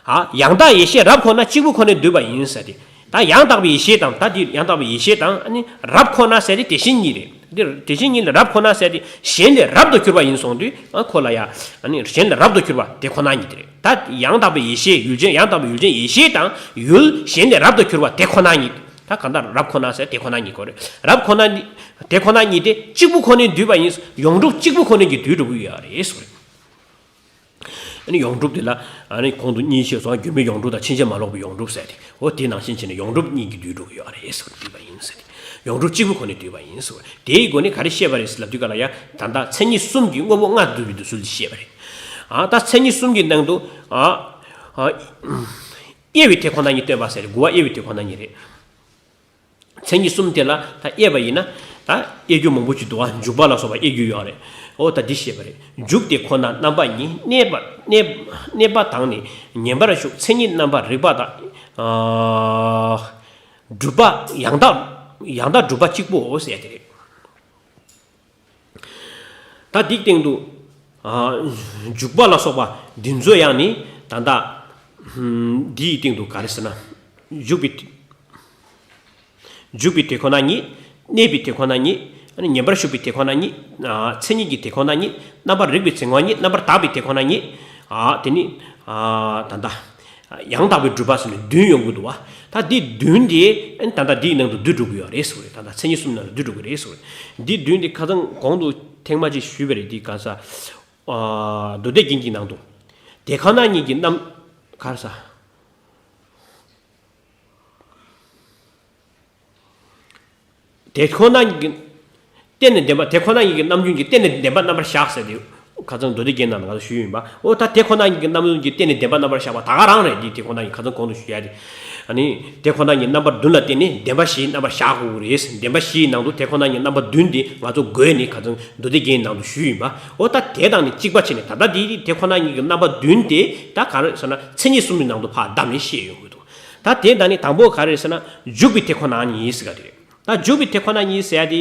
ཨ། ཡང་དག་ཡེ་ཤེས་རབ་ཁོ་ན། གཅིག་པུ་ཁོ་ནས་འདུས་པ་ཡིན་ཟེར་ཏེ། ད་ཡང་དག་པའི་ཡེ་ཤེས་དང་། ད་འདི་ཡང་དག་པའི་ཡེ་ཤེས་དང་། ཨ་ནི་རབ་ཁོ་ན་ཟེར་དེ་དེ་བཞིན་ཉིད་རེད། འདིར་དེ་བཞིན་ཉིད་ལ་རབ་ཁོ་ན་ཟེར་དེ་གཞན་ལས་རབ་ཏུ་གྱུར་པ་ཡིན་སོང་དུས། ཨ་ཁོ་ལ་ཡ། ཨ་ནི་གཞན་ལས་རབ་ཏུ་གྱུར་པ་དེ་ཁོ་ན་ཉིད་དེ་རེད། ད་ཡང་དག་པའི་ཡེ་ཤེས་ཡུལ་ཅན། ཡང་དག་པའི་ཡུལ་ཅན་ཡེ་ཤེས་དང་ཡུལ་གཞན་ལས་རབ་ཏུ་གྱུར་པ་དེ་ཁོ་ན་ཉིད། ད་གང་ལྟར་རབ་ཁོ་ན་ཟེར་དེ་ཁོ་ན་ཉིད་ཁོ་རེད། རབ་ཁོ་ན་ཉིད། དེ་ཁོ་ན་ཉིད་དེ་གཅིག་པུ་ཁོ་ནས་འདུས་པ་ཡིན། ཡོངས་གྲུབ་གཅིག་པུ་ཁོ་ནས་ཀྱིས་བསྡུས་འགྲོ་གི་ཡོད་རེད་ཟེར། ཨ་ནི་ཡོངས་གྲུབ་དེ་ལ། ཨ་ནི་གོང་དུ་གཉིས་བཤད་སོང་། འགྱུར་མེད་ཡོངས་གྲུབ་དང་ཕྱིན་ཅི་མ་ལོག་པའི་ཡོངས་གྲུབ་ཟེར་ཏེ། འོ་དེ་ནང་བཞིན་བྱས་ནས་ཡོངས་གྲུབ་གཉིས་ཀྱིས་བསྡུས་འགྲོ་གི་ཡོད་རེད་ཟེར། བསྡུས་པ་ཡིན་ཟེར་ཏེ། ཡོངས་གྲུབ་གཅིག་པུ་ཁོ་ནས་བསྡུས་པ་ཡིན་ཟེར། དེའི་སྒོ་ནས་ག་རེ་བཤད་པ་རེད་ཟེར་ལབ་དུས་ག་ལ་ཡ། ད་ལྟ་མཚན་ཉིད་གསུམ་གྱིས་དངོས་པོ་ལྔ་བསྡུས་པའི་འདུག་ཚུལ་བཤད་པ་རེད། ཨ་ད་མཚན་ཉིད་གསུམ་གྱི་ནང་དུ། ཨ་ཨ་དབྱེ་བའི་དེ་ཁོ་ན་ཉིད་སྟོན་པ་ཟེར། དགུ་པ་དབྱེ་བའི་དེ་ཁོ་ན་ཉིད་རེད། མཚན་ཉིད་གསུམ་དེ་ལ་ད་དབྱེ་བ་ཡིན་ན། ད་དབྱེ་རྒྱུ་མང་པོ་ཅིག་འདུག་བ། འཇུག་པ་ལ་སོགས་པ་དབྱེ་རྒྱུ་ཡོད་རེད། འོ་ད་འདི་བཤད་པ་རེད། འཇུག་དེ་ཁོ་ན་རྣམ་པ་གཉིས། གནས་པ་གནས་གནས་པ་དང་ནི་ཉན་པར་ཞུགས། མཚན་ཉིད་རྣམ་པར་རིག་པ་དང་། ཨ་སྒྲུབ་པ་ཡང་དག་ཡང་དག་སྒྲུབ་པ་གཅིག་པོའོ་ཟེར་དེ་རེད། ད་འདིའི་སྟེང་དུ། ཨ་འཇུག་པ་ལ་སོགས་པ་འདི་ཚོ་ཡང་ནི་ད་ལྟ་ཧུམ་འདིའི་སྟེང་དུ་ག་རེ་ཟེར་ན། འཇུག་པའི་འཇུག་པའི་དེ་ཁོ་ན་ཉིད། གནས་པའི་དེ་ཁོ་ན་ཉིད། ཨ་ནི་ཉན་པར་ཞུགས་པའི་དེ་ཁོ་ན་ཉིད། ཨ་མཚན་ཉིད་ཀྱི་དེ་ཁོ་ན་ཉིད། རྣམ་པར་རིག་པའི་འཛིན་པ་ཉིད། རྣམ་པར་དག་པའི་དེ་ཁོ་ན་ཉིད། ཨ་དེ་ནི་ཨ་ད་ལྟ། ཡང་དག་པའི་སྒྲུབ་པ་ཟེར་ནས་བདུན་ཡོང་གི་འདུག་བ། ད་འདི་བདུན་དེ་ཨ་ནི་ད་ལྟ་འདིའི་ནང་དུ་བསྡུས་འགྲོ་གི་ཡོད་རེད་ཟེར་བ་རེད། ད་ལྟ་མཚན་ཉིད་གསུམ་ནང་ལ་བསྡུས་འགྲོ་གི་རེད་ཟེར་བ་རེད། འདི་བདུན་དེ་ཁ་སང་གོང་དུ་ཐེངས་མ་གཅིག་ཞུས་པ་རེད། འདི་ག་ས། ཨ་མདོ་སྡེ་རྒྱན་གྱི་ནང་དུ། དེ་ཁོ་ན་ཉིད་ཀྱི་རྣམ། ག་རེ་ཟ། དེ་ཁོ་ན་ཉིད་ཀྱི། རྟེན་ནི་བདེན་པ། དེ་ཁོ་ན་ཉིད་ཀྱི་རྣམ་འགྱུར་གྱི་རྟེན་ནི་བདེན་པ་རྣམ་པར་གཞག་ཟེར་ཏེ། ཁ་སང་མདོ་སྡེ་རྒྱན་ནང་ལ་ང་ཚོ་ཞུས་ཡིན་པ། འོ་ད་དེ་ཁོ་ན་ཉིད་ཀྱི་རྣམ་འགྱུར་གྱི་རྟེན་ནི་བདེན་པ་རྣམ་པར་གཞག་པ་ད་ག་རང་རེད། འདི་དེ་ཁོ་ན་ཉིད་ཁ་སང་གོང་དུ་ཞུ་ཡ་དེ། ཨ་ནི་དེ་ཁོ་ན་ཉིད་རྣམ་པ་བདུན་ལ་བརྟེན་ནས་བདེན་པ་བཞི་རྣམ་པར་གཞག་དགོས་ཀྱི་རེད། བདེན་པ་བཞིའི་ནང་དུ་དེ་ཁོ་ན་ཉིད་རྣམ་པ་བདུན་དེ་ང་ཚོ་དགོས་ནས་ཁ་སང་མདོ་སྡེ་རྒྱན་ནང་དུ་ཞུས་ཡིན་པ། འོ་ད་དེ་དང་ནི་གཅིག་པ་བྱས་ནས་ད་ལྟ་འདི་དེ་ཁོ་ན་ཉིད་ཀྱི་རྣམ་པ་བདུན་དེ་ད་ག་རེ་ཟེར་ན་མཚན་ཉིད་གསུམ་གྱི་ནང་དུ་ཕར་བསྡམས་ནས་བཤད་ཡོང་གི་འདུག་ད་དེ་དང་ནི་དང་པོ་ག་རེ་ཟེར་ན་འཇུག་པའི་དེ་ཁོ་ན་ཉིད་ཟེར་ག་དེ་རེད། ད་འཇུག་པའི་དེ་ཁོ་ན་ཉིད་ཟེར་ཡ་དེ།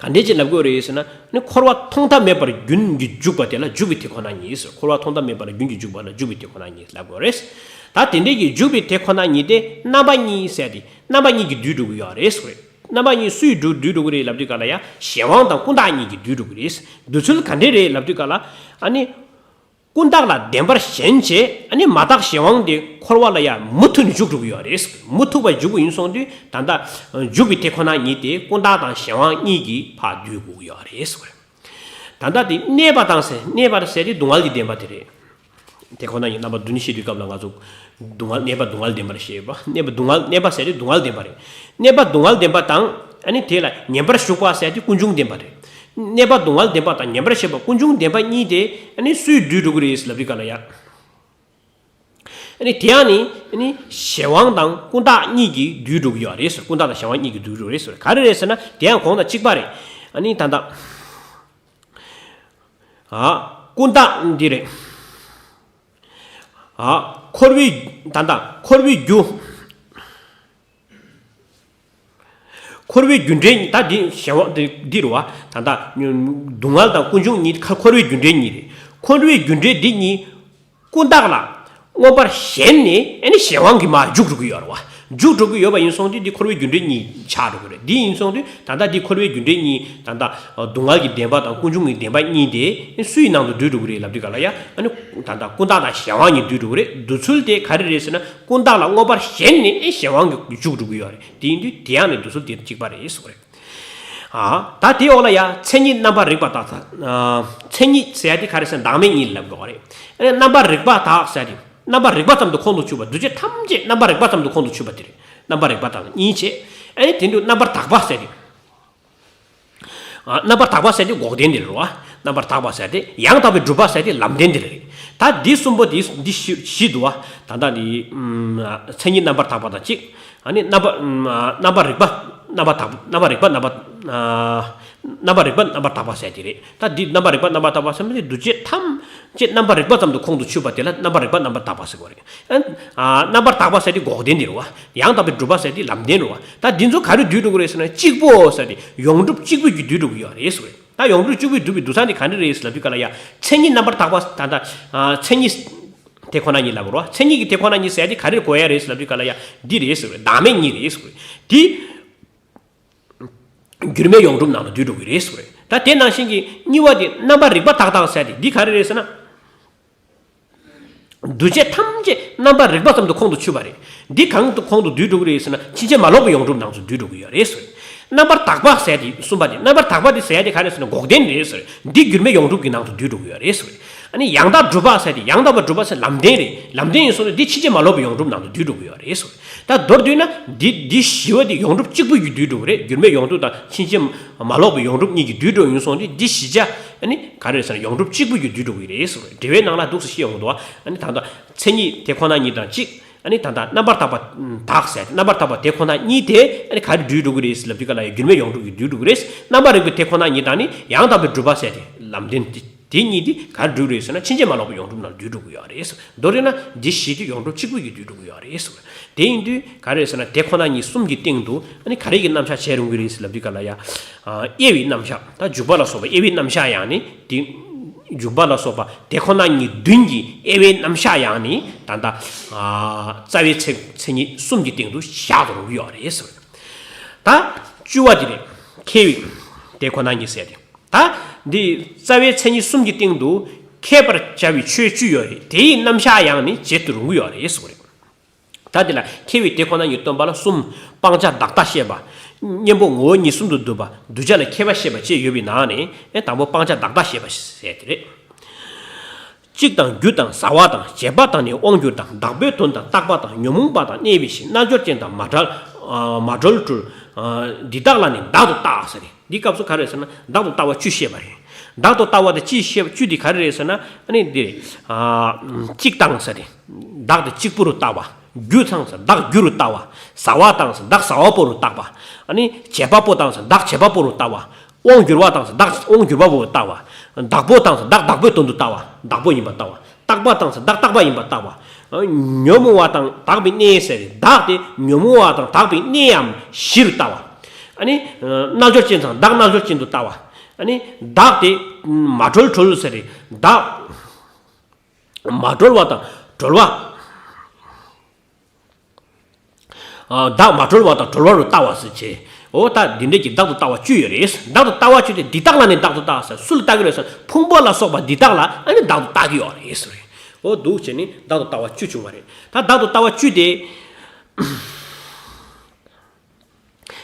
ག་འདྲས་ཅིག་ལབ་དགོས་རེད་ཟེར་ན། ནི་འཁོར་བ་མཐོང་ཐབས་མེད་པར་རྒྱུན་གྱིས་འཇུག་པ་དེ་ལ་འཇུག་པའི་དེ་ཁོ་ན་ཉིད་ཟེར། འཁོར་བ་མཐོང་ཐབས་མེད་པར་རྒྱུན་གྱིས་འཇུག་པ་ལ་འཇུག་པའི་དེ་ཁོ་ན་ཉིད་ལབ་དགོས་རེད། ད་དེ་འདྲས་ཀྱི་འཇུག་པའི་དེ་ཁོ་ན་ཉིད་དེ་རྣམ་པ་གཉིས་ཟེར་ཏེ་རྣམ་པ་གཉིས་ཀྱིས་བསྡུས་འགྲོ་གི་ཡོད་རེད་ཟེར་བ་རེད། རྣམ་པ་གཉིས་སུས་བསྡུས་བསྡུས་འགྲོ་གི་རེད་ལབ་དུས་ག་ལ་ཡ། གཞན་དབང་དང་ཀུན་བཏགས་གཉིས་ཀྱིས་བསྡུས་འགྲོ་གི་རེད། བསྡུ་ཚུལ་ག་འདྲས་རེད་ལབ་དུས་ག་ལ། ཨ་ནི། ཀུན་བཏགས་ལ་བདེན་པར་ཞེན་བྱས། ཨ་ནི་མ་དག་གཞན་དབང་དེ་འཁོར་བ་ལ་ཡང་མུ་མཐུད་ནས་འཇུག་འགྲོ་གི་ཡོད་རེད། མུ་མཐུད་པར་འཇུག་གི་ཡིན་སོང་དུས་ད་ལྟ་འཇུག་པའི་དེ་ཁོ་ན་ཉིད་དེ་ཀུན་བཏགས་དང་གཞན་དབང་གཉིས་ཀྱིས་ཕར་བསྡུས་དགོས་ཀྱི་ཡོད་རེད་ཟེར། ད་ལྟ་དེ་གནས་པ་དང་ཟེར། གནས་པ་ཟེར་དེ་སྡུག་བསྔལ་གྱི་བདེན་པ་དེ་རེད། དེ་ཁོ་ན་ཉིད་རྣམ་པ་བདུན་བཤད་དུས་སྐབས་ལ་ང་ཚོ་སྡུག་བསྔལ་གནས་པ་སྡུག་བསྔལ་བདེན་པར་བཤད་ཡོད་པ། གནས་པ་སྡུག་བསྔལ། གནས་པ་ཟེར་དེ་སྡུག་བསྔལ་བདེན་པ་རེད། གནས་པ་སྡུག་བསྔལ་བདེན་པ་དང་། ཨ་ནི་དེ་ལ་ཉན་པར་ཞུགས་པ་ཟེར་དེ་ཀུན་འབྱུང་བདེན་པ་རེད། གནས་པ་སྡུག་བསྔལ་བདེན་པ་དང་ཉན་པར་ཞུགས་པ་ཀུན་འབྱུང་བདེན་པ་གཉིས་དེ་ཨ་ནི་སུས་བསྡུས་འགྲོ་གི་རེད་ལབ་དུས་ག་ལ་ཡ། ཨ་ནི་དེ་ཡང་ནི་ཨ་ནི་གཞན་དབང་དང་ཀུན་བཏགས་གཉིས་ཀྱིས་བསྡུས་འགྲོ་གི་ཡོད་རེད་ཟེར། ཀུན་བཏགས་དང་གཞན་དབང་གཉིས་ཀྱིས་བསྡུས་འགྲོ་རེད་ཟེར། ག་རེ་རེད་ཟེར་ན་དེ་ཡང་གོང་དང་གཅིག་པ་རེད། ཨ་ནི་ད་ལྟ་ཨ་ཀུན་བཏགས་འདི་རེད། ཨ་འཁོར་བའི་ད་ལྟ་འཁོར་བའི་རྒྱུ། འཁོར་བའི་རྒྱུ་འབྲས་གཉིས། ད་འདི་གཞན་དབང་འདི་འདི་རེད་བ། ད་ལྟ་སྡུག་བསྔལ་དང་ཀུན་འབྱུང་གཉིས་ཁ་འཁོར་བའི་རྒྱུ་འབྲས་གཉིས་རེད། འཁོར་བའི་རྒྱུ་འབྲས་འདི་གཉིས་ཀུན་བཏགས་ལ་མངོན་པར་ཞེན་ནས་ཨ་ནི་གཞན་དབང་གིས་མར་འཇུག་འགྲོ་གི་ཡོད་རེད་བ། འཇུག་འགྲོ་གི་ཡོད་པ་ཡིན་སོང་དུས་འདི་འཁོར་བའི་རྒྱུ་འབྲས་གཉིས་ཆགས་འགྲོ་གི་རེད། འདི་ཡིན་སོང་དུས་ད་ལྟ་འདི་འཁོར་བའི་རྒྱུ་འབྲས་གཉིས་ད་ལྟ་སྡུག་བསྔལ་གྱི་བདེན་པ་དང་ཀུན་འབྱུང་གི་བདེན་པ་གཉིས་དེ་སུའི་ནང་དུ་འདུས་འགྲོ་གི་རེད་ལབ་དུས་ག་ལ་ཡ། ཨ་ནི་ད་ལྟ་ཀུན་བཏགས་དང་གཞན་དབང་གཉིས་འདུས་འགྲོ་གི་རེད། འདུ་ཚུལ་དེ་ག་རེ་རེད་ཟེར་ན། ཀུན་བཏགས་ལ་མངོན་པར་ཞེན་ནས་ཨེ་གཞན་དབང་གིས་འཇུག་འགྲོ་གི་ཡོད་རེད། དེ་ཡིན་དུས་དེ་ཡང་ནི་འདུ་ཚུལ་དེ་དང་གཅིག་པ་རེད་ཟེར་བ་རེད། ཨ་ད་དེའི་འོག་ལ་ཡ་མཚན་ཉིད་རྣམ་པར་རིག་པ་དག་ས། མཚན་ཉིད་ཟེར་ཡ་དེ་ག་རེ་ཟེར་ན་བདག་མེད་གཉིས་ལབ་འགྲོ་བ་རེད། ཨ་ནི་རྣམ་པར་རིག་པ་དག་ཟེར་ཡ་དེ་རྣམ་པར་རིག་པ་ཙམ་དུ་ཁོང་དུ་ཆུད་པ། འདུ་བྱེད་ཐམས་ཅད་རྣམ་པར་རིག་པ་ཙམ་དུ་ཁོང་དུ་ཆུད་པ་དེ་རེད། རྣམ་པར་རིག་པ་དང་གཉིས་བྱས། ཨ་ནི་དེ་དུས་རྣམ་པར་དག་པ་ཟེར་ཡ་དེ། ཨ་རྣམ་པར་དག་པ་ཟེར་དེ་འགོག་བདེན་དེ་རེད་བ། རྣམ་པར་དག་པ་ཟེར་དེ་ཡང་དག་པའི་སྒྲུབ་པ་ཟེར་དེ་ལམ་བདེན་དེ་རེད། ད་འདི་གསུམ་པོ་འདི་འདི་བཞི་བཞི་འདུག་བ། ད་ལྟ་འདི་ཨམ་མཚན་ཉིད་རྣམ་པར་དག་པ་དང་གཅིག་ཨ་ནི་རྣམ་པ་ཨམ་རྣམ་པར་རིག་པ་རྣམ་པར་དག་པ། རྣམ་པར་རིག་པ་རྣམ་པར་ཨ་རྣམ་པར་རིག་པ་རྣམ་པར་དག་པ་ཟེར་དེ་རེད། ད་འདི་རྣམ་པར་རིག་པ་རྣམ་པར་དག་པ་ཟེར་མི་དེ་འདུ་བྱེད་ཐམས་ཅད་རྣམ་པར་རིག་པ་ཙམ་དུ་ཁོང་དུ་ཆུད་པ་དེ་ལ་རྣམ་པར་རིག་པ་རྣམ་པར་དག་པ་ཟེར་བ་རེད། ཨ་རྣམ་པར་དག་པ་ཟེར་དེ་འགོག་བདེན་དེ་རེད་བ། ཡང་དག་པའི་སྒྲུབ་པ་ཟེར་དེ་ལམ་བདེན་རེད་བ། ད་འདི་ཚོ་ག་རེ་བསྡུས་འགྲོ་གི་རེད་ཟེར་ན་གཅིག་པོ་ཟེར་དེ་ཡོངས་གྲུབ་གཅིག་པུས་ཀྱིས་བསྡུས་འགྲོ་གི་ཡོད་རེད་ཟེར་བ་རེད། ད་ཡོངས་གྲུབ་གཅིག་པུས་བསྡུས་པའི་བསྡུ་ས་དེ་ག་འདྲ་རེད་ཟེར་ལབ་དུས་ག་ལ་ཡ། མཚན་ཉིད་རྣམ་པར་དག་པ་ད་ལྟ་མཚན་ཉིད་ དེ་ཁོ་ན་ཉིད་ལབ་རོ། མཚན་ཉིད་ཀྱི་དེ་ཁོ་ན་ཉིད་ཟེར་ཡ་དེ་ག་རེར་གོ་ཡ་རེད་ཟེར་ལབ་དུས་ག་ལ་ཡ་འདི་རེད་ཟེར་བས། བདག་མེད་གཉིས་རེད་ཟེར་བས། དེ་འགྱུར་མེད་ཡོངས་གྲུབ་ནང་དུ་འདུས་འགྲོ་གི་རེད་ཟེར་བས། ད་དེ་ནང་བཞིན་གྱི་གཉིས་པ་དེ་རྣམ་པར་རིག་པ་དག་དང་ཟེར་ཡ་དེ་འདི་ག་རེ་རེད་ཟེར་ན། འདུས་བྱས་ཐམས་ཅད་རྣམ་པར་རིག་པ་ཙམ་དུ་ཁོང་དུ་ཆུད་པ་རེད། འདི་གང་དུ་ཁོང་དུ་འདུས་འགྲོ་གི་རེད་ཟེར་ན། ཕྱིན་ཅི་མ་ལོག་པའི་ཡོངས་གྲུབ་ནང་དུ་འདུས་འགྲོ་གི་ཡོད་རེད་ཟེར། རྣམ་པར་དག་པ་ཟེར་དེ་གསུམ་པ་དེ། རྣམ་པར་དག་པ་དེ་ཟེར་ཡ་དེ་ག་རེ་ཟེར་ན། འགོག་བདེན་རེད་ཟེར། འདི་འགྱུར་མེད་ཡོངས་གྲུབ་ཀྱི་ནང་དུ་འདུས་འགྲོ་གི་ཡོད་རེད་ཟེར། ཨ་ནི་ཡང་དག་སྒྲུབ་པ་ཟེར་དེ། ཡང་དག་པར་སྒྲུབ་པ་ཟེར་ལམ་བདེན་རེད། ལམ་བདེན་ཡིན་སོང་ན་འདི་ཕྱིན་ཅི་མ་ལོག་པའི་ཡོངས་གྲུབ་ནང་དུ་འདུས་འགྲོ་གི་ཡོད་རེད་ཟེར། ད་མདོར་བསྡུས་ན་འདི་འདི་བཞི་བ་དེ་ཡོངས་གྲུབ་གཅིག་པུ་ཡིས་འདུས་འགྲོ་གི་རེད། འགྱུར་མེད་ཡོངས་གྲུབ་དང་ཕྱིན་ཅི་མ་ལོག་པའི་ཡོངས་གྲུབ་གཉིས་ཀྱིས་འདུས་འགྲོ་ཡིན་སོང་སྟེ། འདི་བཞི་ཆ་ཨ་ནི་ག་རེ་ཟེར་ན། ཡོངས་གྲུབ་གཅིག་པུ་ཡིས་འདུས་འགྲོ་གི་རེད་ཟེར། འགྲེལ་པའི་ནང་ལ་འདུག་སེ་བཤད་ཡོང་འདུག་ཨ་ནི་ད་ལྟ་མཚན་ཉིད་དེ་ཁོ་ན་ཉིད་དང་གཅིག་ཨ་ནི་ད་ལྟ་རྣམ་པར་དག་པ་དག་ཟེར། རྣམ་པར་དག་པ་དེ་ཁོ་ན་ཉིད་དེ་ཨ་ནི་ག་རེ་འདུས་འགྲོ་གི་རེད་ཟེར་ལབ་དུས་ག་ལ་ཡ། འགྱུར་མེད་ཡོངས་གྲུབ་ཀྱིས་འདུས་འགྲོ་གི་རེད། རྣམ་པར་རིག་པའི་དེ་ཁོ་ན་ཉིད་དང་ནི་ཡང་དག་པའི་སྒྲུབ་པ་ཟེར་དེ་ལམ་བདེན་དེ། དེ་གཉིས་དེ་ག་རེ་འདུས་རེད་ཟེར་ན། ཕྱིན་ཅི་མ་ལོག་པའི་ཡོངས་གྲུབ་ནང་འདུས་འགྲོ་གི་ཡོད་རེད་ཟེར། མདོར་བསྡུས་ན་འདི་བཞི་དེ་ཡོངས་གྲུབ་གཅིག་པུ་ཡིས་འདུས་འགྲོ་གི་ཡོད་རེད་ཟེར། དེ་ཡིན་དུས་ག་རེ་ཟེར་ན། དེ་ཁོ་ན་ཉིད་གསུམ་གྱི་སྟེང་དུ་ཨ་ནི་ག་རེ་གི་རྣམ་གཞག་བྱེད་རུང་གི་རེད་ཟེར་ལབ་དུས་ག་ལ་ཡ། དབྱེ་བའི་རྣམ་གཞག་ད་འཇུག་པ་ལ་སོགས་པ་དབྱེ་བའི་རྣམ་གཞག་ཡང་ནི་དེ། འཇུག་པ་ལ་སོགས་པ་དེ་ཁོ་ན་ཉིད་བདུན་གྱི་དབྱེ་བའི་རྣམ་གཞག་ཡང་ནི་ད་ལྟ་རྩ་བའི་མཚན་མཚན་ཉིད་གསུམ་གྱི་སྟེང་དུ་བཞག་ཏུ་རུང་གི་ཡོད་རེད་ཟེར། ད་བཅུ་བ་དེ་རེད། ཁྱད་པར་དེ་ཁོ་ན་ཉིད་ཟེར་ཏེ། ད་འདི་རྩ་བའི་མཚན་ཉིད་གསུམ་གྱི་སྟེང་དུ་ཁྱད་པར་བྱ་བའི་ཆོས་བཅུ་ཡོད་རེད། དེའི་རྣམ་གཞག་ཡང་ནི་བྱེད་དུ་རུང་གི་ཡོད་རེད་ཟེར་བ་རེད། ད་དེ་ལ་ཁྱད་པར་དེ་ཁོ་ན་ཉིད་སྟོན་པ་ལ་གསུམ། སྤང་བྱ་བདག་ལྟ་བཤད་པ། གཉེན་པོ་ངོ་བོ་ཉིད་གསུམ་དུ་འདུས་པ། གདུལ་བྱ་ལ་ཁྱད་པར་བཤད་པ་བཅས་ཡོད་པའི་ནང་ནས་དང་པོ་སྤང་བྱ་བདག་ལྟ་བཤད་པ་ཟེར་དེ་རེད། གཅིག་དང་རྒྱུ་དང་བྱ་བ་དང་། བྱས་པ་དང་ནི་དབང་གྱུར་དང་། བདག་པོའི་དོན་དང་བཏགས་པ་དང་། ཉོན་མོངས་པ་དང་གནས་པའི་གཞི། རྣལ་འབྱོར་ཅན་དང་མ་བྲལ། མ་གྲོལ་གྲོལ། འདི་དག་ལ་ནི་བདག་ཏུ་བལྟ་ཟེར་རེད། འདི་སྐབས་སུ་ག་རེ་ཟེར་ན། བདག་ཏུ་ལྟ་བ་བཅུ་བཤད་པ་རེད། བདག་ཏུ་ལྟ་བ་དེ་ཅི་བཤད་པ་བཅུ་དེ་ག་རེ་རེད་ཟེར་ན། ཨ་ནི་འདི་རེད། གཅིག་དང་ཟེར་རེད། བདག་དེ་གཅིག་པུ་རུ་ལྟ་བ། རྒྱུ་དང་ཟེར་བདག་རྒྱུ་རུ་ལྟ་བ། བྱ་བ་དང་ཟེར་བདག་བྱ་བ་པོ་རུ་ལྟ་བ། ཨ་ནི་བྱས་པ་པོ་དང་ཟེར་བདག་བྱས་པ་པོ་རུ་ལྟ་བ། དབང་གྱུར་བ་དང་ཟེར་བདག་དབང་གྱུར་བ་པོ་རུ་ལྟ་བ། བདག་པོ་དང་ཟེར་བདག་བདག་པོའི་དོན་དུ་ལྟ་བ། བདག་པོ་ཡིན་པར་ལྟ་བ། བཏགས་པ་དང་ཟེར་བདག་བཏགས་པ་ཡིན་པར་ལྟ་བ། ཉོན་མོངས་པ་དང་དག་པའི་གནས་ཟེར་ཏེ། བདག་དེ་ཉོན་མོངས་པ་དང་དག་པའི་གནས་ཡང་གཞི་རུ་ལྟ་བ། ཨ་ནི་རྣལ་འབྱོར་ཅན་དང་བདག་རྣལ་འབྱོར་ཅན་དུ་ལྟ་བ། ཨ་ནི་བདག་དེ་མ་གྲོལ་གྲོལ་ཟེར་ཏེ། བདག་མ་གྲོལ་བ་དང་གྲོལ་བ། བདག་མ་གྲོལ་བ་དང་གྲོལ་བ་རུ་ལྟ་བ་ཟེར་བྱས། འོ་ད་འདི་འདྲས་ཀྱི་བདག་ཏུ་ལྟ་བ་བཅུ་ཡོད་རེད། བདག་ཏུ་ལྟ་བ་བཅུ་དེ་འདི་དག་ལ་ནི་བདག་ཏུ་ལྟ་ཟེར། སུ་ལ་ལྟ་གི་རེད་ཟེར། ཕུང་པོ་ལ་སོགས་པ་འདི་དག་ལ་ཨ་ནི་བདག་ཏུ་ལྟ་གི་ཡོད་རེད་ཟེར། འོ་འདུག་བྱས་ནས་བདག་ཏུ་ལྟ་བ་བཅུ་བྱུང་བ་རེད། ད་བདག་ཏུ་ལྟ་བ་བཅུ་དེ།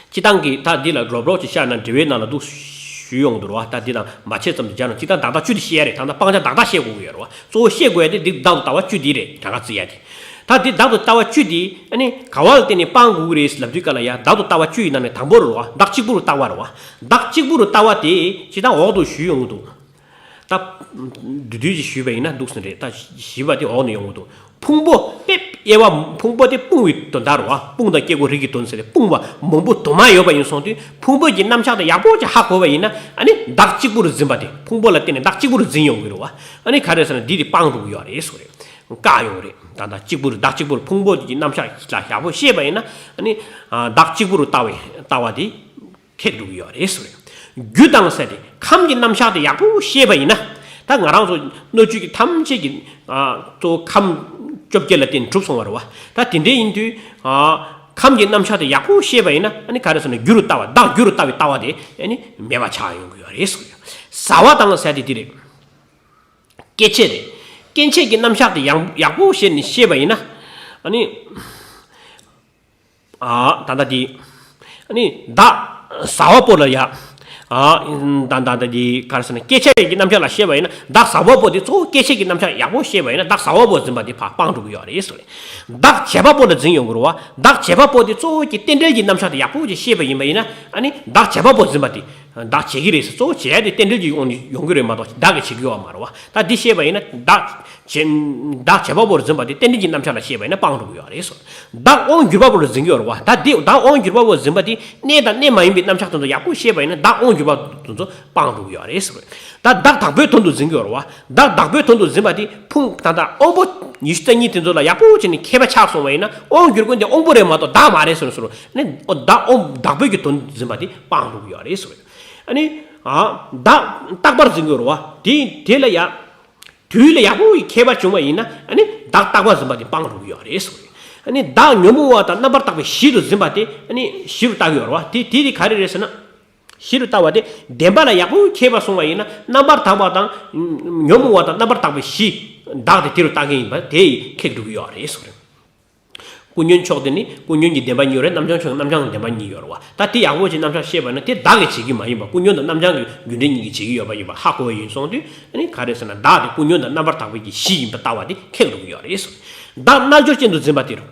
སྤྱིར་བཏང་གི་ད་འདི་ལ་རོབ་རོབ་ཅིག་བཤད་ན་འགྲེལ་པའི་ནང་ལ་འདུག་ཞུས་ཡོང་འདུག་ར་བ། ད་འདི་དང་མ་ཕྱེད་ཙམ་དུ་སྦྱར་ན་སྤྱིར་བཏང་བདག་ལྟ་བཅུ་དེ་བཤད་ཡ་རེད། ད་ལྟ་སྤང་བྱ་བདག་ལྟ་བཤད་དགོས་ཀྱི་ཡོད་རེད་བ། གཙོ་བོ་བཤད་དགོས་ཡ་དེ་འདི་བདག་ཏུ་ལྟ་བ་བཅུ་འདི་རེད། གྲངས་ཀ་བརྩི་ཡ་དེ། ད་འདི་བདག་ཏུ་ལྟ་བ་བཅུ་འདི་ཨ་ནི་ག་བ་ལ་བརྟེན་ནས་སྤང་དགོས་ཀྱི་རེད་ལབ་དུས་ག་ལ་ཡ། བདག་ཏུ་ལྟ་བ་བཅུ་ཡི་ནང་ནས་དང་པོ་རེད་བ། བདག་གཅིག་པུ་རུ་ལྟ་བ་རེད་བ། བདག་གཅིག་པུ་རུ་ལྟ་བ་དེ་སྤྱིར་བཏང་འོག་ཏུ་ཞུས་ཡོང་གི་འདུག་ད་བསྡུས་བསྡུས་ཅིག་ཞུས་པ་ཡིན་ན་འདུག་སེ་རེད། ད་བཞི་པ་དེ་འོག་ནས་ཡོང་གི་འདུག་ཕུང་པོ་དཔེ་དབྱེ་བ། ཕུང་པོ་དེ་སྤུངས་པའི་དོན་དག་རེད་བ། སྤུངས་དང་སྐྱེ་དགུའི་རིགས་ཀྱི་དོན་ཟེར་ཏེ། སྤུངས་པ་མང་པོ་དུ་མ་ཡོད་པ་ཡིན་སོང་དུས། ཕུང་པོ་གི་རྣམ་གཞག་དེ་ཡག་པོ་ཅིག་ཧ་གོ་བ་ཡིན་ན། ཨ་ནི་བདག་གཅིག་པུ་རུ་འཛིན་པ་དེ། ཕུང་པོ་ལ་བརྟེན་ནས་བདག་གཅིག་པུ་རུ་འཛིན་ཡོང་གི་རེད་བ། ཨ་ནི་ག་རེ་ཟེར་ན། འདི་དེ་སྤང་འགྲོ་གི་ཡོད་རེད་ཟེར་རེད། བཀག་ཡོང་རེད། ད་ལྟ་གཅིག་པུ་རུ། བདག་གཅིག་པུ་རུ་ཕུང་པོ་གི་རྣམ་གཞག་ལ་ཡག་པོ་ཤེས་པ་ཡིན་ན། ཨ་ནི་བདག་གཅིག་པུ་རུ་ལྟ་བའི་ལྟ་བ་དེ། ཁེགས་འགྲོ་གི་ཡོད་རེད་ཟེར། རྒྱུ་དང་ཟེར་ཏེ་ཁམས་ཀྱི་རྣམ་གཞག་དེ་ཡག་པོ་ཤེས་པ་ཡིན་ན། ད་ང་རང་ཚོ་སྣོད་བཅུད་ཀྱི་ཐམས་ཅད་ཀྱི་གཙོ་བོ་ཁམས་བཅོ་བརྒྱད་ལ་བརྟེན་གྲུབ་སོང་བ་རེད་བ། ད་དེ་འདྲ་ཡིན་དུས་ཁམས་ཀྱི་རྣམ་གཞག་དེ་ཡག་པོ་ཤེས་པ་ཡིན་ན། ཨ་ནི་ག་རེ་ཟེར་ན། རྒྱུ་རུ་ལྟ་བ། བདག་རྒྱུ་རུ་ལྟ་བའི་ལྟ་བ་དེ་ཨ་ནི་མེད་པ་ཆགས་ཡོང་གི་ཡོད་རེད་ཟེར། བྱ་བ་དང་ཟེར་ཏེ་འདི་རེད། སྐྱེ་མཆེད་རེད། སྐྱེ་མཆེད་ཀྱི་རྣམ་གཞག་དེ་ཡང་ཡག་པོ་ཤེས་ནས་ཤེས་པ་ཡིན་ན། ཨ་ནི། ཨ། ད་ལྟ་དེ། ཨ་ནི་བདག་བྱ་བ་པོ་ལ་ཡ། ཨ། ད་ད་ད་དེ་ག་རེ་ཟེར་ན། སྐྱེ་མཆེད་ཀྱི་རྣམ་གཞག་ལ་ཤེས་པ་ཡིན་ན། བདག་བྱ་བ་པོ་དེ་གཙོ་བོ་སྐྱེ་མཆེད་ཀྱི་རྣམ་གཞག་ཡག་པོ་ཤེས་པ་ཡིན་ན། བདག་བྱ་བ་པོ་འཛིན་པ་དེ་ཕར་སྤང་འགྲོ་གི་ཡོད་རེད་ཟེར། བདག་བྱེད་པ་པོ་ལ་འཛིན་ཡོང་གི་རེད་བ། བདག་བྱེད་པ་པོ་དེ་གཙོ་བོ་གི་རྟེན་འབྲེལ་གྱི་རྣམ་གཞག་དེ་ཡག་པོ་ཅིག་ཤེས་པ་ཡིན་པ་ཡིན་ན། ཨ་ནི་བདག་བྱེད་པ་པོ་འཛིན་པ་དེ། བདག་བྱེད་ཀྱི་རེད་ཟེར། གཙོ་བོ་བྱེད་ཡ་དེ་རྟེན་འབྲེལ་གྱི་དབང་ནས་ཡོང་གི་རེད་མ་གཏོགས། བདག་གིས་བྱེད་ཀྱི་ཡོད་མ་རེད་བ། ད་འདི་ཤེས་པ་ཡིན་ན། བདག་བྱེད། བདག་བྱེད་པ་པོ་རུ་འཛིན་པ་དེ་རྟེན་འབྲེལ་གྱི་རྣམ་གཞག་ལ་ཤེས་པ་ཡིན་ན་སྤང་འགྲོ་གི་ཡོད་རེད་ཟེར། བདག་དབང་གྱུར་པ་པོ་རུ་འཛིན་གྱི་ཡོད་རེད་བ། ད་འདི་བདག་དབང་གྱུར་པ་པོ་འཛིན་པ་དེ་གནས་དང་གནས་མ་ཡིན་པའི་རྣམ་གཞག་དེ་ཚོ་ཡག་པོ་ཤེས་པ་ཡིན་ན། བདག་དབང་གྱུར་པ་དེ་ཚོ་སྤང་འགྲོ་གི་ཡོད་རེད་ཟེར། ད་བདག་བདག་པོའི་དོན་དུ་འཛིན་གྱི་ཡོད་རེད་བ། བདག་བདག་པོའི་དོན་དུ་འཛིན་པ་དེ་ཕུང་། ད་ལྟ་དབང་པོ་ཉི་ཤུ་རྩ་གཉིས་དེ་ཚོ་ལ་ཡག་པོ་བྱས་ནས་མཁས་པ་ཆགས་སོང་བ་ཡིན་ན། དབང་གྱུར་ཀུན་དེ་དབང་པོ་རེད་མ་གཏོགས་བདག་མ་རེད་ཟེར་ཟེར། ནི་བདག་དབང་། བདག་པོའི་གི་དོན་འཛིན་པ་དེ་སྤང་འགྲོ་གི་ཡོད་རེད་ཟེར། ཨ་ནི། ཨ། བདག་རྟག་པར་འཛིན་གྱི་ཡོད་རེད་བ། དེ་དེ་ལ་ཡ། དུས་ལ་ཡག་པོ་མཁས་པ་བྱུང་བ་ཡིན་ན། ཨ་ནི་ བདག་རྟག་པར་འཛིན་པ་དེ་སྤང་རུང་གི་ཡོད་རེད་གསུངས་རེད། ཨ་ནི་བདག་ཉོན་མོངས་པ་དང་རྣམ་པར་དག་པའི་གཞི་དུ་འཛིན་པ་དེ་ཨ་ནི་གཞི་རུ་བལྟ་གི་ཡོད་རེད་བ། དེ་དེ་དེ་ག་རེ་རེད་ཟེར་ན། གཞི་རུ་བལྟ་བ་དེ་བདེན་པ་ལ་ཡག་པོ་མཁས་པ་སོང་བ་ཡིན་ན་རྣམ་པར་དག་པ་དང་ཉོན་མོངས་པ་དང་རྣམ་པར་དག་པའི་གཞི་བདག་དེ་དེ་རུ་བལྟ་མཁན་ཡིན་པ་དེ་ཡིས་ཁེགས་འགྲོ་གི་ཡོད་རེད་གསུངས་རེད། ཀུན་ཉོན་ཕྱོགས་དེ་ནི་ཀུན་ཉོན་གྱི་བདེན་པ་གཉིས་རེད། རྣམ་བྱང་ཕྱོགས་རྣམ་བྱང་གི་བདེན་པ་གཉིས་ཡོད་རེད་བ། ད་དེ་ཡག་པོ་ཅིག་རྣམ་གཞག་ཤེས་པ་ན་དེ་བདག་གིས་བྱེད་ཀྱི་མ་ཡིན་པ་ཀུན་ཉོན་དང་རྣམ་བྱང་གི་རྒྱུ་འབྲས་གཉིས་ཀྱིས་བྱེད་ཀྱི་ཡོད་པ་ཡིན་པ་ཧ་གོ་བ་ཡིན་སོང་དུས་ཨ་ནི་ག་རེ་ཟེར་ན་བདག་དེ་ཀུན་ཉོན་དང་རྣམ་པར་དག་པའི་གི་གཞི་ཡིན་པ་ལྟ་བ་དེ་ཁེགས་འགྲོ་གི་ཡོད་རེད་གསུངས། བདག་རྣལ་འབྱོར་ཅན་དུ་འཛིན་པ་དེ་རུ།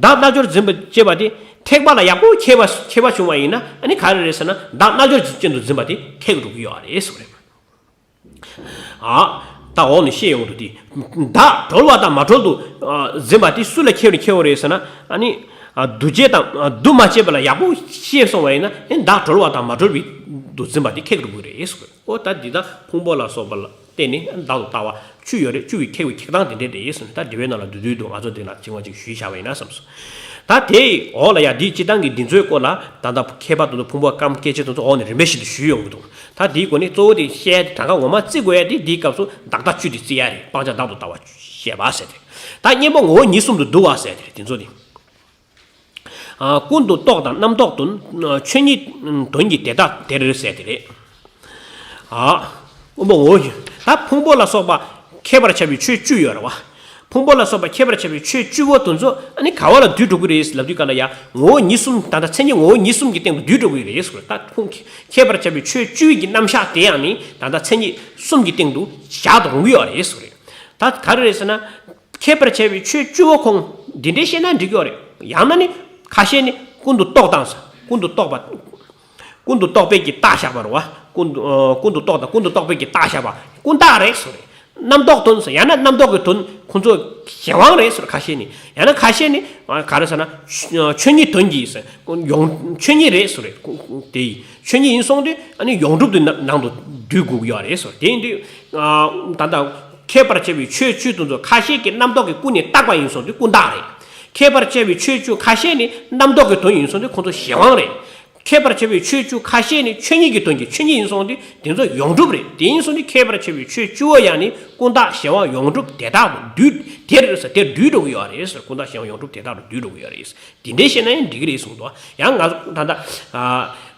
བདག་རྣལ་འབྱོར་འཛིན་པ་ཅེས་པ་དེ་ཐེག་པ་ལ་ཡག་པོ་མཁས་པ་མཁས་པ་བྱུང་བ་ཡིན་ན་ཨ་ནི་ག་རེ་རེད་ཟེར་ན་བདག་རྣལ་འབྱོར་ཅན་དུ་འཛིན་པ་དེ་ཁེགས་འགྲོ་གི་ཡོད་རེད་གསུངས་རེད། ཨ། ད་འོག་ནས་བཤད་ཡོང་དུས་དེ། བདག་གྲོལ་བ་དང་མ་གྲོལ་དུ་ཨ་འཛིན་པ་དེ་སུ་ལ་ཁེགས་ནས་ཁེགས་པ་རེད་ཟེར་ན་ཨ་ནི། ཨ་འདུ་བྱེད་དང་ཨ་འདུ་མ་བྱེད་པ་ལ་ཡག་པོ་ཤེས་སོང་བ་ཡིན་ན་ཨ་ནི་བདག་གྲོལ་བ་དང་མ་གྲོལ་བའི་དུ་འཛིན་པ་དེ་ཁེགས་འགྲོ་གི་རེད་གསུངས། ཨོ་ད་འདི་དག་ཕུང་པོ་ལ་སོགས་པ་ལ་བརྟེན་ནས་བདག་ཏུ་ལྟ་བ་བཅུ་ཡོད་རེད། བཅུ་བའི་ཁེགས་པའི་ཁེགས་སྟངས་དེ་འདྲས་རེད་གསུངས་ནས་ད་འདི་བའི་ནང་ལ་བསྡུས་བསྡུས་འདུག་ང་ཚོ་འདི་ལ་བྱིང་བ་ཅིག་ཞུས་བཞག་པ་ཡིན་ན་བསམས་སོང་། ད་དེའི་འོག་ལ་ཡ་འདིའི་སྤྱི་བཏང་གི་འདི་ཚོའི་སྐོར་ལ་ད་ལྟ་ཁྱད་པར་དུ་ཕུང་པོ་སྐམ་སྐྱེ་མཆེད་དེ་ཚོ་འོག་ནས་རིམ་པས་བཞིན་དུ་ཞུས་ཡོང་གི་འདུག་ད་དེའི་སྒོ་ནས་གཙོ་བོ་དེ་བཤད་ཡ་དེ་གྲངས་ཀ་ངོ་མ་བརྩི་དགོས་ཡ་དེ་འདིའི་སྐབས་སུ་བདག་ལྟ་བཅུ་དེ་བརྩི་ཡ་རེད། སྤང་བྱ་བདག་ཏུ་ལྟ་བ་བཤད་པ་ཟེར་ཏེ། ད་གཉེན་པོ་ངོ་བོ་ཉིད་གསུམ་དུ་འདུ་བ་ཟེར་ཏེ་རེད་དེ་ཚོ་དེ། ཨ་ཀུན་ཏུ་རྟོག་དང་རྣམ་རྟོག་དོན་ཆོས་ཉིད་དོན་གྱི་དེ་དག་དེར་ཟེར་ཏེ་རེད། ཨ། ཀུན་པོ་ངོ་བོ་ཉིད། ད་ཕུང་པོ་ལ་སོགས་པ་ཁྱད་པར་བྱ་བའི་ཆོས་བཅུ་ཡོད་རེད་བ། ཕུང་པོ་ལ་སོགས་པ་ཁྱད་པར་བྱ་བའི་ཆོས་བཅུ་བོ་དེ་ཚོ་ཨ་ནི་ག་བ་ལ་འདུས་འགྲོ་གི་རེད་ལབ་དུས་ག་ལ་ཡ་ངོ་བོ་ཉིད་གསུམ་ད་ལྟ་མཚན་ཉིད་ངོ་བོ་ཉིད་གསུམ་གྱི་སྟེང་དུ་འདུས་འགྲོ་གི་རེད་ཟེར། ད་ཁུངས་ཁྱད་པར་བྱ་བའི་ཆོས་བཅུ་ཡི་གི་རྣམ་གཞག་དེ་ཡང་ནི་ད་ལྟ་མཚན་ཉིད་གསུམ་གྱི་སྟེང་དུ་བཞག་ཏུ་རུང་གི་ཡོད་རེད་ཟེར། ད་ག་རེ་རེད་ཟེར་ན། ཁྱད་པར་བྱ་བའི་ཆོས་བཅུ་བོ་ཁོང་འདི་འདྲའི་བཤད་ན་འགྲིག་གི་ཡོད་རེད། ཡང་ན་ནི་ཁ་ཤས་ནི་ཀུན་ཏུ་རྟོག་དང་ཟེར། ཀུན་ཏུ་རྟོག་པ། ཀུན་ཏུ་རྟོག་པས་ཀྱི་རྟགས་བཞག་པ་རེད་བ། ཀུན་ཏུ་ཨ་ཀུན་ཏུ་རྟོག་དང་ཀུན་ཏུ་རྟོག་པས་ཀྱི་རྟགས་བཞག་པ་ཀུན་བཏགས་རེད་ཟེར་རེད། རྣམ་རྟོག་དོན་ཟེར་ཡང་ན་རྣམ་རྟོག་གི་དོན་ཁོང་ཚོ་གཞན་དབང་རེད་ཟེར་ཁ་ཤས་ནི། ཡང་ན་ཁ་ཤས་ནི་ཨ་ག་རེ་ཟེར་ན་ཆོས་ཉིད་དོན་གྱི་ཟེར་ཡོངས་ཆོས་ཉིད་རེད་ཟེར་རེད། དེ་ཡི་ཆོས་ཉིད་ཡིན་སོང་དུས་ཨ་ནི་ཡོངས་གྲུབ་དེ་ནང་དུ་འདུས་དགོས་ཀྱི་ཡོད་རེད་ཟེར། དེ་ཡིན་དུས་ཨ་ད་ལྟ། ཁྱད་པར་བྱ་བའི་ཆོས་བཅུ་དེ་ཚོ་ཁ་ཤས་ཀྱིས་རྣམ་རྟོག་གི་ཀུན་ནས་བཏགས་པ་ཡིན་སོང་དུས་ཀུན་བཏགས་རེད། ཁྱད་པར་བྱ་བའི་ཆོས་བཅུ་ཁ་ཤས་ནི་རྣམ་རྟོག་གི་དོན་ཡིན་སོང་དུས་ཁོང་ཚོ་གཞན་དབང་རེད། ཁྱད་པར་བྱ་བའི་ཆོས་བཅུ་ཁ་ཤས་ནི་ཆོས་ཉིད་ཀྱི་དོན་གྱི་ཆོས་ཉིད་ཡིན་སོང་དུས་དེ་ཚོ་ཡོངས་གྲུབ་རེད། དེ་ཡིན་སོང་དུས་ཁྱད་པར་བྱ་བའི་ཆོས་བཅུ་བོ་ཡང་ནི་ཀུན་བཏགས་གཞན་དབང་ཡོངས་གྲུབ་དེ་དག་ཏུ་འདུས་དེར་ཟེར་དེར་འདུས་འགྲོ་གི་ཡོད་རེད་ཟེར། ཀུན་བཏགས་གཞན་དབང་ཡོངས་གྲུབ་དེ་དག་ཏུ་འདུས་འགྲོ་གི་ཡོད་རེད། དེ་འདྲའི་བཤད་ན་ཡང་འགྲིག་གི་རེད་གསུངས་འདུག་ཡང་ང་ཚོ་ད་ལྟ་ཨ་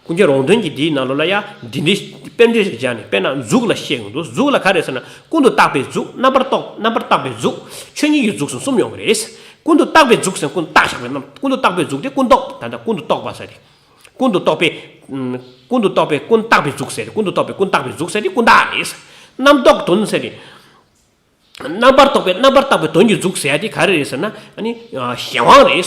ཀུན་མཁྱེན་རོང་སྟོན་གྱི་དེའི་ནང་ལོགས་ལ་ཡང་འདི་འདྲའི་དཔེ་མཛོད་ཞིག་སྦྱར་ནས་དཔེར་ན་གཟུགས་ལ་བཤད་ཡོང་དུས་གཟུགས་ལ་ག་རེ་ཟེར་ན་ཀུན་ཏུ་བརྟགས་པའི་གཟུགས་རྣམ་པར་རྟོག་རྣམ་པར་བརྟགས་པའི་གཟུགས་ཆོས་ཉིད་ཀྱི་གཟུགས་སུ་གསུམ་ཡོང་གི་རེད། ཀུན་ཏུ་བརྟགས་པའི་གཟུགས་ཟེར་ཀུན་ཏུ་བརྟགས་བཞག་པའི་རྣམ་ཀུན་ཏུ་བརྟགས་པའི་གཟུགས་དེ་ཀུན་རྟོག་ད་ལྟ་ཀུན་ཏུ་རྟོག་པ་ཟེར་ཏེ། ཀུན་ཏུ་རྟོག་པའི་ཀུན་ཏུ་རྟོག་པའི་ཀུན་བརྟགས་པའི་གཟུགས་ཟེར་ཏེ་ཀུན་ཏུ་རྟོག་པའི་ཀུན་བརྟགས་པའི་གཟུགས་ཟེར་ཏེ་ཀུན་བརྟགས་རེད། རྣམ་རྟོག་དོན་ཟེར་ཏེ། རྣམ་པར་རྟོག་པའི་རྣམ་པར་བརྟགས་པའི་དོན་གྱི་གཟུགས་ཟེར་ཡ་དེ་ག་རེ་རེད་ཟེར་ན་ཨ་ནི་གཞན་དབང་རེད།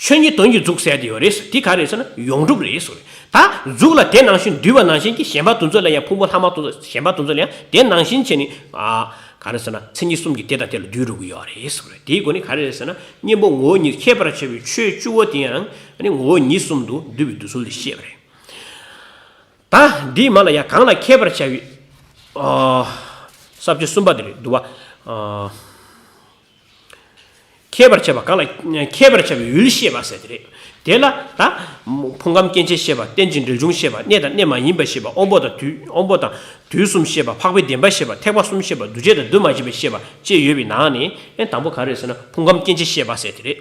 ཆོས་ཉིད་དོན་གྱི་གཟུགས་ཟེར་ཡ་དེ་ཡོད་རེད། དེ་ག་རེ་རེད་ཟེར་ན་ཡོངས་གྲུབ་རེད་ཟེར། ད་གཟུགས་ལ་དེ་ནང་བཞིན་འདུས་པ་ནང་བཞིན་གྱི་གཞན་པ་དེ་ཚོ་ལ་ཡང་ཕུང་པོ་ལྷག་མ་དེ་ཚོ་གཞན་པ་དེ་ཚོ་ལ་ཡང་དེ་ནང་བཞིན་བྱས་ནས་ཨ་ག་རེ་ཟེར་ན་མཚན་ཉིད་གསུམ་གྱི་དེ་དང་དེ་ལ་འདུས་འགྲོ་གི་ཡོད་རེད་ཟེར། དེའི་སྒོ་ནས་ག་རེ་རེད་ཟེར་ན་གཉེན་པོ་ངོ་བོ་ཉིད་ཁྱད་པར་བྱ་བའི་ཆོས་བཅུ་བོ་དེ་ཡང་ཨ་ནི་ངོ་བོ་ཉིད་གསུམ་དུ་འདུས་པའི་འདུ་ཚུལ་དེ་བཤད་པ་རེད། ད་འདིའི་མ་ལ་ཡང་གང་ལ་ཁྱད་པར་བྱ་བའི། ཨ། ས་བཅད་གསུམ་པ་དེ་རེད་འདུག་བ། ཨ། ཁྱད་པར་བྱ་བ་གང་ལ་ཁྱད་པར་བྱ་བའི་ཡུལ་བཤད་པ་ཟེར་དེ་རེད། དེ་ལ་ད། ཕུང་ཁམས་སྐྱེ་མཆེད་བཤད་པ་རྟེན་ཅིང་འབྲེལ་འབྱུང་བཤད་པ་གནས་དང་གནས་མ་ཡིན་པ་བཤད་པ་དབང་པོ་དང་དུས་དབང་པོ་དང་དུས་གསུམ་བཤད་པ་འཕགས་པའི་བདེན་པ་བཤད་པ་ཐེག་པ་གསུམ་བཤད་པ་འདུ་བྱེད་དང་འདུ་མ་བྱས་པ་བཤད་པ་བཅས་ཡོད་པའི་ནང་ནས་ཨེ་དང་པོ་ག་རེ་ཟེར་ན་ཕུང་ཁམས་སྐྱེ་མཆེད་བཤད་པ་ཟེར་དེ་རེད།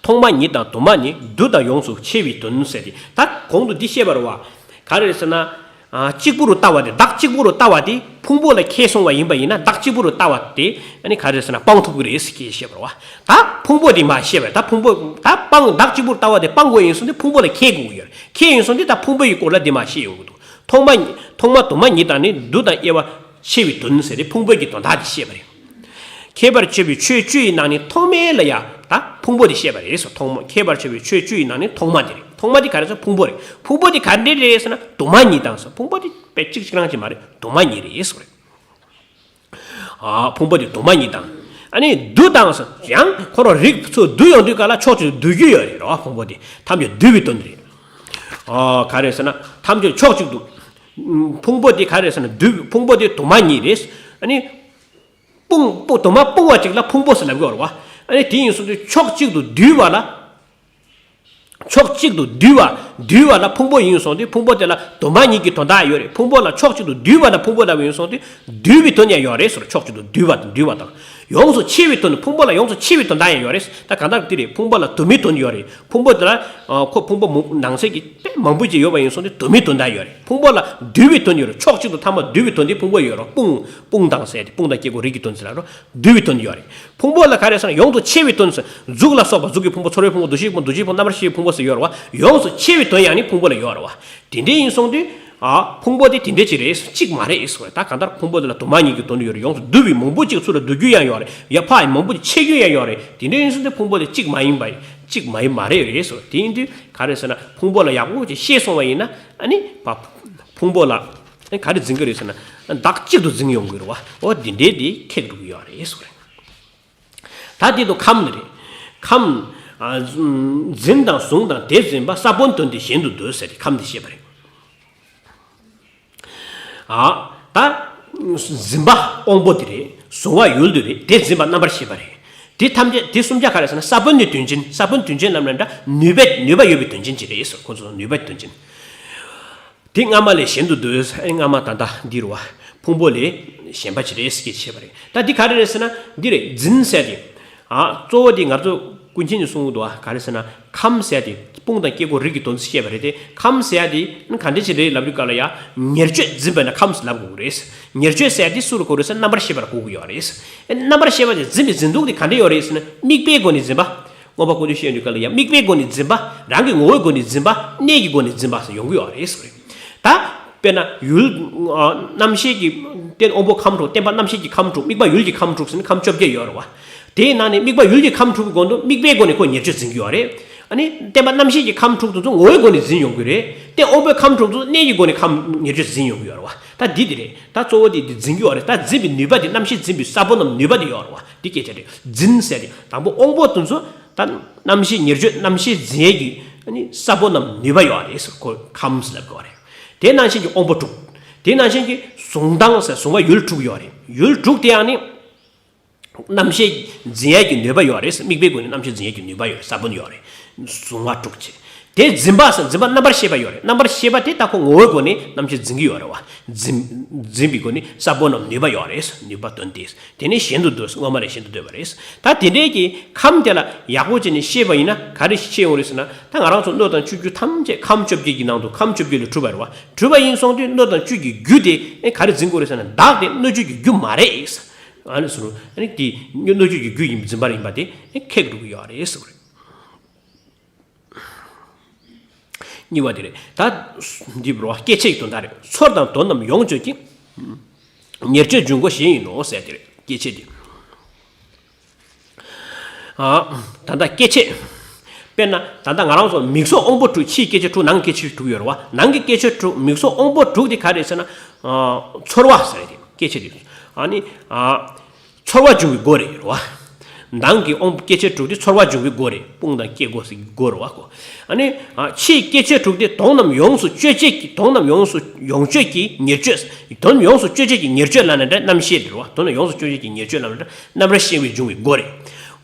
ཐོག་མ་ཉིད་དང་དུ་མ་ཉིད་འདུ་དང་ཡོངས་སུ་ཕྱེ་བའི་དོན་ཟེར་ཏེ་ད་གོང་དུ་འདི་བཤད་པ་རེད་བ། ག་རེ་ཟེར་ན། ཨ་གཅིག་པུ་རུ་ལྟ་བ་དེ་བདག་གཅིག་པུ་རུ་ལྟ་བ་དེ་ཕུང་པོ་ལ་ཁེལ་སོང་བ་ཡིན་པ་ཡིན་ན་བདག་གཅིག་པུ་རུ་ལྟ་བ་དེ་ཨ་ནི་ག་རེ་ཟེར་ན་སྤང་ཐུབ་ཀྱི་རེད་ཟེར་གྱི་བཤད་པ་རེད་བ། ད་ཕུང་པོ་དེ་མ་ཤེས་པ་ད་ཕུང་པོ་ད་སྤང་བདག་གཅིག་པུ་རུ་ལྟ་བ་དེ་སྤང་དགོས་ཡིན་སོང་དེ་ཕུང་པོ་ལ་ཁེལ་དགོས་ཀྱི་ཡོད་རེད། ཁེལ་ཡིན་སོང་དེ་ད་ཕུང་པོ་ཡི་སྐོར་ལ་དེ་མ་ཤེས་ཡོང་གི་འདུག་ཐོག་མ་ཐོག་མ་དུ་མ་ཉིད་དང་ནི་འདུ་དང་དབྱེ་བ། ཕྱེ་བའི་དོན་ཟེར་ཏེ་ཕུང་པོའི་གི་དོན་དག་དེ་བཤད་པ་རེད། ཁྱད་པར་ཕྱེ་བའི་ཆོས་བཅུ་ཡི་ནང་ནས་ཐོག་མའི་ལ་ཡ་ད་ཕུང་པོ་དེ་བཤད་པ་རེད་སོ། ཐོག་མ་ཁྱད་པར་ཕྱེ་བའི་ཆོས་བཅུ་ཡི་ནང་ནས་ཐོག་མ་དེ་རེད། ཐོག་མ་དེ་ག་རེ་ཟེར་ཕུང་པོ་རེད། ཕུང་པོ་དེ་ག་འདྲ་རེད་ཟེར་ན་དུ་མ་ཉིད་དང་སོ། ཕུང་པོ་དེ་དཔེ་གཅིག་གཅིག་རང་གཅིག་མ་རེད། དུ་མ་ཉིད་རེད་སོ་རེད། ཨ་ཕུང་པོ་དེ་དུ་མ་ཉིད་དང་། ཨ་ནི་འདུ་དང་སོ་ཡང་ཁོ་རང་རིགས་ཚོ་འདུ་ཡོང་དུས་ག་ལ་ཕྱོགས་གཅིག་འདུ་རྒྱུ་ཡོད་རེད་རོ། ཕུང་པོ་དེ་ཐམས་ཅད་འདུ་བའི་དོན་རེད། ཨ་ག་རེ་ཟེར་ན་ཐམས་ཅད་ཕྱོགས་གཅིག་ཏུ། ཕུང་པོ་དེ་ག་རེ་ཟེར་ན་འདུ་ཕུང་པོ་དེ་དུ་མ་ཉིད་རེད། ཨ་ནི། སྤུངས་སྤུངས་དུ་མ་སྤུངས་པ་ཅིག་ལ་ཕུང་པོ་ཟེར་ལབ་ཀྱི་ཡོད་རེད་བ། ཨ་ནི་དེ་ཡིན་སོང་དུས་ཕྱོགས་གཅིག་ཏུ་འདུས་པ་ལ། ཕྱོགས་གཅིག་ཏུ་འདུས་པ་འདུས་པ་ལ་ཕུང་པོ་ཡིན་སོང་དུས་ཕུང་པོ་དེ་ལ་དུ་མ་ཉིད་ཀྱི་དོན་དག་ཡོད་རེད། ཕུང་པོ་ལ་ཕྱོགས་གཅིག་ཏུ་འདུས་པ་ལ་ཕུང་པོ་ལབ་ཡིན་སོང་དུས་འདུས་པའི་དོན་ཡང་ཡོད་རེད་ཟེར། ཕྱོགས་གཅིག་ཏུ་འདུས་པ་དང་འདུས་པ་དང་། ཡོངས་སུ་ཕྱེ་བའི་དོན། ཕུང་པོ་ལ་ཡོངས་སུ་ཕྱེ་བའི་དོན་དག་ཡང་ཡོད་རེད། ད་གང་ལྟར་དེ་རེད། ཕུང་པོ་ལ་དུ་མའི་དོན་ཡོད་རེད། ཕུང་པོ་དེ་ལ་ཨ་ཁོ་ཕུང་པོ་མང་ནང་གསེས་ཀྱི་དཔེ་མང་པོ་ཅིག་ཡོད་པ་ཡིན་སོང་སྟེ་དུ་མའི་དོན་དག་ཡོད་རེད། ཕུང་པོ་ལ་འདུས་པའི་དོན་ཡོད་རེད། ཕྱོགས་གཅིག་ཏུ་ཐ་མ་འདུས་པའི་དོན་དེ་ཕུང་པོ་ཡོད་རེད། དཔུང་དཔུང་དང་ཟེར་ཏེ་དཔུང་དང་སྐྱེ་སྒོ་རིགས་ཀྱི་དོན་ཟེར་ལ་རོ། འདུས་པའི་དོན་ཡོད་རེད། ཕུང་པོ་ལ་ག་རེ་ཟེར་ན་ཡོངས་སུ་ཕྱེ་བའི་དོན་ཟེར། གཟུགས་ལ་སོགས་པ་གཟུགས་ཀྱི་ཕུང་པོ། ཚོར་བའི་ཕུང་པོ། འདུ་ཤེས་ཕུང་པོ། འདུ་བྱེད་ཕུང་པོ། རྣམ་པར་ཤེས་པའི་ཕུང་པོ་ཟེར་ཡོད་རེད་བ། ཡོངས་སུ་ཕྱེ་བའི་དོན་ཡང་ནི་ཕུང་པོ་ལ་ཡོད་རེད་བ། དེ་འདྲ་ཡིན་སོང་དུས། ཨ། ཕུང་པོ་དེ་དེ་འདྲ་ཅིག་རེད། གཅིག་མ་རེད་ཟེར་བ། ད་གང་ལྟར་ཕུང་པོ་དེ་ལ་དུ་མ་གཉིས་ཀྱི་དོན་ཡོད་རེད། ཡོངས་སུ་འདུ་བའི་མང་པོ་ཅིག་ཚུར་ལ་བསྡུ་རྒྱུ་ཡང་ཡོད་རེད། ཡ་ཕ་ཡི་མང་པོ་ཅིག་ཕྱེ་རྒྱུ་ཡང་ཡོད་རེད། དེ་འདྲ་ཡིན་སོང་དུས་ཕུང་པོ་དེ་གཅིག་མ་ཡིན་པ། གཅིག་མ་ཡིན་མ་རེད་རེད་ཟེར་བ། དེ་ཡིན་དུས་ག་རེ་ཟེར་ན། ཕུང་པོ་ལ་ཡག་པོ་ཅིག་ཤེས་སོང་བ་ཡིན་ན། ཨ་ནི་ཕ་ཕུང་པོ་ལ་ཨ་ནི་ག་རེ་འཛིན་གྱི་རེད་ཟེར་ན། བདག་གཅིག་ཏུ་འཛིན་ཡོང་གི་རེད་བ། འོ་དེ་འདྲའི་དེ་ཁེགས་འགྲོ་གི་ཡོད་རེད་ཟེར་བ་རེད། ད་དེ་དུ་ཁམས་ནི་རེད། ཁམས། ཨ། འཛིན་དང་གཟུང་དང་དེ་འཛིན་པ། ས་བོན་དོན་དེ་གཞན་དུ་འདོད་ཟེར་ཏེ་ཁམས་དེ་བཤད་པ་རེད། ཨ། ད་འཛིན་པ་དབང་པོ་དེ་རེད། གཟུང་བ་ཡུལ་དེ་རེད། དེ་འཛིན་པ་རྣམ་པར་ཤེས་པ་རེད། དེ་ཐམས་ཅད་དེ་གསུམ་ཆ་ག་རེ་ཟེར་ན། ས་བོན་ནི་དོན་ཅན། ས་བོན་དོན་ཅན་ལབ་ན་འདྲ། ནུས་པའི་ནུས་པ་ཡོད་པའི་དོན་ཅན་ཅིག་རེད་ཟེར། ཁོ་ཚོ་ནུས་པའི་དོན་ཅན། དེ་སྔ་མ་ལས་གཞན་དུ་འདོད། ཨེ། སྔ་མ་ད་ལྟ་འདི་རུ་བ། ཕུང་པོ་ལས་གཞན་པ་ཅི་རེད་ཟེར་གྱི་བྱས་པ་རེད། ད་འདི་ག་རེ་རེད་ཟེར་ན། འདི་རེད། འཛིན་ཟེར་ཏེ། ཨ། གཙོ་བོ་འདི་ང་ཚོ་ཀུན་མཁྱེན་གྱིས་གསུངས་འདུག་བ། ག་རེ་ཟེར་ན། ཁམས་ཟེར་ཏེ་དཔུང་དང་སྐྱེ་སྒོ་རིགས་ཀྱི་དོན་དུ་བཤད་པ་རེད་དེ། ཁམས་ཟེར་ཏེ་ག་འདྲ་ཅི་རེད་ལབ་དུས་སྐབས་ལ་ཡ། ཉེར་སྤྱོད་འཛིན་པས་ན་ཁམས་ལབ་དགོས་རེད། ཉེར་སྤྱོད་ཟེར་ཏེ་སུ་ལ་གོ་རེད་ཟེར་ན། རྣམ་པར་ཤེས་པ་ལ་གོ་དགོས་ཡོད་རེད། ཨེ། རྣམ་པར་ཤེས་པ་དེ་འཛིན་པའི་འཛིན་སྟངས་དེ་ག་འདྲ་ཡོད་རེད་ཟེར་ན། དམིགས་པའི་སྒོ་ནས་འཛིན་པ། མངོན་པ་ཀུན་བཏུས་བཤད་དུས་སྐབས་ལ་ཡང་། དམིགས་པའི་སྒོ་ནས་འཛིན་པ། རང་གི་ངོ་བོའི་སྒོ་ནས་འཛིན་པ། གནས་ཀྱི་སྒོ་ནས་འཛིན་པ་ཟེར་ཡོང་གི་ཡོད་རེད་ཟེར་བ་རེད། ད་དཔེར་ན་ཡུལ། ཨ། རྣམ་ཤེས་ཀྱི་རྟེན་དབང་པོ་ཁམས་དྲུག། བརྟེན་པ་རྣམ་ཤེས་ཀྱི་ཁམས་དྲུག། དམིགས་པ་ཡུལ་གྱི་ཁམས་དྲུག་ཟེར་ནས་ཁམས་བཅོ་བརྒྱད་ཡོད་རེད་བ། དེའི་ནང་ནས་དམིགས་པ་ཡུལ་གྱི་ཁམས་དྲུག་གི་སྒོ་ནས་དམིགས་པའི་སྒོ་ནས་ཁོ་ཉེར་སྤྱོད་འཛིན་གྱི་ཡོད་རེད། ཨ་ནི་བརྟེན་པ་རྣམ་ཤེས་ཀྱི་ཁམས་དྲུག་དེ་ཚོ་ངོ་བོའི་སྒོ་ནས་འཛིན་ཡོང་གི་རེད། རྟེན་དབང་པོའི་ཁམས་དྲུག་དེ་ཚོ་གནས་ཀྱི་སྒོ་ནས་ཁམས་ཉེར་སྤྱོད་འཛིན་ཡོང་གི་ཡོད་རེད་བ། ད་འདི་དེ་རེད། ད་གཙོ་བོ་དེ་འདི་འཛིན་གྱི་ཡོད་རེད། ད་འཛིན་པའི་ནུས་པ་དེ། རྣམ་ཤེས་འཛིན་པའི་ས་བོན་ནམ་ནུས་པ་དེ་ཡོད་རེད་བ། འདི་སྐད་ཆ་རེད། འཛིན་ཟེར་ཏེ་དང་པོ་དབང་པོ་དེ་ཚོ། ད་རྣམ་ཤེས་ཉེར་སྤྱོད། རྣམ་ཤེས་འཛིན་ཡས་ཀྱི་ཨ་ནི་ས་བོན་ནམ་ནུས་པ་ཡོད་རེད་ཟེར། ཁོ་ཁམས་ལབ་དགོས་རེད། དེ་ནང་བཞིན་གྱི་དབང་པོ་དྲུག། དེ་ནང་བཞིན་གྱི་གཟུང་སྟངས་ཟེར། གཟུང་བ་ཡུལ་དྲུག་ཡོད་རེད། ཡུལ་དྲུག་དེ་ཡང་ནི་རྣམ་ཤེས་འཛིན་ཡས་ཀྱི་ནུས་པ་ཡོད་རེད། དམིགས་པའི་སྒོ་ནས་རྣམ་ཤེས་འཛིན་ཡས་ཀྱི་ནུས་པ་ཡོད་རེད། ས་བོན་ཡོད་རེད། གཟུང་བ་དྲུག་བྱས། དེ་འཛིན་པ་ཟེར། འཛིན་པ་རྣམ་པར་ཤེས་པ་ཡོད་རེད། རྣམ་པར་ཤེས་པ་དེ་ད་ཁོ་ངོ་བོའི་སྒོ་ནས་རྣམ་ཤེས་འཛིན་གྱི་ཡོད་རེད་བ། འཛིན་འཛིན་པའི་སྒོ་ནས་ས་བོན་ནམ་ནུས་པ་ཡོད་རེད། ནུས་པ་དོན་དེ། དེ་ནས་གཞན་དུ་འདོད། སྔོན་མ་ལས་གཞན་དུ་འདོད་པ་རེད། ད་དེ་འདྲའི་གི་ཁམས་དེ་ལ་ཡག་པོ་བྱས་ནས་ཤེས་པ་ཡིན་ན་ག་རེ་ཤེས་ཡོང་རེད་ཟེར་ན། ད་ང་རང་ཚོ་སྣོད་དང་བཅུད་རྒྱུ་ཐམས་ཅད་ཁམས་བཅོ་བརྒྱད་ཀྱི་ནང་དུ། ཁམས་བཅོ་བརྒྱད་ལས་གྲུབ་པ་རེད་བ། གྲུབ་པ་ཡིན་སོང་དུས་སྣོད་དང་བཅུད་ཀྱི་རྒྱུ་དེ་ཨེ་ག་རེ་འཛིན་དགོས་རེད་ཟེར་ན། བདག་དེ་སྣོད་བཅུད་ཀྱི་རྒྱུ་མ་རེད། ཨ་ནི་ཟེར། ཨ་ནི་དེ་སྣོད་བཅུད་ཀྱི་རྒྱུ་ཡིན། འཛིན་པ་རེད། ཡིན་པ་དེ་ཨེ་ཁེགས་འགྲོ་གི་ཡོད་རེད་ཟེར་བ་རེད། གཉིས་པ་དེ་རེད། ད་འདི་བོར་བ་སྐྱེ་མཆེད་ཀྱི་དོན་དག་རེད། ཚོར་དང་དོན་རྣམས་ཡོངས་གཅོད་ཀྱི་ཉེར་སྤྱོད་འབྱུང་སྒོ་གཞན་ཡིན་ནོ་ཟེར་དེ་རེད། སྐྱེ་མཆེད་དེ། ཨ། ད་ལྟ་སྐྱེ་མཆེད། དཔེར་ན་ད་ལྟ་ང་རང་ཚོ་མིག་སོགས་དབང་པོ་དྲུག། ཕྱིའི་སྐྱེ་མཆེད་དྲུག། ནང་གི་སྐྱེ་མཆེད་དྲུག་ཡོད་རེད་བ། ནང་གི་སྐྱེ་མཆེད་དྲུག། མིག་སོགས་དབང་པོ་དྲུག་དེ་ག་རེ་ཟེར་ན། ཨ། ཚོར་བ་ཟེར་དེ་སྐྱེ་མཆེད་དེ། ཨ་ནི། ཨ། ཚོར་བ་འབྱུང་བའི་སྒོ་རེད་རེད་བ། ནང་གི་དབང་པོ་སྐྱེ་མཆེད་དྲུག་དེ་ཚོར་བ་འབྱུང་བའི་སྒོ་རེད། དཔུང་དང་སྐྱེ་སྒོ་ཟེར་གྱི་སྒོ་རེད་བ་ཁོ། ཨ་ནི། ཨ། ཕྱིའི་སྐྱེ་མཆེད་དྲུག་དེ་དོན་རྣམས་ཡོངས་སུ་གཅོད་བྱེད་ཀྱི། དོན་རྣམས་ཡོངས་སུ་ཡོངས་གཅོད་ཀྱི་ཉེར་སྤྱོད། དོན་ཡོངས་སུ་གཅོད་བྱེད་ཀྱི་ཉེར་སྤྱོད་ལབ་ན་འདྲ། རྣམ་ཤེས་དེ་རེད་བ། དོན་ཡོངས་སུ་གཅོད་བྱེད་ཀྱི་ཉེར་སྤྱོད་ལབ་ན་འདྲ། རྣམ་པར་ཤེས་པའི་འབྱུང་བའི་སྒོ་རེད།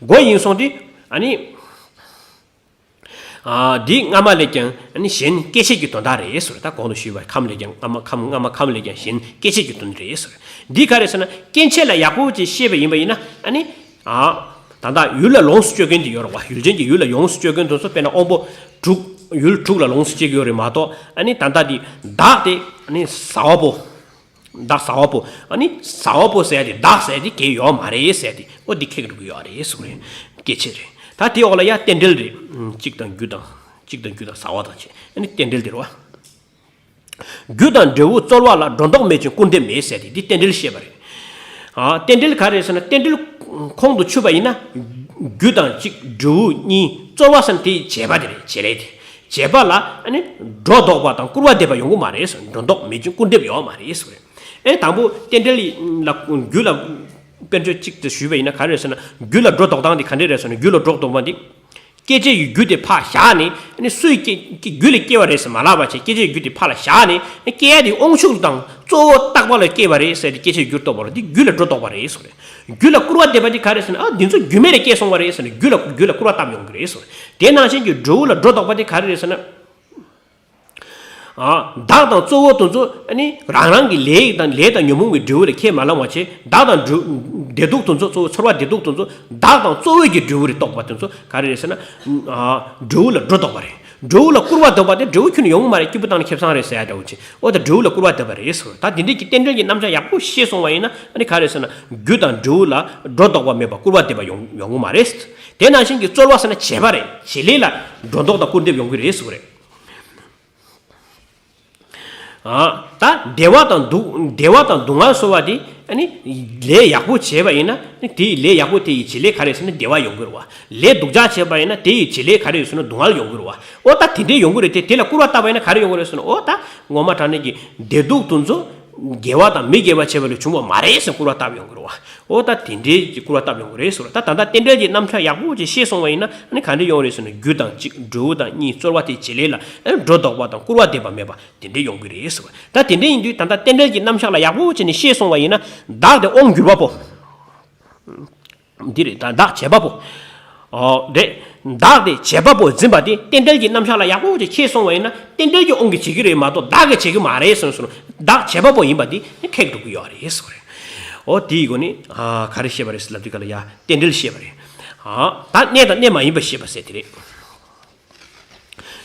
སྒོ་ཡིན་སོང་དུས་ཨ་ནི། ཨ། འདི་སྔ་མ་ལས་ཀྱང་ཨ་ནི་གཞན་སྐྱེ་མཆེད་ཀྱི་དོན་དག་རེད་ཟེར། ད་གོང་དུ་ཞུས་པ་ཁམས་ལས་ཀྱང་། སྔ་མ་ཁམས། སྔ་མ་ཁམས་ལས་ཀྱང་གཞན་སྐྱེ་མཆེད་ཀྱི་དོན་རེད་ཟེར། འདི་ག་རེ་ཟེར་ན། སྐྱེ་མཆེད་ལ་ཡག་པོ་ཅིག་ཤེས་པ་ཡིན་པ་ཡིན་ན། ཨ་ནི། ཨ། ད་ལྟ་ཡུལ་ལ་ལོངས་སུ་སྤྱོད་མཁན་དེ་ཡོད་རེད་བ། ཡུལ་ཅན་གྱི་ཡུལ་ལ་ཡོངས་སུ་སྤྱོད་མཁན་དེ་ཚོ། དཔེར་ན་དབང་པོ་དྲུག། ཡུལ་དྲུག་ལ་ལོངས་སུ་སྤྱོད་ཀྱི་ཡོད་རེད་མ་གཏོགས། ཨ་ནི་ད་ལྟ་དེ་བདག་དེ་ཨ་ནི་ཟ་བ་པོ། བདག་ཟ་བ་པོ། ཨ་ནི་ཟ་བ་པོ་ཟེར་ཡ་དེ། བདག་ཟེར་ཡ་དེ་གལ་ཡོད་མ་རེད་ཟེར་ཡ་དེ། ཨོ་འདི་ཁེགས་འགྲོ་གི་ཡོད་རེད་ཟེར་བ་རེད། སྐྱེ་མཆེད་རེད། ད་དེའི་འོག་ལ་ཡ་རྟེན་འབྲེལ་རེད། གཅིག་དང་རྒྱུ་དང་། གཅིག་དང་རྒྱུ་དང་ཟ་བ་དང་བཅས། ཨ་ནི་རྟེན་འབྲེལ་དེ་རེད་བ། རྒྱུ་དང་འབྲས་བུ་རྩོལ་བ་ལ། སྒྲོ་འདོགས་མེད་ཅིང་སྐུར་འདེབས་མེད་ཟེར་ཡ་དེ། འདི་རྟེན་འབྲེལ་བཤད་པ་རེད། ཨ། རྟེན་འབྲེལ་ག་རེ་ཟེར་ན། རྟེན་འབྲེལ་ཁོང་དུ་ཆུད་པ་ཡིན་ན། རྒྱུ་དང་གཅིག། འབྲས་བུ་གཉིས། རྩོལ་བ་ཟེར་ན་དེའི་བྱེད་པ་དེ་རེད། བྱེད་ལས་དེ། བྱེད་པ་ལ་ཨ་ནི་སྒྲོ་འདོགས་པ་དང་སྐུར་བ་འདེབས་པ་ཡོང་གི་མ་རེད་ཟེར། སྒྲོ་འདོགས་མེད་ཅིང་སྐུར་འདེབས་ཡོད་མ་རེད་ཟེར། ཨེ་དང་པོ་རྟེན་འབྲེལ་ལ་རྒྱུ་ལ་དཔེར་བརྗོད་གཅིག་ཏུ་ཞུས་པ་ཡིན་ན་ག་རེ་ཟེར་ན། རྒྱུ་ལ་སྒྲོ་འདོགས་སྟངས་དེ་ག་འདྲས་རེད་ཟེར་ན། རྒྱུ་ལ་སྒྲོ་འདོགས་པ་འདི། སྐྱེད་བྱེད་ཀྱི་རྒྱུ་དེ་ཕར་བཞག་ནས། ཨ་ནི་སུས་སྐྱེ་རྒྱུ་ལ་སྐྱེ་བ་རེད་ཟེར་མ་ལབ་པ་བྱས། སྐྱེད་བྱེད་ཀྱི་རྒྱུ་དེ་ཕར་ལ་བཞག་ནས། སྐྱེ་ཡ་དེ་དབང་ཕྱུག་དང་གཙོ་བོ་རྟག་པ་ལ་སྐྱེ་བ་རེད་ཟེར་ཏེ་སྐྱེད་བྱེད་ཀྱི་རྒྱུར་གཏོགས་པ་རེད། འདི་རྒྱུ་ལ་སྒྲོ་འདོགས་པ་རེད་ཟེར། རྒྱུ་ལ་སྐུར་བ་འདེབས་པ་འདི་ག་རེ་ཟེར་ན། ཨ་འདི་ཚོ་རྒྱུ་མེད་ལ་སྐྱེས་སོང་བ་རེད་ཟེར་ནས་རྒྱུ་ལ་རྒྱུ་ལ་སྐུར་བ་བཏབ་ཡོང་གི་རེད་ཟེར། དེ་ནང་བཞིན་གྱི་འབྲས་བུ་ལ་སྒྲོ་འདོགས་པ་འདི་ག་རེ་རེད་ཟེར་ན། ཨ་བདག་དང་གཙོ་བོ་དེ་ཚོ་ཨ་ནི་རང་རང་གི་ལས་དང་། ལས་དང་ཉོན་མོངས་ཀྱི་འབྲས་བུ་ལ་ཁས་མ་བླངས་པ་བྱས། བདག་དང་འབྲས་ བདེ་སྡུག་དེ་ཚོ། གཙོ་བོ་ཚོར་བ་བདེ་སྡུག་དེ་ཚོ་བདག་དང་གཙོ་བོའི་གི་འབྲས་བུ་རེད་རྟོགས་པ་དེ་ཚོ་ག་རེ་རེད་ཟེར་ན། ཨ། འབྲས་བུ་ལ་སྒྲོ་འདོགས་པ་རེད། འབྲས་བུ་ལ་སྐུར་བ་འདེབས་པ་དེ་འབྲས་བུ་ཁྱོན་ནས་ཡོང་གི་མ་རེད། སྐྱེས་བུ་དང་ནི་ཁེ་བཟང་རེད་ཟེར་ཡ་འདྲ་བོ་ཅིག་འོ་ད་འབྲས་བུ་ལ་སྐུར་བ་འདེབས་པ་རེད་ཟེར། ད་དེ་འདྲའི་གི་རྟེན་འབྲེལ་གྱི་རྣམ་གཞག་ཡག་པོ་ཤེས་སོང་བ་ཡིན་ན། ཨ་ནི་ག་རེ་ཟེར་ན། རྒྱུ་དང་འབྲས་བུ་ལ་སྒྲོ་འདོགས་པ་མེད་པ་སྐུར་བ་འདེབས་པ་ཡོང་ཡོང་གི་མ་རེད། དེ་ནང་བཞིན་གྱི་རྩོལ་བ་ཟེར་ན་བྱེད་པ་རེད། བྱེད་ལས་ལ་སྒྲོ་འདོགས་དང་སྐུར་འདེབས་ཡོང་གི་རེད་ཟེར་བ་རེད། ཨ། ད་བདེ་བ་དང་སྡུག་བདེ་བ་དང་སྡུག་བསྔལ་གསོལ་བ་དེ། ཨ་ནི་ལས་ཡག་པོ་བྱས་པ་ཡིན་ན། ཨ་ནི་དེ་ཡི་ལས་ཡག་པོ་དེ་ཡི་བྱེད་ལས་ག་རེ་ཟེར་ན་བདེ་བ་ཡོང་གི་རེད་བ། ལས་སྡུག་ཅག་བྱས་པ་ཡིན་ན་དེ་ཡི་བྱེད་ལས་ག་རེ་ཟེར་ན་སྡུག་བསྔལ་ཡོང་གི་རེད་བ། འོ་ད་དེ་འདྲའི་ཡོང་གི་རེད་དེ། དེ་ལ་སྐུར་བ་བཏབ་པ་ཡིན་ན་ག་རེ་ཡོང་གི་རེད་ཟེར་ན། འོ་ད་ངོ་མ་དྲང་གནས་ཀྱི་བདེ་སྡུག་དེ་ཚོ་དགེ་བ་དང་མི་དགེ་བ་བྱས་པ་ལས་བྱུང་བ་མ་རེད་ཟེར་སྐུར་བ་བཏབ་ཡོང་གི་རེད་བ། འོ་ད་དེ་འདྲའི་གི་སྐུར་བ་བཏབ་ཡོང་གི་རེད་ཟེར་བ། ད་ད་ལྟ་རྟེན་འབྲེལ་གྱི་རྣམ་གཞག་ཡག་པོ་ཅིག་ཤེས་སོང་བ་ཡིན་ན། ཨ་ནི་ག་འདྲ་ཡོང་རེད་ཟེར་ན། རྒྱུ་དང་གཅིག་འབྲས་བུ་དང་གཉིས། རྩོལ་བ་དེ་བྱེད་ལས་ལ་སྒྲོ་འདོགས་པ་དང་སྐུར་བ་འདེབས་པ་མེད་པ་དེ་འདྲ་ཡོང་གི་རེད་ཟེར་བ། ད་དེ་འདྲ་ཡིན་དུས་ད་ལྟ་རྟེན་འབྲེལ་གྱི་རྣམ་གཞག་ལ་ཡག་པོ་བྱས་ནས་ཤེས་སོང་བ་ཡིན་ན། བདག་དེ་དབང་བསྒྱུར་བ་པོ། འདི་རེད། ད་བདག་བྱེད་པ་པོ། ཨོ་རེད། བདག་དེ་བྱེད་པ་པོ་འཛིན་པ་དེ་རྟེན་འབྲེལ་གྱི་རྣམ་གཞག་ལ་ཡག་པོ་ཅིག་ཤེས་སོང་བ་ཡིན་ན། རྟེན་འབྲེལ་གྱི་དབང་གིས་བྱེད་ཀྱི་རེད་མ་གཏོགས་བདག་གིས་བྱེད་ཀྱི་མ་རེད་ཟེར་ནས། བདག་བྱེད་པ་པོ་ཡིན་པ་དེ་ཁེགས་འགྲོ་གི་ཡོད་རེད་ཟེར་བ་རེད། ཨོ་དེའི་སྒོ་ནས། ཨ། ག་རེ་བཤད་པ་རེད་ཟེར་ལབ་དུས་ག་ལ་ཡ་རྟེན་འབྲེལ་བཤད་པ་རེད། ཨ། ད་གནས་དང་གནས་མ་ཡིན་པ་བཤད་པ་ཟེར་དེ་རེད།